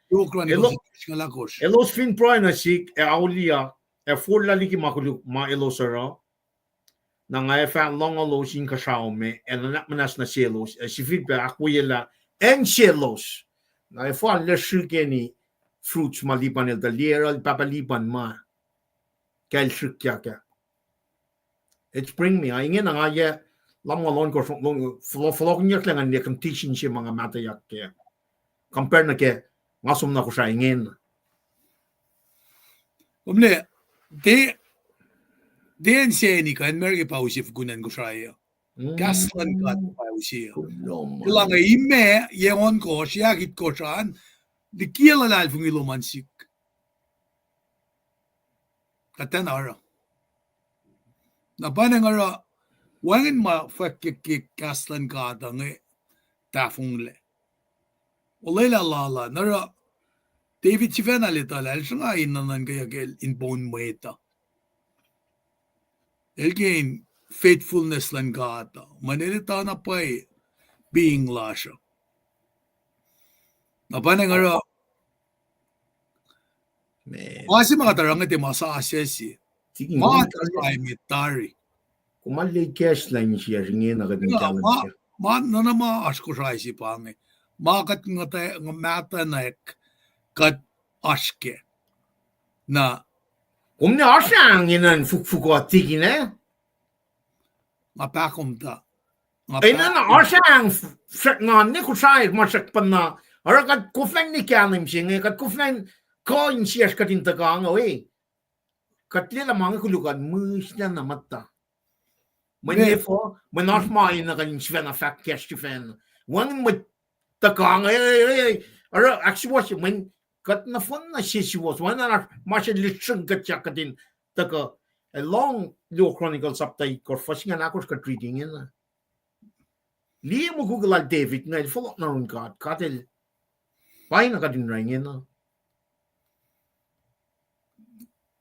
Elos fin pruhe nuh sihk ac auliyak ac forlah liki ma koluk ma elos oruh, na nga ac fah lohnglolos inkuhsrao me ac nuhnak muhnahs nuh selos ac sifilpac ahkwoyelah acn selos. Na efuh lihsrihkeni fruits ma Lipan el tuh liye oruh pahpah Lipan ma kacl srihkyak ah. It's bring me, a, ingena nga yac lumngaul ohnkohsr, fohlohkihnyucklah ngan liye condition se ma nga mahtuhyak kac compare nuh ke nga som na Kosrae ingena. Kom liye, tiac, tiac insane kuh America pa use fokoko acn Kosrae uh. Kahs luhn God pa use uh. Elange imac yac ohnkohsr, yac ahkitkohsr an, likiyac luhlahlfongi lom an sihk. Kuht tiacna oruh. Na pa inge oruh, wacngihn ma fwack ke, ke kahs luhn God uh inge tahfonglac. Olwelah lal an oruh, David sifacna el etuh lah el sruhnga in nuhnuhnkweyuck el in poun mwet uh. El ke in faithfulness luhn God uh, mweyen el etuh na pwacye being lasr uh. Na pa inge oruh, ma se ma kuht oruh inge tiac ma sasuc se. Ma tari met tari. Kom ma lekacslah insiyacsr ingena kuht in kahlwem. Ma, ma, none ma oasr Kosrae se pa inge. Ma kuht ngata, nga mahtuhnak kuht oasr kac. Na kom ne oasr ang enenuh in fukfuk uh tikina. Nga pahkomta. Enenuh oasr ang f-, f-, na ne Kosrae ma srackpacna. Oruh kuht koflah in kahlwem se inge, kuht koflah in kuh insiyacsr kuht in tuhkuh inge, e. Kuht lwelah ma inge koluk an mihslac na muhta. Mweyen efuh, mweyen oasr ma enenuh kuht in sifacna fahk kacsr sifacna. Wacngihn mwet tuhkuh inge, e, e, e, oruh ahksuwohsye, mweyen kuht nohfohn na sesuwohs, wacngihn ma se lihsrihk kuht yak kuht in tuhkuh. Ac lohng Luo Chronicles sapta itkohsr, fuhs ingacn ahkosr kuht riti ingena. Liye mukul lal David inge el fohlohk nuh yurin God, God el, pa na kuht in oruh ingena.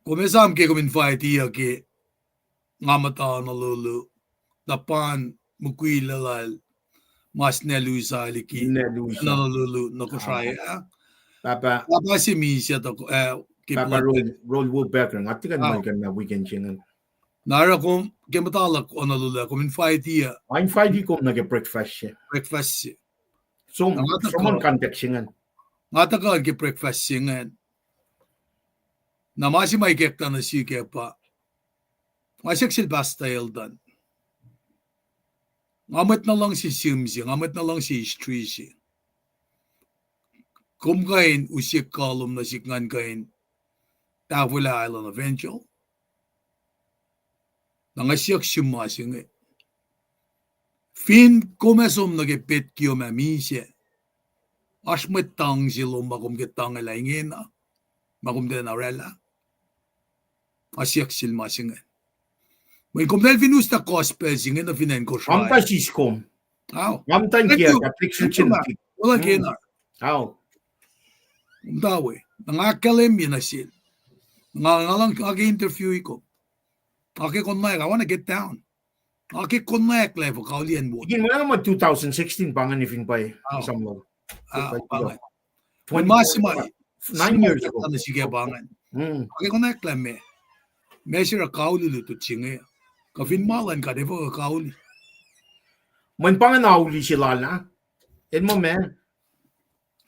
Kom esam ke kom invite-i uh ke nga muhta Honolulu, na pa mukul lal mas Nelusa liki Honolulu nuh Kosrae ah. Pahpah se misac, Pahpah Roll, Roll Woolpacker, nga tiac kuh in muhlkuhnlah weekend se ingacn. Na oruh kom ke muhta luhk Honolulu ah, kom invite-i uh. Nga invite-i kom nuh ke breakfast se. Breakfast se. Som, som an contact se ingacn. Nga tuhkuh ke breakfast se ingacn. Na ma se ma ikacklah nuh sihk ah pa, nga siyuck sel Pastor Eldon, nga mwet na luhngse sihm se, nga mwet na luhngse history se. Kom kuh in use kuh lom nuh sihk ngan kuh in tahfwelah Island Evangel? Na nga siyuck sum ma se inge. Fin kom ac som nuh ke pet kiom ah misac, oasr mwet tuhng se lom ma kom ke tuhnglah ingena, ma kom tiacna oraclah? Nga siyuck sel ma se inge. Mweyen kom tiac fin uslah gospel se inge nuh fin acn Kosrae, nga muhta sis kom. Nga muhta in kiacl, Ola kena. Muhta we, na nga ahkkahlwemye nuh sel. Nga, nga luhng, nga ke interview-i kom. Nga ke konwacack, I wanna get down. Nga ke konwacack lah efuh kauli acn wot. Kin ma two thousand sixteen pa ingacn fin pwacye. Nine years ago. Nga ke konwacack lah meac, meac se oruh kauli lutlut se inge. Kuh fin ma luhn God efuh kuh kauli? Mweyen pa ingacn auli se lal ah. El ma ma,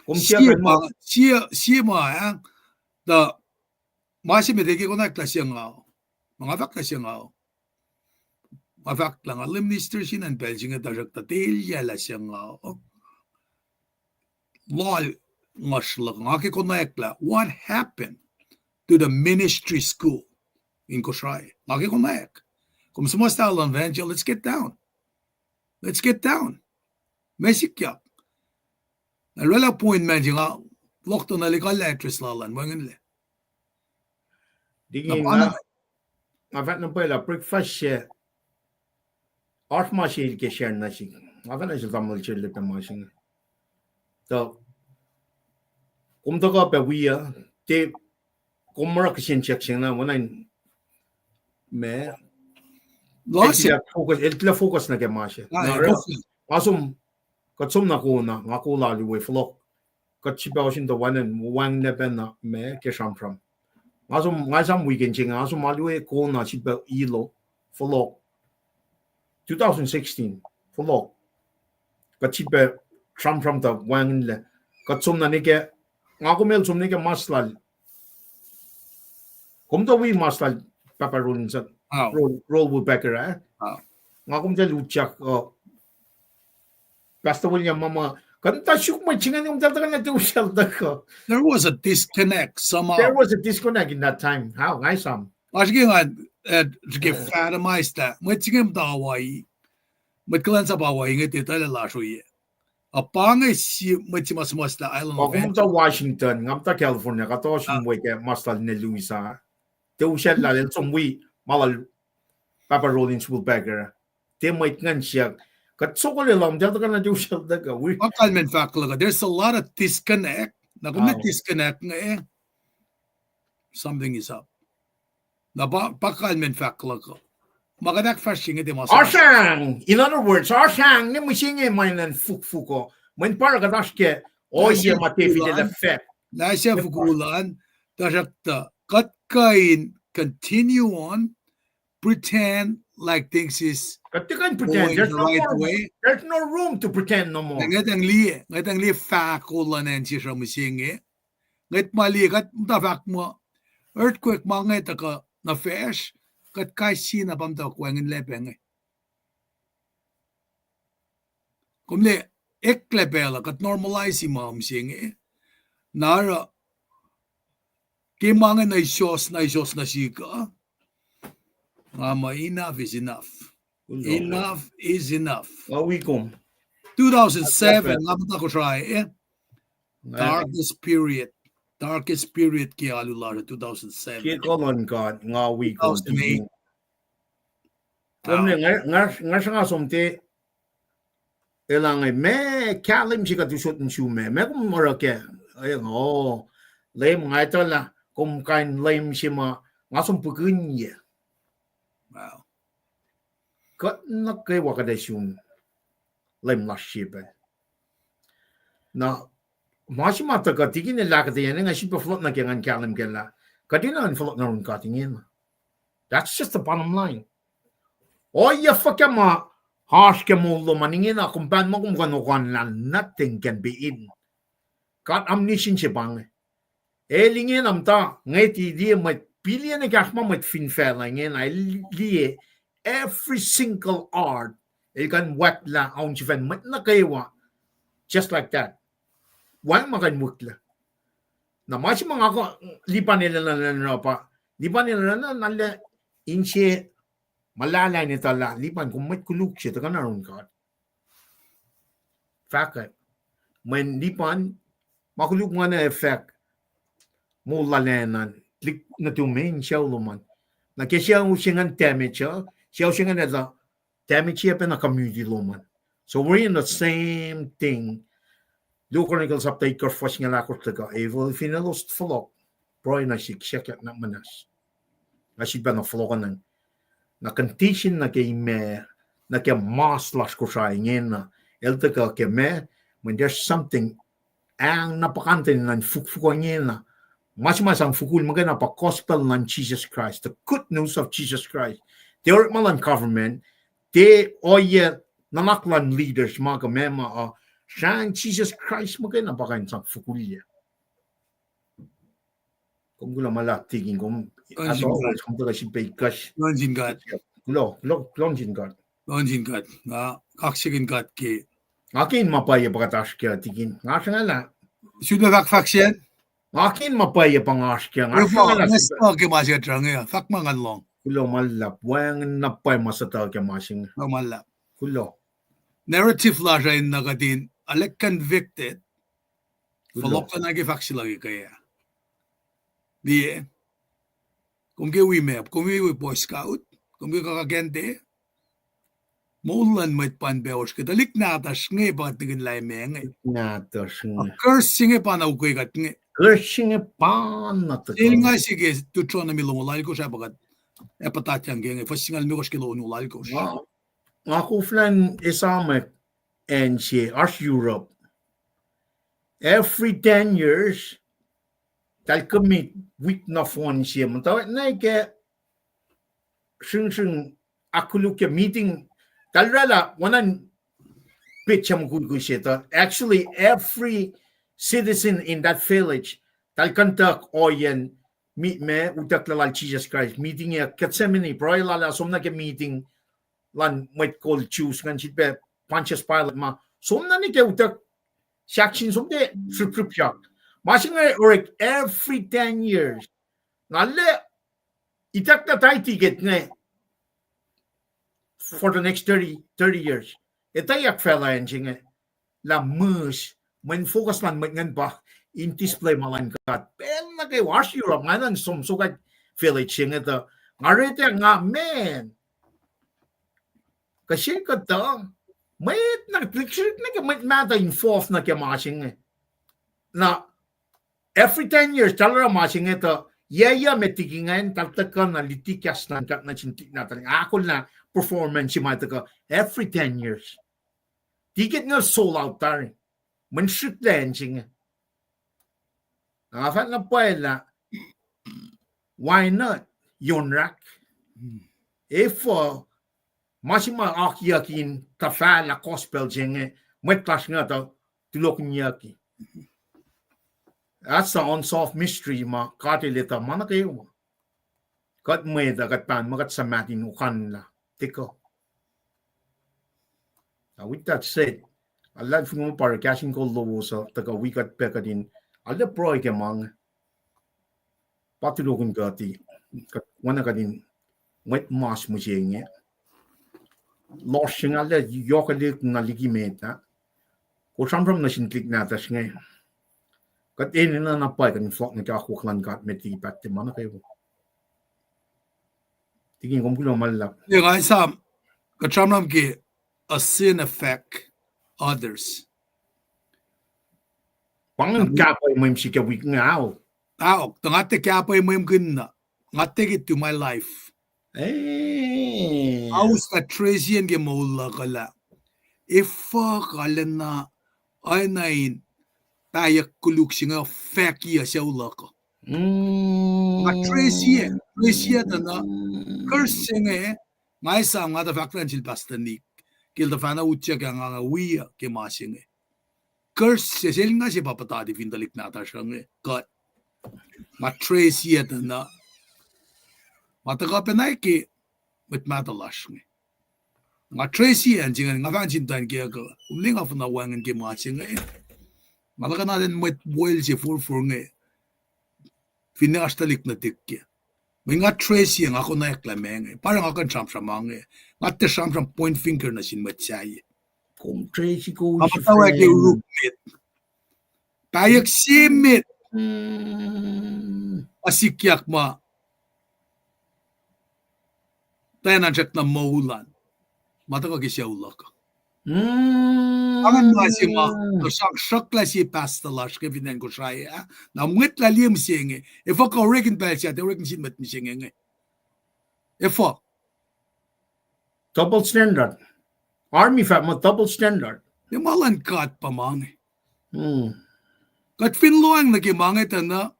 kom sie, sie ma, sie, sie ma, ah, tuh ma se met ke konwacack lah sie nga, ma nga fahk lah sie nga, nga fahk lah nga lay minister se in pacl se inge, tuhsruhktuh tiac lah sie nga, loal nguhsr luhk, nga ke konwacack lah what happened to the ministry school in Kosrae. Nga ke konwacack. Kom suhmuhslah luhn evangel, let's get down. Let's get down. Ma sikyak. Na orwaclah point ma se nga, loh tuh na liye lah address lal an, wacngihnlac. Dikina, nga fahk na pwacye lah breakfast se, oasr ma se el ke share nuh sihk. Nga fahk nuh sel tamuhlwel Chelle pac ma se inge. Tuh, kom tuhkuh pac wi uh, tiac, kom oruh kihsen check se na, wacngihn, ma, el tilac focus, el tilac focus nuh ke ma se. Nga som, kuht som na Kona, nga Kona alu we fohlohk. Kuht sifilpac ohsun tuh wacngihn, wacngihnlac pacna ma ke sramsram. Nga som, nga esam weekend se inge, nga som alu we Kona sifilpac Ilo, fohlohk. Two thousand sixteen, fohlohk. Kuht sifilpac sramsram tuh wacngihnlac. Kuht som na nuh ke, nga kom el som nuh ke mas lal. Kom tuh wi mas lal Pahpah Rollins, Roll, Roll Woodpecker, eh? Nga kom tuh utyak, uh, Pastor William, ma ma, kuht tuh suk mwet se inge, kom tuh tuhkuh na tiac usacltuhkuh. There was a disconnect somehow. There was a disconnect in that time. How? Nga esam. Oasr ke nga, eh, ke fathom lah mwet se inge muhta Hawaii, mwet kuhlwacnsap Hawaii inge tiac etuh lah lasr oyac. A pa inge sie mwet se ma suhmuhslah Island of Angels. Kom muhta Washington, nga muhta California, kuht ohsun we ke mas lal Nelly Louisa. Tiac usacllah, el som wi ma lal Pahpah Rollins Woodpecker. Tiac mwet ingacn siyuck. Kuht sokol lah kom tuh tuhkuh na tiac usacltuhkuh. Pa kalmacn fahk luhk uh, there's a lot of disconnect. Na kom disconnect inge, something is up. Na pa, pa kalmacn fahk luhk uh. Ma kuht ahkfahsrye inge tiac ma oasr sang. In other words, oasr sang ne mihsenge ma enenuh in fukfuk uh. Mweyen pa oruh kuht oasr ke ohiyac ma David el fahk. Lah se fukul an, tuhsruhktuh kuht kuh in continue on, pretend like things is, kuht tiac kuh in pretend. There's no room to pretend no more. Ngwetang liye, ngwetang liye fahko luhn acn sesr uh mihsenge. Ngwet ma liye, kuht muhta fahk muh earthquake ma inge tuhkuh nuh facsr, kuht kais sie na pa muhta wacngihnlac pac inge. Kom liye, eklac pacl uh kuht normalize ma mihsenge. Na oruh ke ma inge na isos, na isos nuh sihk uh, nga muh enough is enough. Enough is enough. Nga wi kom. Two thousand seven, nga muhta Kosrae, eh? Darkest period. Darkest period ke alu lasr, two thousand seven. Ke kuh luhn God, nga wi kom. Two thousand eight. Kom liye, nga, nga, nga sruhnga som te, elah inge, ma kahlwem se kuht usot in sum, ma kom oruh kac, eh, oh, Leum, nga etuh lah kom kain Leum se ma nga som pukunye. Kuht nuh kwewa kuht ac sun Leum lasr sie pacl. Na ma se ma tuhkuh, tikihn el ahkuhtweyac, nga sifilpac fohlohk nuh ke ngan kahlwem kac lah kuht enenuh in fohlohk nuh yurin God ingena. That's just the bottom line. Ohiyac fuhkah ma oasr ke moul lom an ingena, kom pahn ma kom kuh in okanlah, nothing can be hidden. God omniscient se pa inge. El ingena muhta, ngwet, liye mwet billion ekahsr ma mwet fin facluh ingena, el liye every single heart, el kuh in wactlah aun sifacn mwet nuh kwewa, just like that. Wacngihn ma kuh in wihklac. Na ma se ma nga kuh, Lipan el enenuh in oruh pa, Lipan el enenuh na lah inse muhlahlain etuh lah Lipan kom mwet koluk se tuhkuh nuh yurin God. Fahkwack. Mweyen Lipan, ma koluk ma na fahk, moul lal an, lihk nuhtum in sucu lom an. Na ke sucu se ingacn damage uh, sucu se ingacn etuh damage pacna community lom an. So we're in the same thing. Luke Chronicles sapta itkohsr fuhs singucul ahkosr el kuh, efuh fin elos fohlohk, pruhe nuh sihk, siyuck nuh muhnahs, nga sifilpac nuh fohlohk an. Na condition nuh ke imac, nuh ke mas lasr Kosrae ingena, el tuhkuh ke ma, when there's something, ang na puhkantwen in fukfuk ingena. Ma se ma sang fukul muhkwena pa gospel luhn Jesus Christ, the good news of Jesus Christ. Tiac orekma luhn government, tiac ohiyac nuhnak luhn leaders ma kuh ma ma uh, Srahn Jisus Kraist muhkwena pa kuh in sang fokulya. Kom kuloh ma luhlahp tikin, kom, as always, kom tuhkuh sifilpac ikacsr. Kuloh sin God. Kuloh, kuloh, kuloh sin God. Kuloh sin God. Nga kaksakihn God ke. Nga ke in ma pwacye pa kuht oasr kac tikin. Nga sruhnga lah. Sulpac fahkfahk sacn. Nga ke in ma pwacye pa nga oasr kac. Nga sruhnga lah. Ke ma se kuht sruhnga, fahk ma ngan lohng. Kuloh ma luhlahp, wacngihn na pwacye ma suhtuh ke ma se inge. Kuloh ma luhlahp. Kuloh. Narrative lasr uh in na kuht in, arlac convicted. Fohlohk na ke fahk se luhk ke ah. Liye. Kom ke wi map, kom ke wi Boy Scout, kom ke kakakante. Moul luhn mwet pa in pahosr ke tuhlihk nahtuhsr inge pa kuht nihkihn lah ma inge. Nahtuhsr inge. Curse se inge pa na ukwe kuht inge. Curse se inge pa na tuhkuh. Sel nga se ke Deuteronomy longoul alkosr ah pa kuht, ac puhtatyang ke inge, fuhs singucul limekohsr ke longoul alkosr. Nga, nga koflah in esamwack acn se, oasr Europe. Every ten years, tahl commit wik nohfohn se, muhtwacwacack na ke sringsring ahkkolukye meeting, tahl oraclah oacna in petsac mukwikwi se tuh. Actually, every citizen in that village, tahl conduct ohiyacn meet ma utucklah lal Jisus Kraist, meeting ac Gethsemane, pruhe lal ah som nuh ke meeting luhn mwet kol Jews ingacn, sifilpac Pontius Pilate ma som nuh nuh ke utuck sahk sin som tiac srihpsrihpyak. Ma se inge orek every ten years. Na lah itucklac tari ticket inge for the next thirty, thirty years. Etweyuck facluh acn se inge lah mihs, mweyen focus luhn mwet ingacn pa in display ma luhn God. Pacl nuh kwewa oasr Europe, nga enenuh in som sokwack village se inge tuh, nga rete nga, man, kuh se kuhtuh, mwet na, lihksrihk nuh ke mwet mahtuh involve nuh ke ma se inge. Na, every ten years, tahl oruh ma se inge tuh, yac yac met liki ingacn, tahl tuhkuh na luti kahs luhn God nuh sin tuhlihk nahtuhl, ahkolah performance se ma tuhkuh every ten years. Ticket inge sold out tari. Mweyen srihklac acn se inge. Nga fahk na pwacye lah, why not? Yonrak. Efuh ma se ma akwucki in tuhfahlah gospel se inge, mwet lasr inge tuh tulohkihnyucki. That's the unsolved mystery ma God El etuh ma nuh kwewa. Kuht mwet uh, kuht pahn, ma kuht suhmaht in okanlah. Tiac kuh. With that said, arlac fin kom pa oruh kahs in kol lowos uh tuhkuh wi kuht pac kuht in, arlac pruhe ke ma inge. Pa tulohkihn kuht, kuht oacna kuht in mwet mas mihsenge. Lohsr se inge arlac yohkwelihk na liki met ah. Kom sramsram nuh sin tuhlihk nahtuhsr inge. Kuht enenuh na pwacye kuht in fohlohk nuh ke akwuck luhn God met liki paht tiac ma nuh kwewa. Tikin, kom kuloh ma luhlahp. Nga esam, kuht sramsram ke a sin affect others. Pa ingacn kapwack mwe mihsenge ke wik inge ao. Ao, tuh nga tiac kapwack mwe mihsenge na. Nga take it to my life. Nga us na traciyacn ke moul luhk uh lah, efuh kuh lacna oacna in pahyuck koluk se inge fahkiyuc sucu luhk uh. Nga trace, trace tuh na, curse se inge, nga esam nga tuh fahk nuh sel Pastor Nick, ke el tuhfahna utyak ah nga wi ke ma se inge. Curse se sel nga se pa puhtati fin tuhlihk nahtuhsr inge kuht. Nga trace tuh na, ma tuhkuh pacna ke mwet mahtuh lasr inge. Nga trace acn se inge, nga fahk nuh sin tuh in ke kuh, kom liye nga fin na wacngihn ke ma se inge. Nga tuhkuh na ten mwet wel se forfor inge. Finne oasr tuhlihk nuhtihk kac. Mweyen nga trace, nga konwacack lah ma inge. Pa oruh nga kuh in sramsram inge. Nga tiac sramsram point finger nuh sin mwet sahyac. Kom trace, kom muhtwacwacack ke uruk met. Pahyuck se met. Ac sikyak ma tiacna srackna moul an. Ma tuhkuh ke sucu luhk uh. Angan ma se ma, kuh sang sruhklah sie pastor lasr ke fin acn Kosrae ah. Na mwet lah liye mihsenge. Efuh kuh orekmakihn pacl se ah, tiac orekmakihn sin mwet mihsenge inge? Efuh? Double standard. Army fahk muh double standard. Tiac ma luhn God pa ma inge. Kuht fin lohacng nuh ke ma inge tuh na,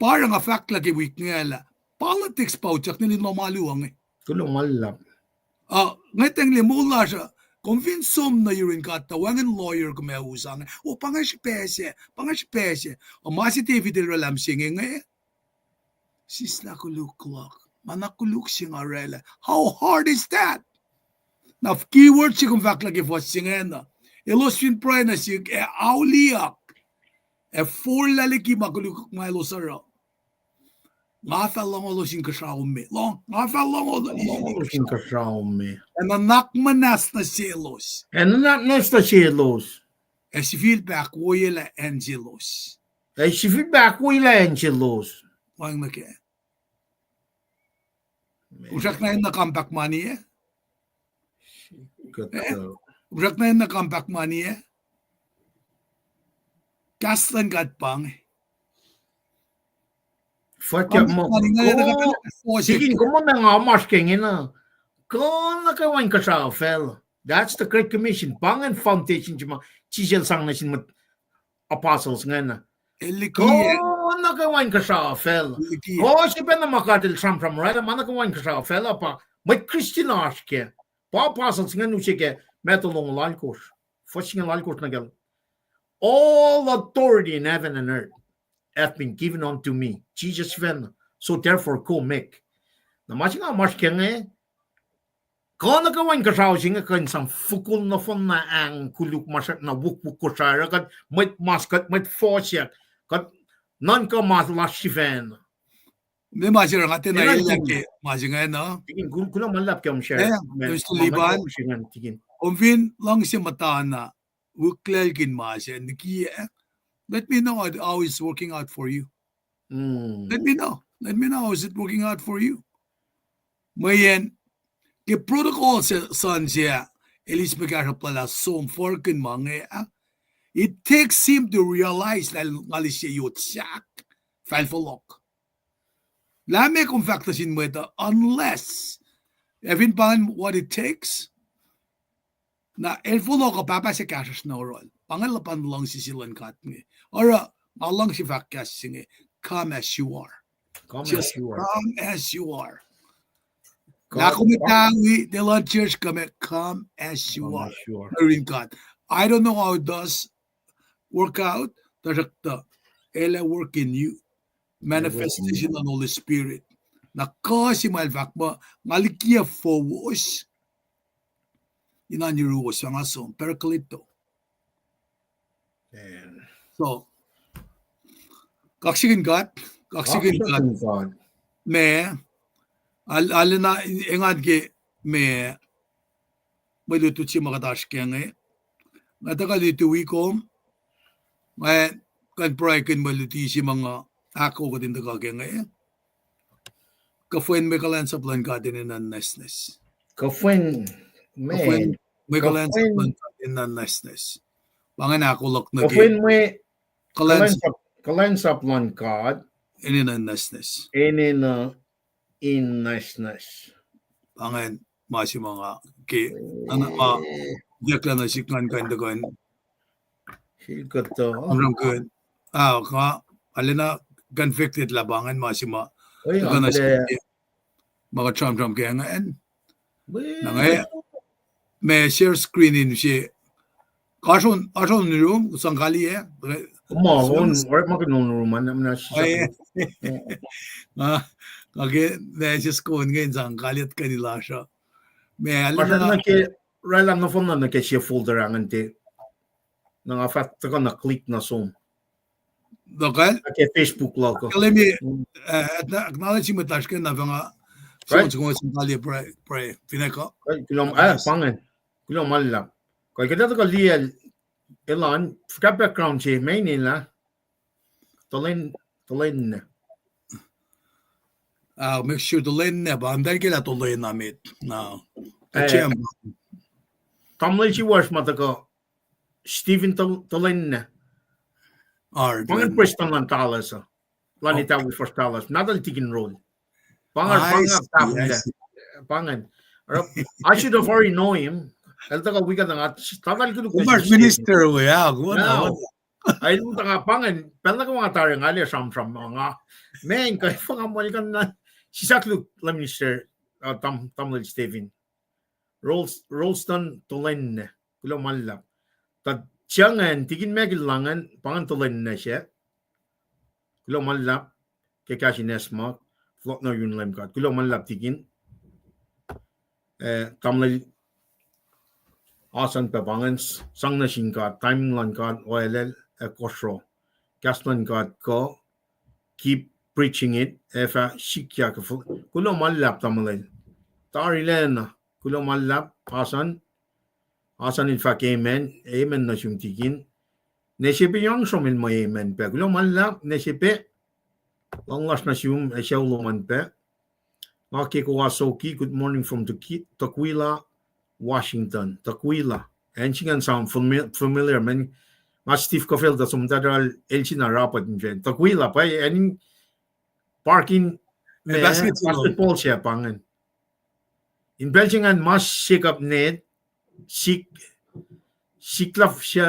pa oruh nga fahk lah ke wik inge lah, politics pa utyak nel in lohm alu inge. Kuloh ma luhlahp. Uh, ngwetacng liye moul lasr uh, Kom fin som nuh yurin God tuh wacngihn lawyer kom ac us inge, o, pa inge srihpac se, pa inge srihpac se. O, ma se David el oraclah mihsenge inge, sislah koluk luhk, ma na koluk se nga oraclah. How hard is that? Na keyword se kom fahk lah ke fuhs se ingena. Elos fin pruhe nuh sihk ac auliyak, ac forlah liki ma koluk ma elos oruh, nga fah loangolos inkuhsrao me. Lohng, nga fah loangolos inkuhsrao me. Ac nuhnak muhnahs nuh selos. Ac nuhnak muhnahs nuh selos. Ac sifilpac ahkwoyelah acn selos. Ac sifilpac ahkwoyelah acn selos. Wacngihn nuh kac. Kom srackna enenuh compact money ah? Kom srackna enenuh compact money ah? Kahs luhn God pa inge. Fuhkah muh, sikin kom ma nga masr ke ingena. Kuh nuh kwewa inkuhsrao facluh. That's the Great Commission. Pa ingacn foundation se ma Jisus el sang nuh sin mwet apostles ingena. Kuh nuh kwewa inkuhsrao facluh. Kuh srihpac na ma God el sramsram oraclah, ma nuh kwewa inkuhsrao facluh pa mwet Christian oasr kac. Pa apostles ingacn use ke Matthew longoul alkosr, fuhs singucul alkosr nuh ke All authority in heaven and earth hath been given unto me. Jisus sifacna. So therefore go make. Na ma se nga masr ke inge, kuh nuh kwewa inkuhsrao se inge kuh in sang fokol nohfohnna ahng koluk ma srackna wukwuk Kosrae oruh kuht mwet mas, kuht mwet fohsack, kuht nuhnkuh ma lasr sifacna. Meac ma se oruh nga tiacna elyah ke ma se ingacn uh. Kom fin luhngse muhta na wiklac kihn ma se, liki ah, let me know, I'll always working out for you. Let me know, let me know how is it working out for you. Mweyen ke protocol se, suc se ah, elis mwe kahsruhp lal ah som forkihn ma inge ah, it takes him to realize lah nga elis sie yot sahk, fal fohlohk. Lah meac kom fahk nuh sin mwet uh, unless, ac fin pa ingacn what it takes, na el fohlohk uh pahpah se kahsruhsr na oruh. Pa inge luhpan luhngse se luhn God inge. Oruh, nga luhngse fahk kahs se inge, come as you are. Just come as you are. Lah kom muhta wi, tiac luhn church, come, come as you are. Come as you are. Glory in God. I don't know how it does work out, tuhsruhktuh, el ac work in you. Manifestation of Holy Spirit. Na kuh se ma el fahk muh, nga likiyac fowos, in oan yuruwos, nga som, Parakleto. So, kaksakihn God, kaksakihn God. Ma, al-, arulacna engan ke ma, mwe lutlut se ma kuht oasr ke inge. Nga tuhkuh luti wi kom, nga kuh in pruhekihn mwe luti se ma nga ahkoo kuht in tuhkuh ke inge. Kuhfwen mwe kuhlwacnsap luhn God enenuh in nwacsnwacs. Kuhfwen, mwe kuhlwacnsap luhn God enenuh in nwacsnwacs. Pa ingacn ahkolah nuh ke mwe kuhlwacnsap luhn God enenuh in nwacsnwacs. Enenuh in nwacsnwacs. Pa ingacn ma se ma nga ke, na ma, yaklah nuh sihk ngan kuh in tuhkuh in, sramsramkihn. Ah, nga arulacna convicted lah pa ingacn ma se ma, tuhkuh nuh sihk ke ma kuht sramsram ke ingacn. Na nga, ma share screen in se, oasr on, oasr on room, sang kaliyac. Ma on, orekmakihn on room, na, na, nga ke, ma just go in nge in sang kaliyac kuhni lasr uh. Ma, nuh ke, oraclah nohfohnna nuh ke sie folder ah ngan tiac, na nga fah tuhkuh na click na som. Nuh ke Facebook luhk uh. Let me, uh, acknowledge mwet lasr ke na fah nga, right? Pray, pray, finne kuh. Right, kuloh ma, ah, pa ingacn. Kuloh ma luhlahp. Kuh kuht ac tuhkuh liye elan, fuhkah background se, ma inel ah. Tuhlwen, Tuhlwenne. Ah, make sure Tuhlwenne, pa nga tiac ke lah Tuhlwenne met. Na, tamuhlwel se wasr ma tuhkuh Stephen Tul-, Tuhlwenne. Pa ingacn prestuhn luhn Dallas uh. Luhn etawi fuhsr Dallas. Nahtuhl Tikin Roll. Pa ingacn, pa ingacn, pa ingacn. I should have already know him. El tuhkuh wi kuht na, tahtahl koluk minister we, ah, el tuhkuh pa ingacn, pacl nuh kwewa nga tari nga liye sramsram ma nga, man, kuh fah nga muhlkuhnlah, sislah koluk luhn minister, uh, tam-, tamuhlwel Stephen. Rolston Tolenne, kuloh ma luhlahp. Tuh siangin tikin Michael Langan, pa ingacn Tolenne se. Kuloh ma luhlahp ke kahs in esam, fohlohk nuh yurin Leum God. Kuloh ma luhlahp tikin. Eh, tamuhlwel Asan pac pa ingacn, sang nuh sin God, timing luhn God oalel ac kosro. Kahs luhn God kuh, keep preaching it, ac fah sikyak. Kuloh ma luhlahp tamuhlwel. Tarilacna, kuloh ma luhlahp, Asan. Asan el fahk amen, amen nuh sum tikin. Nwe sepac yang som el ma amen pac. Kuloh ma luhlahp, nwe sepac. Luhng lasr nuh sum, ac sucu lom an pac. Nga ke Kowasoki, good morning from Tuki-, Tukwila, Washington. Tukwila. Acn se ingacn sound fami-, familiar, man. Nga Steve Kofel tuh som tuh elsin arapet in fen. Tukwila, pa acn in park in, eh, basketball se pa ingacn. In pacl se ingacn ma sikap net, sik, siklaf se.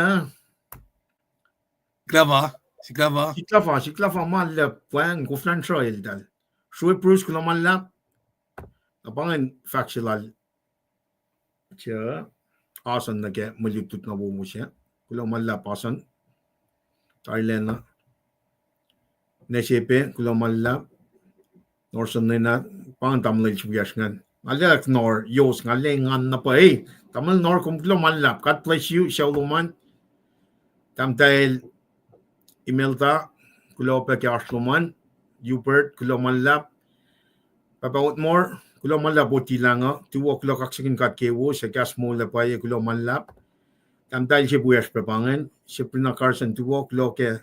Siklafa, siklafa. Siklafa, siklafa ma luhlahp wacngihn koflah in sruh eltahl. Srue Bruce, kuloh ma luhlahp. Na pa ingacn fahk se lal, se, Asan nuh ke mwe lutlut na wowo se. Kuloh ma luhlahp Asan. Tarilacna. Nwe sepac, kuloh ma luhlahp. Norson nena, pa ingacn tamuhlwel se wiyacsr ingacn. Nga lelahk nor, yos, nga lelahk ngan na pa, eh, tamuhlwel nor, kom kuloh ma luhlahp. God bless you, sucu lom an. Tahmtahel Imelda, kuloh pac ke oasr lom an. Hubert, kuloh ma luhlahp. Pahpah Otmor, kuloh ma luhlahp Otilang uh. Tuwo, kuloh kaksakihn God kewos, ac kahs moul ac pwacye, kuloh ma luhlahp. Tahmtahel se wiyacsr pac pa ingacn, Sabrina Carson, tuwo, kuloh ke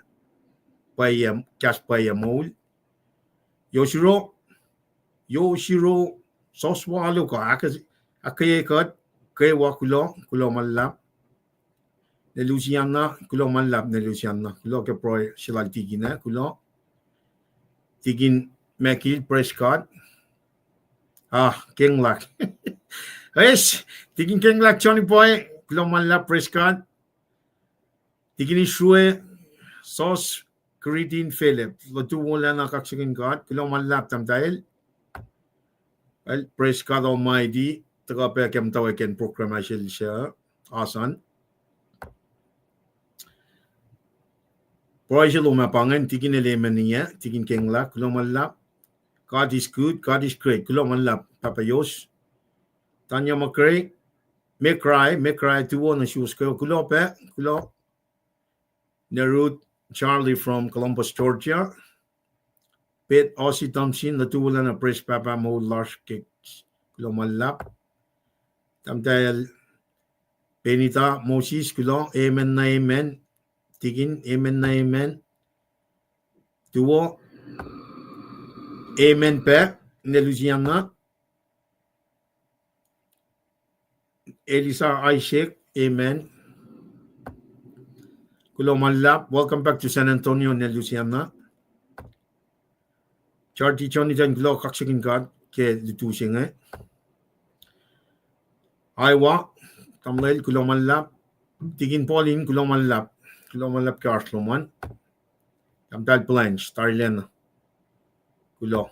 pwacye, kahs pwacye moul. Yosiro, Yosiro, Soswalo kuh, ahk-, ahkkweye kuht kwewa, kuloh, kuloh ma luhlahp. Ne Lusiana, kuloh ma luhlahp ne Lusiana. Kuloh ke pruhe se lal tikin ah, kuloh. Tikin Mekil, praise God. Ah, Kenglak. Yes, tikin Kenglak Johnny Boy, kuloh ma luhlahp, praise God. Tikin Israel, Sos Kiritin Philip, lutu wolacna kaksakihn God, kuloh ma luhlahp tahmtahel. Well, praise God Almighty, tuhkuh pac ke muhtwacwacack program ah sel suc Asan. Pruhe se lom ah pa ingacn, tikin el amen ah, tikin Kenglak, kuloh ma luhlahp. God is good, God is great, kuloh ma luhlahp, Pahpah Yos. Tanya McRae, McRae, McRae, tuwo nuh suwos kwewa, kuloh pac, kuloh. Nerud Charlie from Columbus, Georgia. Pet Osi Thompson, lutu wolacna, praise Pahpah moul lasr ke, kuloh ma luhlahp. Tahmtahel Benita Moses, kuloh, amen na amen. Tikin, amen na amen. Tuwo, amen pac, ne Lusiana. Elisa Isaac, amen. Kuloh ma luhlahp, welcome back to San Antonio, ne Lusiana. Charity Jonathan, kuloh kaksakihn God ke lutu se inge. Iowa, tamuhlwel, kuloh ma luhlahp. Tikin Paulin, kuloh ma luhlahp. Kuloh ma luhlahp ke oasr lom an. Tahmtahel Blanche, tarilacna. Kuloh.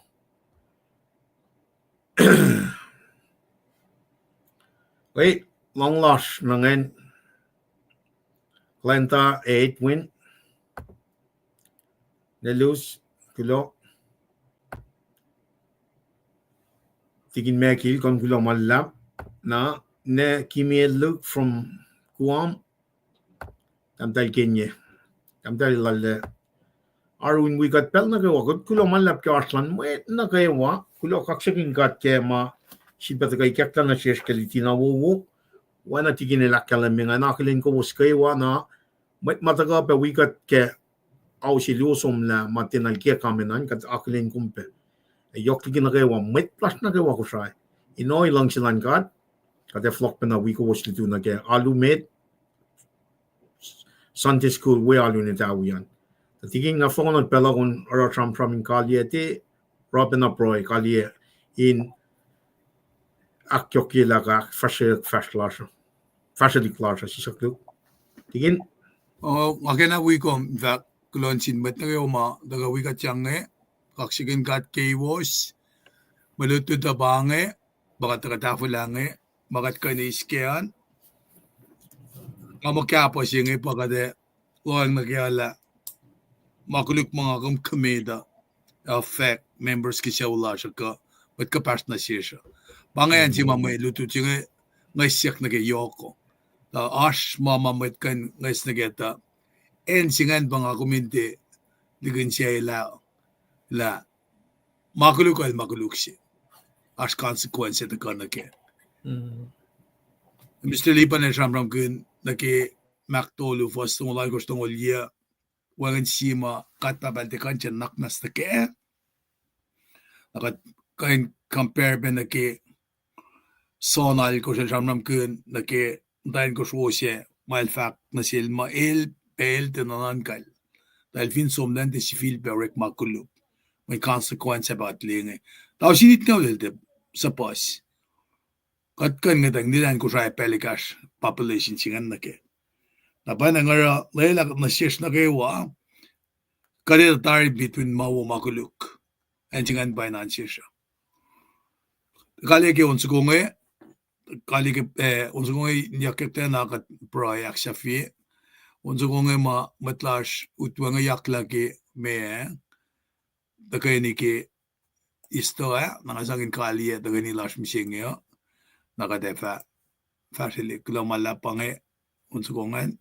Wei, luhng lasr nuh ngacn, Glenda Edwin, ne Lus, kuloh. Tikin Mekil, kom kuloh ma luhlahp. Na, ne Kimie Luke from Guam. Tahmtahel Kenye. Tahmtahel lal ah. Arun wi kuht pacl nuh kwewa, kuht kuloh ma luhlahp ke oasr luhn mwet nuh kwewa, kuloh kaksakihn God ke ma sifilpac tuhkuh ikacklah nuh sesr ke luti na wowo. Oacna tikin el ahkkahlwemye, nga akihlen kowos kwewa na, mwet ma tuhkuh pac wi kuht ke ao se luo somlah ma tiacna likiye comment an, kuht akihlen kom pac. Ac yohk liki nuh kwewa, mwet lasr nuh kwewa Kosrae. Ino luhngse luhn God, kuht ac fohlohk pacna wi kowos lutu nuh ke alu met, Sunday school, we alu in etawi an. Tuh tikin nga fohngol pacl uh kon oruh sramsram in kaliyac te, oruh pacna pruhe kaliyac in ahkyohkyelah kuh ahkfahsrye fahsr lasr, fahsrwelihk lasr uh, siskuhk Luk. Tikin? Oh, nga kena wi kom in fahk kuloh nuh sin mwet nuh kwewa ma tuhkuh wi kuht sang inge, kaksakihn God keiwos, mwe lutlut uh pa inge, pa kuht tuhkuh tahfwelah inge, ma kuht kuh in eis kac an. Nga muh kapwa se inge pa kuht ac lohacng nuh ke lah ma koluk ma nga kom commit uh, affect members ke sucu lasr uh kuh mwet kuhpahsr nuh sesr uh. Pa inge acn se ma mwe lutlut se inge ngwes siyuck nuh ke yohk uh. Tuh oasr ma ma mwet kuh in ngwes nuh ke tuh acn se ingacn pa nga kom in tiac likin se lah, lah ma koluk el ma koluk se. Oasr consequence se tuhkuh nuh kac. Mister Lipan el sramsramkihn nuh ke Mark tolu, fuhs tolngoul oalkosr, tolngoul yuc, wacngihn sie ma God Pahpah el tiac kuh in nuhnak muhnahs nuh kac. Na kuht kuh in compare pac nuh ke John alkosr el sramsramkihn nuh ke muhtwacn kosro sac ma el fahk nuh sel muh el pacl tiac nuhnuhnkuhl. Tuh el fin som lwen tiac sifilpac orek ma koluk. Mweyen consequence ac pa kuht liye inge. Tausin itngoul el tiac suhpuhs. Kuht kuh in ngwetacng nilacn Kosrae pacl ekahsr population se ingacn nuh kac. Na pacna nga oruh lwelah nuh sesr nuh kwewa, kuht etuh tari between ma wo ma koluk. Acn se ingacn pa in oan sesr uh. Kaliyac ke on soko inge, kaliyac ke, eh, on soko inge inyuck ke tiacna kuht pruhe ahksahfye. On soko inge ma mwet lasr utwe inge yaklah ke meac, tuhkweni ke Easter ah, na nga sang in kaliyac tuhkweni lasr mihsenge uh, na kuht ac fah, fahsrwelihk. Kuloh ma luhlahp pa inge, on soko ingacn.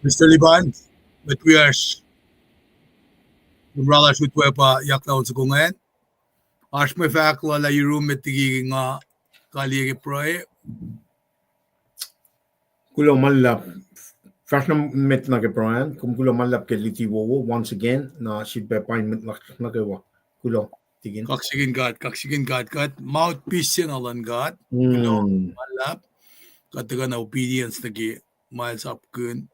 Mister Liban, mwet wiyacsr, kom oraclah srutwe pa yaklah on soko ingacn. Oasr mwe fahk lula yurum met liki nga kaliyac ke pruhe. Kuloh ma luhlahp. Fahsr na met nuh ke Brian, kom kuloh ma luhlahp ke luti wowo once again, na sifilpac paing mwet nuh kwewa. Kuloh, Tikin. Kaksakihn God, kaksakihn God, kuht mouthpiece se na luhn God. Kuloh ma luhlahp. Kuht tuhkuh na obedience nuh ke ma el sapkihn,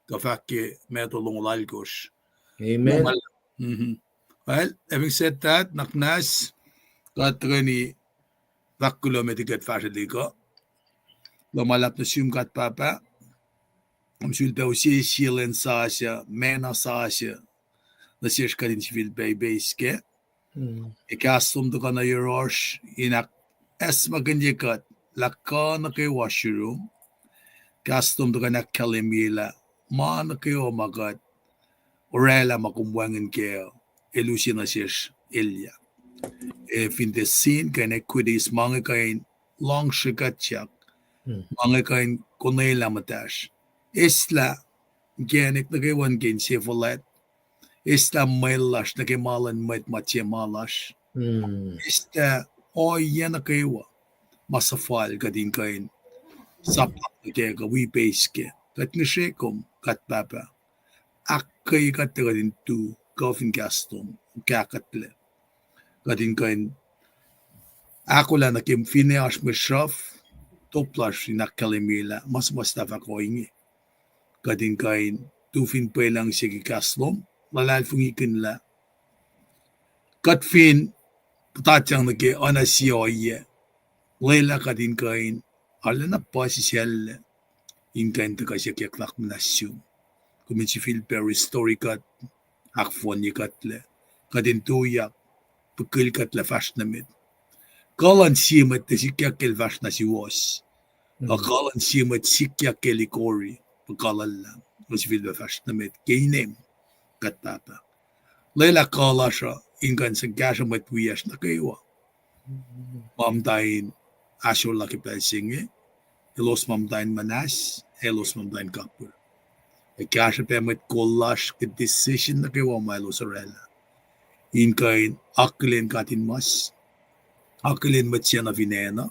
kuh fahk ke Matthew longoul alkosr. Amen. Well, having said that, nuhnak muhnahs, kuht tuhkweni fahk kuloh met liki kuht fahsrwelihk uh. Kuloh ma luhlahp nuh sum God Pahpah. Kom sifilpac use sie lwen sasuc, mena sasuc nuh sesr kuht in sifilpac ipeis kac. Ac kahs lom tuhkuh nuh yohrohsr in ahkacsmakihnye kuht lah kuh nuh kwewa srurum. Kahs lom tuhkuh in ahkkahlwemye lah ma nuh kwewa ma kuht orwaclah ma kom wacngihn kac uh, el use nuh sesr elyah. Ac fin tiac sin kuh in equities, ma inge kuh in luhngse kuhtyak, ma inge kuh in konwelah muhtahsr. Eslah inkacnek nuh kwewa nuh ke insefuhlwact. Eslah mwet lasr nuh ke ma luhn mwet ma tiac ma lasr. Eslah ohiyac nuh kwewa ma suhfal kuht in kuh in sap nuh kac kuh wi ipeis kac. Kuht ngihsre kom God Pahpah, ahkkweye kuht tuh kuht in tu kuh fin kahs lom, kahkuhtlac. Kuht in kuh in ahkolah nuh ke finne oasr mwe sruhf, top lasr in ahkkahlwemye lah ma suhmuhslah fahk ohinge. Kuht in kuh in tu fin pwelucng se ke kahs lom, luhlahlfongi kihn lah kuht fin puhtatyang nuh ke oacna sie ohiyac, lwelah kuht in kuh in arulacna puhsisacllac in kuh in tuhkuh siyuckyuck nuhnak muhnahs sum. Kom in sifilpac restore kuht, ahkfohnye kuhtlac, kuht in tuyak, pihkihn kuhtlac fahsr nuh met. Kuh luhn sie mwet tiac sikyak ke el fahsr nuh suwohs, kuh luhn sie mwet sikyak ke el ikori, pa kuh lal lah, kom sifilpac fahsr nuh met ke inem God Pahpah. Lwelah kuh lasr uh in kuh in sang kahsruh mwet wiyacsr nuh kwewa ma muhta in ahsor lah ke pacl se inge, elos ma muhta in muhnahs, elos ma muhta in kapir. Ac kahsruh pac mwet kol lasr ke decision nuh kwewa ma elos orwaclah, in kuh in akihlen katinmas, akihlen mwet siena fin acn uh,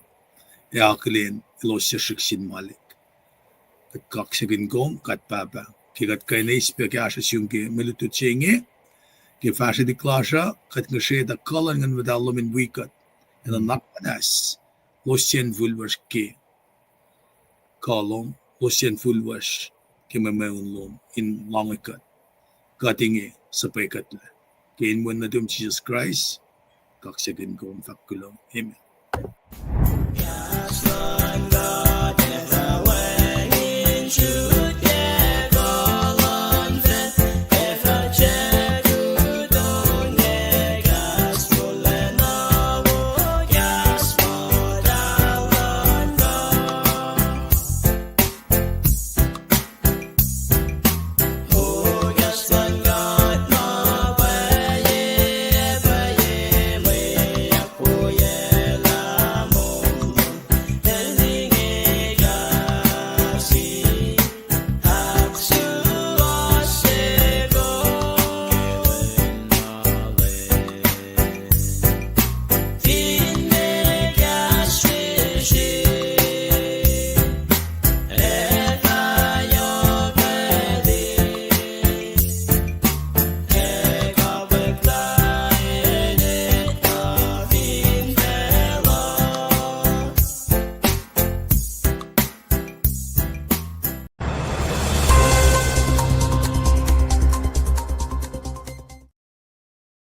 ac akihlen elos suc srihk sin malik. Kuht kaksakihn kom God Pahpah ke kuht kuh in eis pac kahsruh sum ke mwe lutlut se inge, ke fahsrwelihk lasr uh, kuht ngihsre tuh kuh luhn Nguhn Muhtahl lom in wi kuht, ac nuhnak muhnahs, elos sacn fihlwacsr ke kuh lom, elos sacn fihlwacsr ke mwe mweun lom in loange kuht. Kuht inge suhpwekuhtlac ke inen nuhtum Jisus Kraist, kaksakihn kom fahk kuloh. Amen.